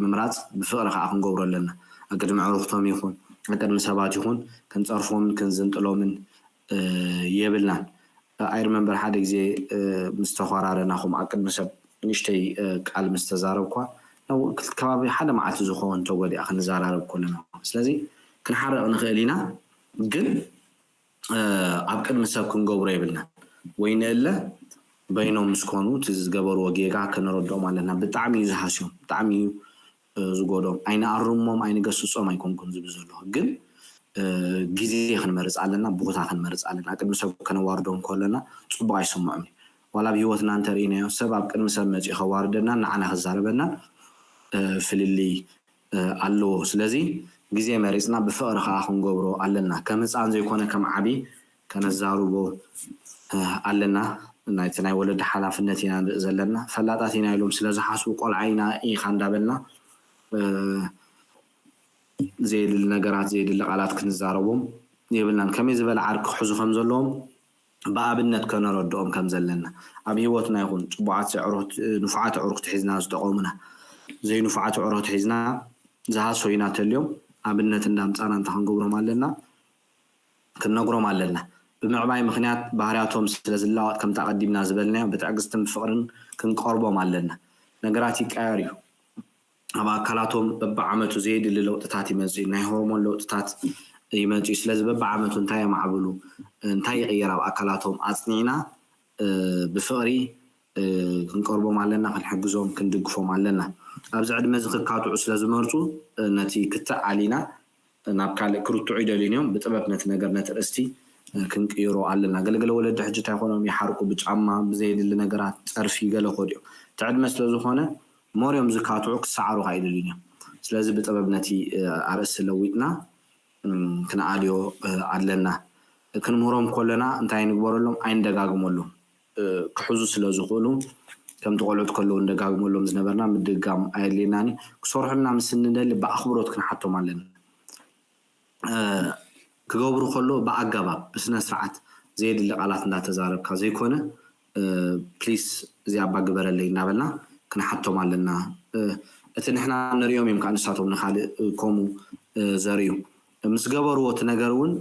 ምምራፅ ብፍቕሪ ከዓ ክንገብሮ ኣለና። ኣብ ቅድሚ ዕሩኽቶም ይኹን ኣብ ቅድሚ ሰባት ይኹን ክንፀርፎምን ክንዝንጥሎምን የብልናን። ኣይ ሪመምበር ሓደ ግዜ ምስ ተኾራረና ከምኡ ኣብ ቅድሚ ሰብ ንእሽተይ ቃል ምስ ተዛረብኳ ከባቢ ሓደ መዓልቲ ዝኸውን ተጎዲኣ ክንዘራረብ ከለና። ስለዚ ክንሓርቕ ንኽእል ኢና፣ ግን ኣብ ቅድሚ ሰብ ክንገብሮ የብልናን። ወይ ንእለ በይኖም ምስ ኮኑ እቲ ዝገበርዎ ጌጋ ከነረድኦም ኣለና። ብጣዕሚ እዩ ዝሃስዮም፣ ብጣዕሚ እዩ ዝጎድኦም። ኣይንኣርሞም ኣይንገስፆም ኣይኮንኩን ዝብል ዘለኹ፣ ግን ግዜ ክንመርፅ ኣለና፣ ቦታ ክንመርፅ ኣለና። ኣብ ቅድሚ ሰብ ከነዋርዶም ከለና ፅቡቕ ኣይስምዖም እዩ። ዋላ ኣብ ሂወትና እንተርኢናዮ ሰብ ኣብ ቅድሚ ሰብ መፂኡ ከዋርደናን ንዓና ክዛረበናን ፍልልይ ኣለዎ። ስለዚ ግዜ መሪፅና ብፍቕሪ ከዓ ክንገብሮ ኣለና። ከም ህፃን ዘይኮነ ከም ዓቢ ከነዛርቦ ኣለና። ናይቲ ናይ ወለዲ ሓላፍነት ኢና ንርኢ ዘለና። ፈላጣት ኢና ኢሎም ስለ ዝሓስቡ ቆልዓ ኢና ኢኻ እንዳበልና ዘየድሊ ነገራት ዘየድሊ ቃላት ክንዛረቦም የብልናን። ከመይ ዝበለ ዓርኪ ክሕዙ ከም ዘለዎም ብኣብነት ከነረድኦም ከም ዘለና ኣብ ሂወትና ይኹን ፅቡዓት ንፉዓት ኣዕሩኽቲ ሒዝና ዝጠቐሙና ዘይንፉዓት ኣዕሩኽቲ ሒዝና ዝሃሰዩና ተልዮም ኣብነት እንዳምፃና እንታይ ክንገብሮም ኣለና? ክንነግሮም ኣለና። ብምዕባይ ምኽንያት ባህርያቶም ስለ ዝለዋጥ ከምቲ ኣቐዲምና ዝበልናዮ ብትዕግስትን ብፍቕርን ክንቀርቦም ኣለና። ነገራት ይቀያየር እዩ። ኣብ ኣካላቶም በብዓመቱ ዘየድሊ ለውጥታት ይመፅእ እዩ። ናይ ሆርሞን ለውጥታት ይመፅእ እዩ። ስለዚ በብዓመቱ እንታይ የማዕብሉ፣ እንታይ ይቕየር ኣብ ኣካላቶም ኣፅኒዕና ብፍቕሪ ክንቀርቦም ኣለና፣ ክንሕግዞም ክንድግፎም ኣለና። ኣብዚ ዕድመ እዚ ክካትዑ ስለ ዝመርፁ ነቲ ክትዕ ኣሊና ናብ ካልእ ክርትዑ ይደልዩን እዮም። ብጥበብ ነቲ ነገር ነቲ ርእስቲ ክንቅይሮ ኣለና። ገለገለ ወለዲ ሕጂ እንታይ ኮኖም ይሓርቁ፣ ብጫማ ብዘየድሊ ነገራት ፀርፊ ገለ ኮድ እዮም። እቲ ዕድመ ስለ ዝኾነ ሞርዮም ዝካትዑ ክሰዓሩ ከዓ ይደልዩን እዮም። ስለዚ ብጥበብ ነቲ ኣርእስቲ ለዊጥና ክንኣልዮ ኣለና። ክንምህሮም ከለና እንታይ ንግበረሎም? ኣይንደጋግመሎም። ክሕዙ ስለ ዝኽእሉ ከምቲ ቆልዑት ከለዉ ንደጋግመሎም ዝነበርና ምድግጋም ኣየድልየናን እዩ። ክሰርሑልና ምስ እንደሊ ብኣኽብሮት ክንሓቶም ኣለና። ክገብሩ ከለዉ ብኣገባብ ብስነ ስርዓት ዘየድሊ ቃላት እንዳተዛረብካ ዘይኮነ ፕሊስ እዚ ኣባ ግበረለይ እንዳበልና ክንሓቶም ኣለና። እቲ ንሕና ንሪኦም እዮም ከዓ ንሳቶም ንካልእ ከምኡ ዘርእዩ። ምስ ገበርዎ እቲ ነገር እውን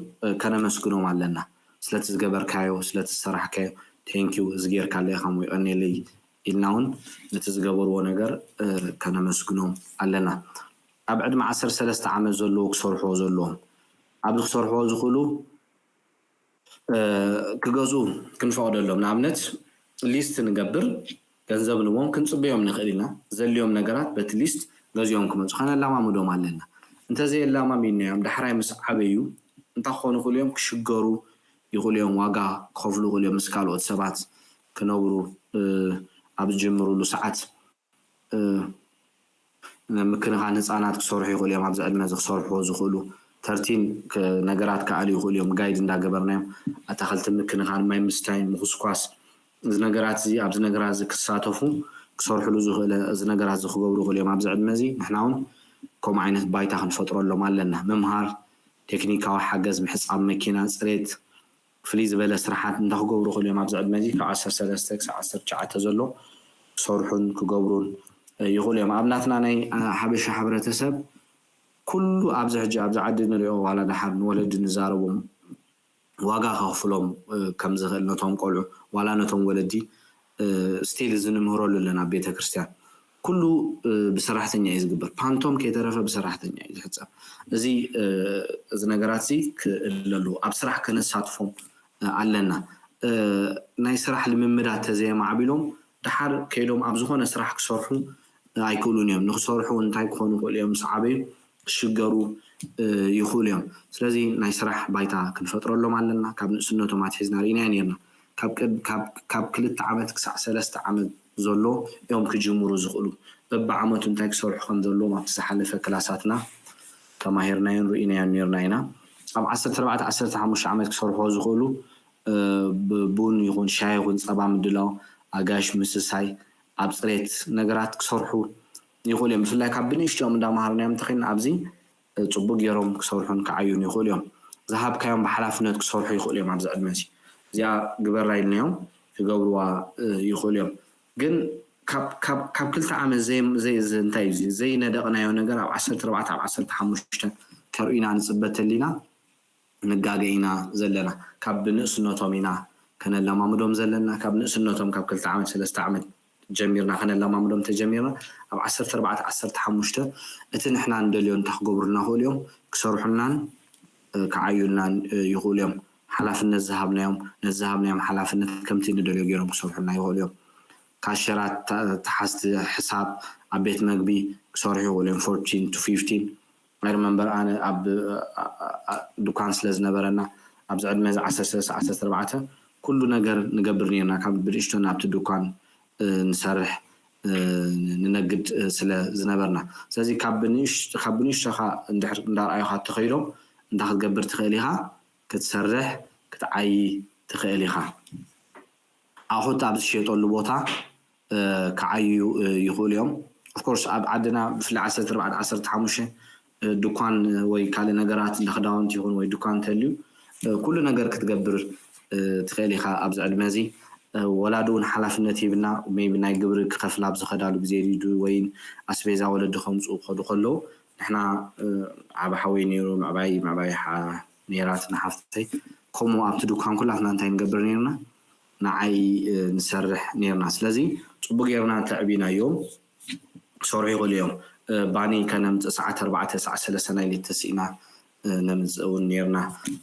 ከነመስግኖም ኣለና። ስለቲ ዝገበርካዮ ስለቲ ዝሰራሕካዮ ቴንኪው እዚ ጌርካለይ ኢኻ እሞ የቐንየለይ ኢልና እውን ነቲ ዝገበርዎ ነገር ከነመስግኖም ኣለና። ኣብ ዕድመ ዓሰርተ ሰለስተ ዓመት ዘለዉ ክሰርሕዎ ዘለዎም ኣብዚ ክሰርሕዎ ዝኽእሉ ክገዝኡ ክንፈቕደሎም ንኣብነት ሊስት ንገብር ገንዘብ ንቦም ክንፅበዮም ንኽእል ኢና። ዘልዮም ነገራት በቲ ሊስት ገዚኦም ክመፁ ከነላማምዶም ኣለና። እንተዘየላማሚድናዮም ዳሕራይ ምስ ዓበዩ እንታይ ክኾኑ ይኽእሉ እዮም? ክሽገሩ ይኽእሉ እዮም። ዋጋ ክኸፍሉ ይኽእሉ እዮም። ምስ ካልኦት ሰባት ክነብሩ ኣብ ዝጅምርሉ ሰዓት ምክንኻን ህፃናት ክሰርሑ ይኽእሉ እዮም። ኣብዚ ዕድመ እዚ ክሰርሕዎ ዝኽእሉ ተርቲን ነገራት ክኣልዩ ይኽእሉ እዮም። ጋይድ እንዳገበርናዮም ኣታኽልቲ ምክንኻን፣ ማይ ምስታይ፣ ምኹስኳስ እዚ ነገራት እዚ ኣብዚ ነገራት እዚ ክሳተፉ ክሰርሕሉ ዝኽእለ እዚ ነገራት እዚ ክገብሩ ይኽእሉ እዮም። ኣብዚ ዕድመ እዚ ንሕና እውን ከምኡ ዓይነት ባይታ ክንፈጥረሎም ኣለና። ምምሃር፣ ቴክኒካዊ ሓገዝ፣ ምሕፃብ መኪና፣ ፅሬት፣ ፍልይ ዝበለ ስራሓት እንታይ ክገብሩ ይኽእሉ እዮም? ኣብዚ ዕድመ እዚ ካብ ዓሰርተ ሰለስተ ክሳብ ዓሰርተ ትሽዓተ ዘሎ ክሰርሑን ክገብሩን ይኽእሉ እዮም። ኣብ ናትና ናይ ሓበሻ ሕብረተሰብ ኩሉ ኣብዚ ሕጂ ኣብዚ ዓዲ ንሪኦ ዋላ ደሓር ንወለዲ ንዛረቦም ዋጋ ከኽፍሎም ከም ዝኽእል ነቶም ቆልዑ ዋላ ነቶም ወለዲ ስቲል እዚ ንምህረሉ ኣለና ኣብ ቤተ ክርስቲያን ኩሉ ብሰራሕተኛ እዩ ዝግበር። ፓንቶም ከይተረፈ ብሰራሕተኛ እዩ ዝሕፀብ። እዚ እዚ ነገራት እዚ ክእለሉ ኣብ ስራሕ ከነሳትፎም ኣለና። ናይ ስራሕ ልምምዳት ተዘየማዕቢሎም ደሓር ከይዶም ኣብ ዝኾነ ስራሕ ክሰርሑ ኣይክእሉን እዮም። ንክሰርሑ እንታይ ክኾኑ ይኽእሉ እዮም? ምስ ዓበዩ ክሽገሩ ይኽእሉ እዮም። ስለዚ ናይ ስራሕ ባይታ ክንፈጥረሎም ኣለና። ካብ ንእስነቶም ኣትሒዝና ርኢናዮ ነርና። ካብ ክልተ ዓመት ክሳዕ ሰለስተ ዓመት ዘሎ እዮም ክጅምሩ ዝኽእሉ። በብዓመቱ እንታይ ክሰርሑ ከም ዘለዎም ኣብቲ ዝሓለፈ ክላሳትና ተማሂርናዮን ርኢናዮን ነርና ኢና። ኣብ ዓሰርተ ኣርባዕተ ዓሰርተ ሓሙሽተ ዓመት ክሰርሕዎ ዝኽእሉ ቡን ይኹን ሻሂ ይኹን ፀባ ምድላው፣ ኣጋይሽ ምስሳይ፣ ኣብ ፅሬት ነገራት ክሰርሑ ይኽእሉ እዮም። ብፍላይ ካብ ብንእሽትኦም እንዳምሃርናዮም እንተኾይንና ኣብዚ ፅቡቅ ገይሮም ክሰርሑን ክዓዩን ይኽእሉ እዮም። ዝሃብካዮም ብሓላፍነት ክሰርሑ ይኽእሉ እዮም። ኣብዚ ዕድመ እዚ እዚኣ ግበራ ኢልናዮም ክገብርዋ ይኽእሉ እዮም። ግን ካብ ክልተ ዓመት እንታይ እዩ ዘይነደቕናዮ ነገር ኣብ ዓሰርተ ኣርባዕተ ኣብ ዓሰርተ ሓሙሽተ ተርእዩና ንፅበ ተሊና ንጋገ ኢና ዘለና። ካብ ንእስነቶም ኢና ከነለማምዶም ዘለና። ካብ ንእስነቶም ካብ ክልተ ዓመት ሰለስተ ዓመት ጀሚርና ከነለማምዶም ተጀሚርና ኣብ ዓሰርተ ኣርባዕተ ዓሰርተ ሓሙሽተ እቲ ንሕና ንደልዮ እንታይ ክገብሩልና ክእሉ እዮም? ክሰርሑልናን ክዓዩልናን ይኽእሉ እዮም። ሓላፍነት ዝሃብናዮም ነቲ ዝሃብናዮም ሓላፍነት ከምቲ ንደልዮ ገይሮም ክሰርሑልና ይኽእሉ እዮም። ካሸራት ተሓዝቲ ሕሳብ ኣብ ቤት መግቢ ክሰርሑ ይኽእሉ እዮም። ፎርቲን ቱ ፊፍቲን I remember ኣነ ኣብ ድኳን ስለ ዝነበረና ኣብዚ ዕድመ እዚ ዓሰርተ ሰለስተ ዓሰርተ ኣርባዕተ ኩሉ ነገር ንገብር ነርና። ካብ ብንእሽቶ ናብቲ ድኳን ንሰርሕ ንነግድ ስለ ዝነበርና። ስለዚ ካብ ብንእሽቶኻ እንድሕር እንዳርኣዩኻ ተኸይዶም እንታይ ክትገብር ትኽእል ኢኻ? ክትሰርሕ ክትዓዪ ትኽእል ኢኻ። ኣቑሑት ኣብ ዝሽየጠሉ ቦታ ክዓዩ ይኽእሉ እዮም። Of course ኣብ ዓድና ብፍላይ ዓሰርተ ኣርባዕተ ዓሰርተ ሓሙሽተ ድኳን ወይ ካልእ ነገራት እንዳ ክዳውንቲ ይኹን ወይ ድኳን እንተልዩ ኩሉ ነገር ክትገብር ትኽእል ኢኻ ኣብዚ ዕድመ እዚ። ወላዲ እውን ሓላፍነት ሂብና maybe ናይ ግብሪ ክኸፍላ ኣብ ዝኸዳሉ ግዜ ድዩ ወይ ኣስቤዛ ወለዲ ከምፅኡ ክኸዱ ከለዉ ንሕና ዓቢ ሓወይ ነይሩ ምዕባይ ምዕባይ ነይራትና ሓፍተይ ከምኡ ኣብቲ ድኳን ኩላትና እንታይ ንገብር ነይርና ንዓይ ንሰርሕ ነይርና። ስለዚ ፅቡቅ ጌርና ተዕቢናዮም ክሰርሑ ይኽእሉ እዮም። ባኒ ከነምፅእ ሰዓት ኣርባዕተ ሰዓት ሰለስተ ናይ ሌሊት ተስኢና ነምፅእ እውን ነይርና።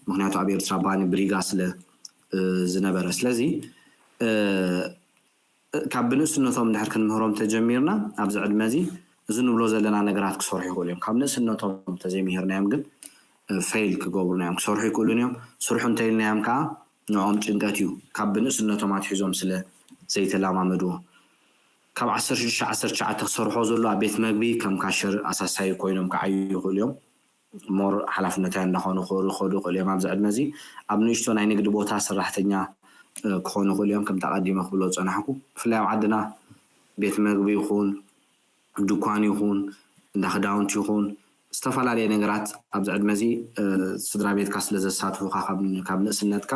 ምክንያቱ ኣብ ኤርትራ ባኒ ብሪጋ ስለ ዝነበረ ስለዚ ካብ ብንእስነቶም እንድሕር ክንምህሮም ተጀሚርና ኣብዚ ዕድመ እዚ እዚ ንብሎ ዘለና ነገራት ክሰርሑ ይኽእሉ እዮም። ካብ ንእስነቶም እንተዘይምሂርናዮም ግን ፌል ክገብሩና እዮም። ክሰርሑ ይክእሉን እዮም። ስርሑ እንተኢልናዮም ከዓ ንዕኦም ጭንቀት እዩ። ካብ ብንእስነቶም ኣትሒዞም ስለ ዘይተለማመድዎ ካብ ዓሰርተ ሽዱሽተ ዓሰርተ ትሽዓተ ክሰርሖ ዘሎ ኣብ ቤት መግቢ ከም ካሸር ኣሳሳይ ኮይኖም ክዓዩ ይኽእሉ እዮም። ሞር ሓላፍነታዊ እንዳኾኑ ክኸዱ ይኽእሉ እዮም። ኣብዚ ዕድመ እዚ ኣብ ንእሽቶ ናይ ንግዲ ቦታ ሰራሕተኛ ክኾኑ ይኽእሉ እዮም። ከምቲ ኣቐዲመ ክብሎ ዝፀናሕኩ ብፍላይ ኣብ ዓድና ቤት መግቢ ይኹን ድኳን ይኹን እንዳ ክዳውንቲ ይኹን ዝተፈላለየ ነገራት ኣብዚ ዕድመ እዚ ስድራ ቤትካ ስለ ዘሳትፉካ ካብ ንእስነትካ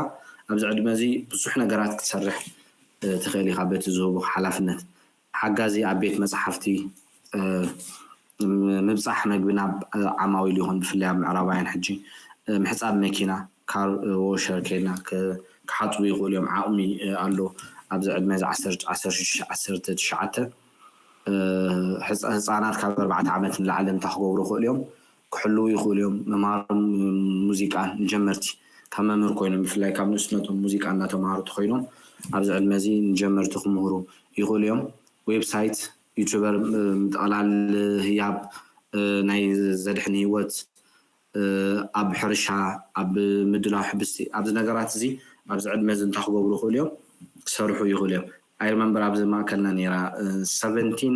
ኣብዚ ዕድመ እዚ ብዙሕ ነገራት ክትሰርሕ ትኽእል ኢኻ በቲ ዝህቡካ ሓላፍነት ሓጋዚ ኣብ ቤት መፅሓፍቲ ምብፃሕ መግቢ ናብ ዓማዊል ይኹን ብፍላይ ኣብ ምዕራባውያን ሕጂ ምሕፃብ መኪና ካር ዎሸር ከይድና ክሓፅቡ ይኽእሉ እዮም። ዓቕሚ ኣሎ ኣብዚ ዕድመ እዚ ዓሰርተ ሽዱሽተ ዓሰርተ ትሽዓተ ህፃናት ካብ ኣርባዕተ ዓመት ንላዕሊ እንታይ ክገብሩ ይኽእሉ እዮም ክሕልዉ ይኽእሉ እዮም። መምሃሮም ሙዚቃ ንጀመርቲ ካብ መምህር ኮይኖም ብፍላይ ካብ ንእስነቶም ሙዚቃ እንዳተምሃሩ ተኮይኖም ኣብዚ ዕድመ እዚ ንጀመርቲ ክምህሩ ይኽእሉ እዮም። ዌብሳይት ዩቱበር ምጥቕላል ህያብ ናይ ዘድሕን ህይወት ኣብ ሕርሻ ኣብ ምድላው ሕብስቲ ኣብዚ ነገራት እዚ ኣብዚ ዕድመ እዚ እንታይ ክገብሩ ይኽእሉ እዮም ክሰርሑ ይኽእሉ እዮም። I remember ኣብዚ ማእከልና ነይራ ሰቨንቲን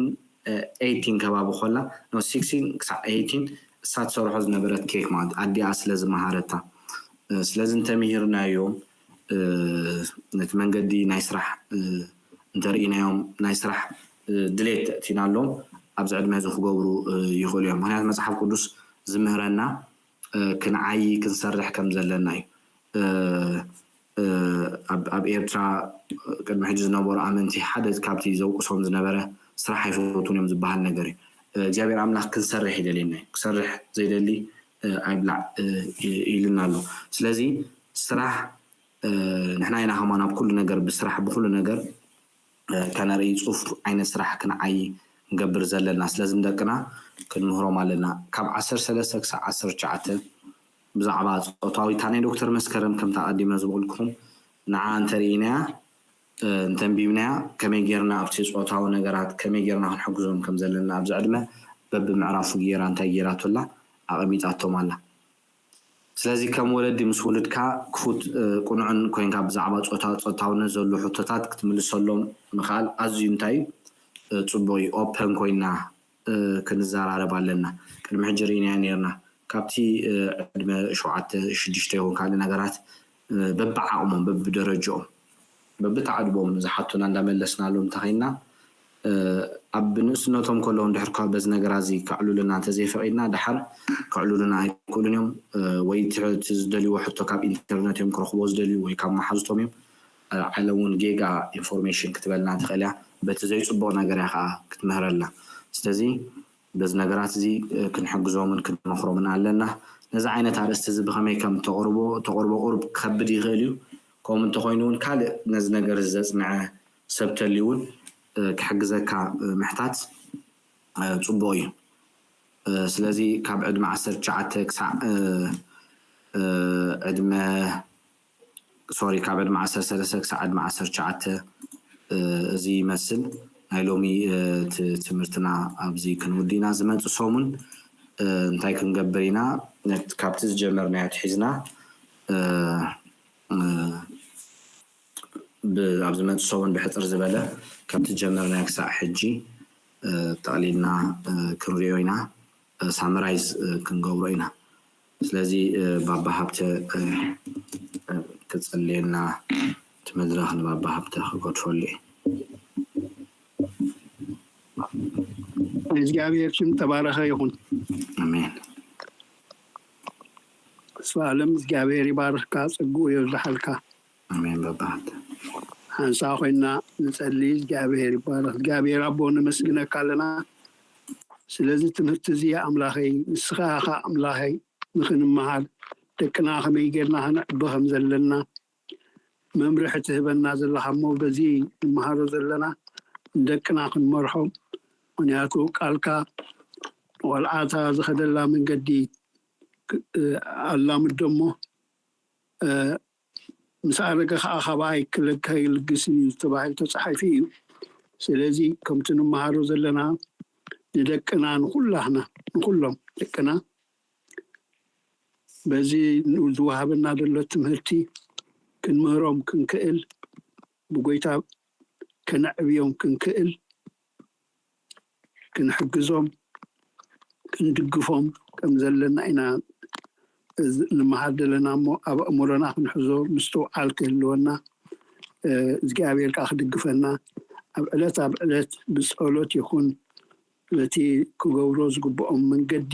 ኤይቲን ከባቢ ኮላ no ሲክስቲን ክሳዕ ኤይቲን እሳ ትሰርሖ ዝነበረት ኬክ ማለት ኣዲኣ ስለ ዝመሃረታ ስለዚ እንተምሂርናዮም ነቲ መንገዲ ናይ ስራሕ እንተርኢናዮም ናይ ስራሕ ድሌት ተእቲናሎም ኣብዚ ዕድመ እዚ ክገብሩ ይኽእሉ እዮም። ምክንያቱ መፅሓፍ ቅዱስ ዝምህረና ክንዓይ ክንሰርሕ ከም ዘለና እዩ። ኣብ ኤርትራ ቅድሚ ሕጂ ዝነበሩ ኣመንቲ ሓደ ካብቲ ዘውቅሶም ዝነበረ ስራሕ ኣይፈቱን እዮም ዝበሃል ነገር እዩ። እግዚኣብሔር ኣምላኽ ክንሰርሕ ይደልየና እዩ። ክሰርሕ ዘይደሊ ኣይብላዕ ኢልና ኣሎ። ስለዚ ስራሕ ንሕና ኢና ከማን ኣብ ኩሉ ነገር ብስራሕ ብኩሉ ነገር ከነርኢ ፅፉፍ ዓይነት ስራሕ ክንዓይ ንገብር ዘለና ስለዚ ንደቅና ክንምህሮም ኣለና ካብ ዓሰርተ ሰለስተ ክሳብ ዓሰርተ ትሽዓተ ብዛዕባ ፆታዊ እታ ናይ ዶክተር መስከረም ከምታ ቀዲመ ዝበልኩኹም ንዓ እንተርኢናያ እንተንቢብናያ ከመይ ጌርና ኣብቲ ፆታዊ ነገራት ከመይ ጌርና ክንሕግዞም ከም ዘለና ኣብዚ ዕድመ በብምዕራፉ ጌራ እንታይ ጌራቶላ ኣቐሚጣቶም ኣላ ስለዚ ከም ወለዲ ምስ ውሉድካ ክፉት ቁኑዕን ኮይንካ ብዛዕባ ፆታ ፆታውነት ዘሎ ሕቶታት ክትምልሰሎም ምኽኣል ኣዝዩ እንታይ እዩ ፅቡቅ እዩ open ኮይና ክንዘራረብ ኣለና ቅድሚ ሕጂ ርኢናዮ ነርና ካብቲ ዕድመ ሸውዓተ ሽዱሽተ ይኹን ካልእ ነገራት በብዓቕሞም በብደረጅኦም በብተዓድቦም ዝሓቱና እንዳመለስናሎም እንተኸይንና ኣብ ንእስነቶም ከለዉ እንድሕር ኳ በዚ ነገራ እዚ ከዕልሉና እንተዘይፈቒድና ድሓር ከዕልሉና ኣይክእሉን እዮም ወይ እቲ ዝደልይዎ ሕቶ ካብ ኢንተርነት እዮም ክረኽቦ ዝደልዩ ወይ ካብ መሓዙቶም እዮም ዓለም እውን ጌጋ ኢንፎርሜሽን ክትበልና ትኽእል እያ። በቲ ዘይፅቡቕ ነገር እያ ከዓ ክትምህረልና። ስለዚ በዚ ነገራት እዚ ክንሕግዞምን ክንመኽሮምን ኣለና። ነዚ ዓይነት ኣርእስቲ እዚ ብኸመይ ከም ተቕርቦ ተቕርቦ ቁሩብ ክኸብድ ይኽእል እዩ። ከምኡ እንተኾይኑ እውን ካልእ ነዚ ነገር እዚ ዘፅንዐ ሰብ ተልዩ እውን ክሕግዘካ ምሕታት ፅቡቕ እዩ። ስለዚ ካብ ዕድመ ዓሰርተ ትሽዓተ ክሳዕ ዕድመ ሶሪ ካብ ዕድመ ዓሰርተ ሰለስተ ክሳዕ ዕድመ ዓሰርተ ትሽዓተ እዚ ይመስል። ናይ ሎሚ ትምህርትና ኣብዚ ክንውድእ ኢና። ዝመፅእ ሰሙን እንታይ ክንገብር ኢና? ካብቲ ዝጀመርናዮ ኣትሒዝና ኣብ ዝመፅእ ሰሙን ብሕፅር ዝበለ ካብቲ ዝጀመርናዮ ክሳዕ ሕጂ ጠቕሊልና ክንሪኦ ኢና። ሳመራይዝ ክንገብሮ ኢና። ስለዚ ባባ ሃብተ ክፀልየና እቲ መድረኽ ንባባ ሃብተ ክገድፈሉ እዩ። እግዚኣብሔር ሽም ተባረኸ ይኹን። ኣሜን። ተስፋ ኣለም እግዚኣብሔር ይባርኽካ፣ ጸግኡ የብዝሓልካ። ኣሜን ባባ ሃብተ። ሓንሳ ኮይና ንጸሊ። እግዚኣብሔር ይባረኽ። እግዚኣብሔር ኣቦ ነመስግነካ ኣለና ስለዚ ትምህርቲ እዚ ኣምላኸይ፣ ንስኻ ኢኻ ኣምላኸይ ንኽንመሃር ደቅና ከመይ ጌርና ከነዕቢ ከም ዘለና መምርሒ ትህበና ዘለኻ እሞ በዚ ንመሃሮ ዘለና ንደቅና ክንመርሖም። ምክንያቱ ቃልካ ቆልዓታ ዝኸደላ መንገዲ ኣላምዶ እሞ ምስ ኣረገ ከዓ ካባይ ክልግስን እዩ ተባሂሉ ተፃሒፉ እዩ። ስለዚ ከምቲ ንመሃሮ ዘለና ንደቅና ንኩላህና ንኩሎም ደቅና በዚ ዝወሃበና ዘሎ ትምህርቲ ክንምህሮም ክንክእል ብጎይታ ከነዕብዮም ክንክእል ክንሕግዞም ክንድግፎም ከም ዘለና ኢና ንምሃር ዘለና እሞ ኣብ ኣእምሮና ክንሕዞ ምስትውዓል ክህልወና እግዚኣብሔር ከዓ ክድግፈና ኣብ ዕለት ኣብ ዕለት ብፀሎት ይኹን በቲ ክገብሮ ዝግብኦም መንገዲ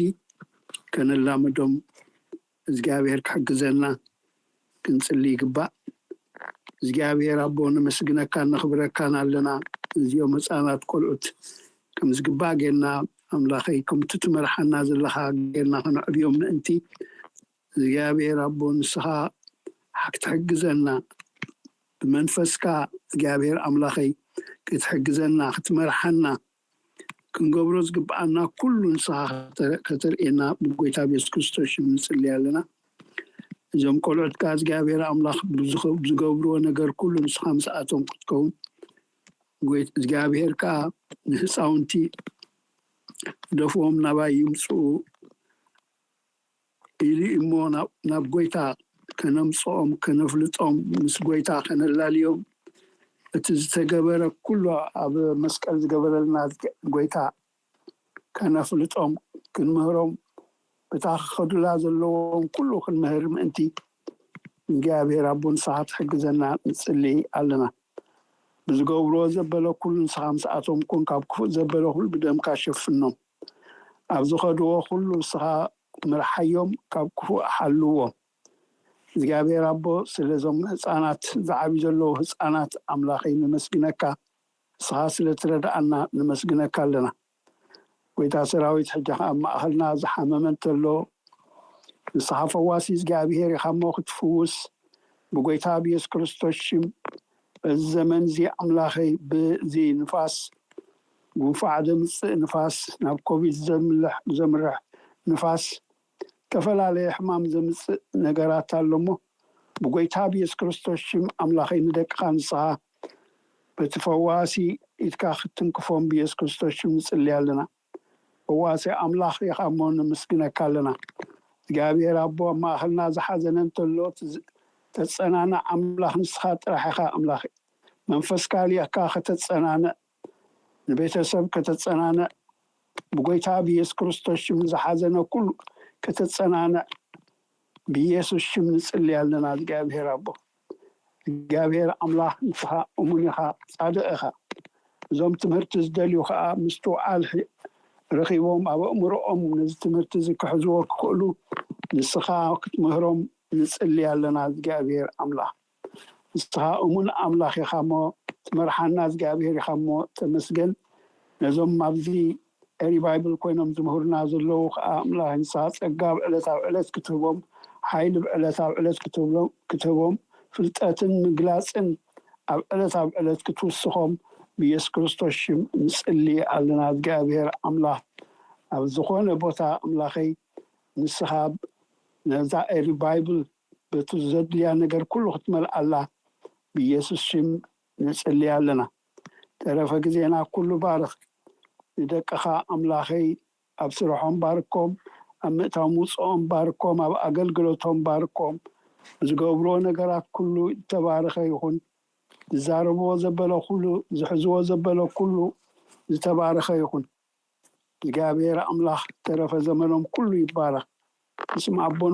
ከነላምዶም እግዚኣብሔር ክሕግዘና ክንፅሊ ይግባእ። እግዚኣብሔር ኣቦ ነመስግነካን ነኽብረካን ኣለና። እዚኦም ህፃናት ቆልዑት ከም ዝግባእ ጌርና ኣምላኸይ ከምቲ ትመርሓና ዘለኻ ጌርና ከነዕብዮም ምእንቲ እግዚኣብሔር ኣቦ ንስኻ ክትሕግዘና ብመንፈስካ እግዚኣብሔር ኣምላኸይ ክትሕግዘና ክትመርሓና ክንገብሮ ዝግብኣና ኩሉ ንስኻ ከተርእየና ብጎይታ ብየሱስ ክርስቶስ ሽም ንፅሊ ኣለና። እዞም ቆልዑት ከዓ እግዚኣብሔር ኣምላኽ ዝገብርዎ ነገር ኩሉ ንስኻ ምስኣቶም ክትከውን እግዚኣብሔር ከዓ ንህፃውንቲ ደፍዎም ናባይ ይምፅኡ ኢሉ እሞ ናብ ጎይታ ከነምፅኦም ከነፍልጦም ምስ ጎይታ ከነላልዮም እቲ ዝተገበረ ኩሉ ኣብ መስቀል ዝገበረልና ጎይታ ከነፍልጦም ክንምህሮም እታ ክኸዱላ ዘለዎም ኩሉ ክንምህር ምእንቲ እግዚኣብሔር ኣቦ ንስኻ ትሕግዘና ንፅሊ ኣለና። ብዝገብርዎ ዘበለ ኩሉ ንስኻ ምስኣቶም ኩን ካብ ክፉእ ዘበለ ኩሉ ብደምካ ሸፍኖም ኣብ ዝኸድዎ ኩሉ ንስኻ ምርሓዮም ካብ ክፉእ ሓልዎም። እግዚኣብሔር ኣቦ ስለዞም ህፃናት ዝዓብዩ ዘለዉ ህፃናት ኣምላኸይ ነመስግነካ። ንስኻ ስለ ትረድኣና ነመስግነካ ኣለና። ጎይታ ሰራዊት ሕጂ ኣብ ማእኸልና ዝሓመመ እንተሎ ንስኻ ፈዋሲ እግዚኣብሔር ኢኻ እሞ ክትፍውስ ብጎይታ ብየሱስ ክርስቶስ ሽም በዚ ዘመን እዚ ኣምላኸይ ብዚ ንፋስ ጉንፋዕ ዘምፅእ ንፋስ ናብ ኮቪድ ዘምልሕ ዘምርሕ ንፋስ ዝተፈላለየ ሕማም ዘምፅእ ነገራት ኣሎ እሞ ብጎይታ ብየሱስ ክርስቶስ ሽም ኣምላኸይ ንደቅኻ ንስኻ በቲ ፈዋሲ ኢድካ ክትንክፎም ብየሱስ ክርስቶስ ሽም ንፅሊ ኣለና። ፈዋሲ ኣምላኽ ኢኻ እሞ ንምስግነካ ኣለና። እግዚኣብሔር ኣቦ ኣብ ማእኸልና ዝሓዘነ እንተሎ ተፀናንዕ ኣምላኽ ንስኻ ጥራሕ ኢኻ ኣምላኽ። መንፈስካ ልኢኽካ ከተፀናንዕ ንቤተሰብ ከተፀናንዕ ብጎይታ ብየሱስ ክርስቶስ ሽም ዝሓዘነ ኩሉ ከተፀናንዕ ብየሱስ ሽም ንፅሊ ኣለና እግዚኣብሔር ኣቦ። እግዚኣብሔር ኣምላኽ ንስኻ እሙን ኢኻ፣ ፃድቕ ኢኻ። እዞም ትምህርቲ ዝደልዩ ከዓ ምስትውዓል ረኺቦም ኣብ ኣእምሮኦም ነዚ ትምህርቲ እዚ ክሕዝዎ ክኽእሉ ንስኻ ክትምህሮም ንፅሊ ኣለና እግዚኣብሔር ኣምላኽ። ንስኻ እሙን ኣምላኽ ኢኻ እሞ ትመርሓና እግዚኣብሔር ኢኻ እሞ ተመስገን። ነዞም ኣብዚ ኤሪ ባይብል ኮይኖም ዝምህሩና ዘለዉ ከዓ ኣምላኽ ንስኻ ጸጋ ኣብ ዕለት ኣብ ዕለት ክትህቦም፣ ሓይሊ ኣብ ዕለት ኣብ ዕለት ክትህቦም፣ ፍልጠትን ምግላጽን ኣብ ዕለት ኣብ ዕለት ክትውስኾም ብኢየሱስ ክርስቶስ ሽም ንጽሊ ኣለና። እግዚኣብሔር ኣምላኽ ኣብ ዝኾነ ቦታ ኣምላኸይ ንስኻ ነዛ ኤሪ ባይብል በቲ ዘድልያ ነገር ኩሉ ክትመልኣላ ብኢየሱስ ሽም ንጽሊ ኣለና። ተረፈ ግዜና ኩሉ ባርኽ። ንደቅኻ ኣምላኸይ ኣብ ስርሖም ባርኮም፣ ኣብ ምእታው ምውፅኦም ባርኮም፣ ኣብ ኣገልግሎቶም ባርኮም። ዝገብርዎ ነገራት ኩሉ ዝተባረኸ ይኹን። ዝዛረብዎ ዘበለ ኩሉ፣ ዝሕዝዎ ዘበለ ኩሉ ዝተባረኸ ይኹን። እግዚኣብሔር ኣምላኽ ተረፈ ዘመኖም ኩሉ ይባረኽ። ብስም ኣቦን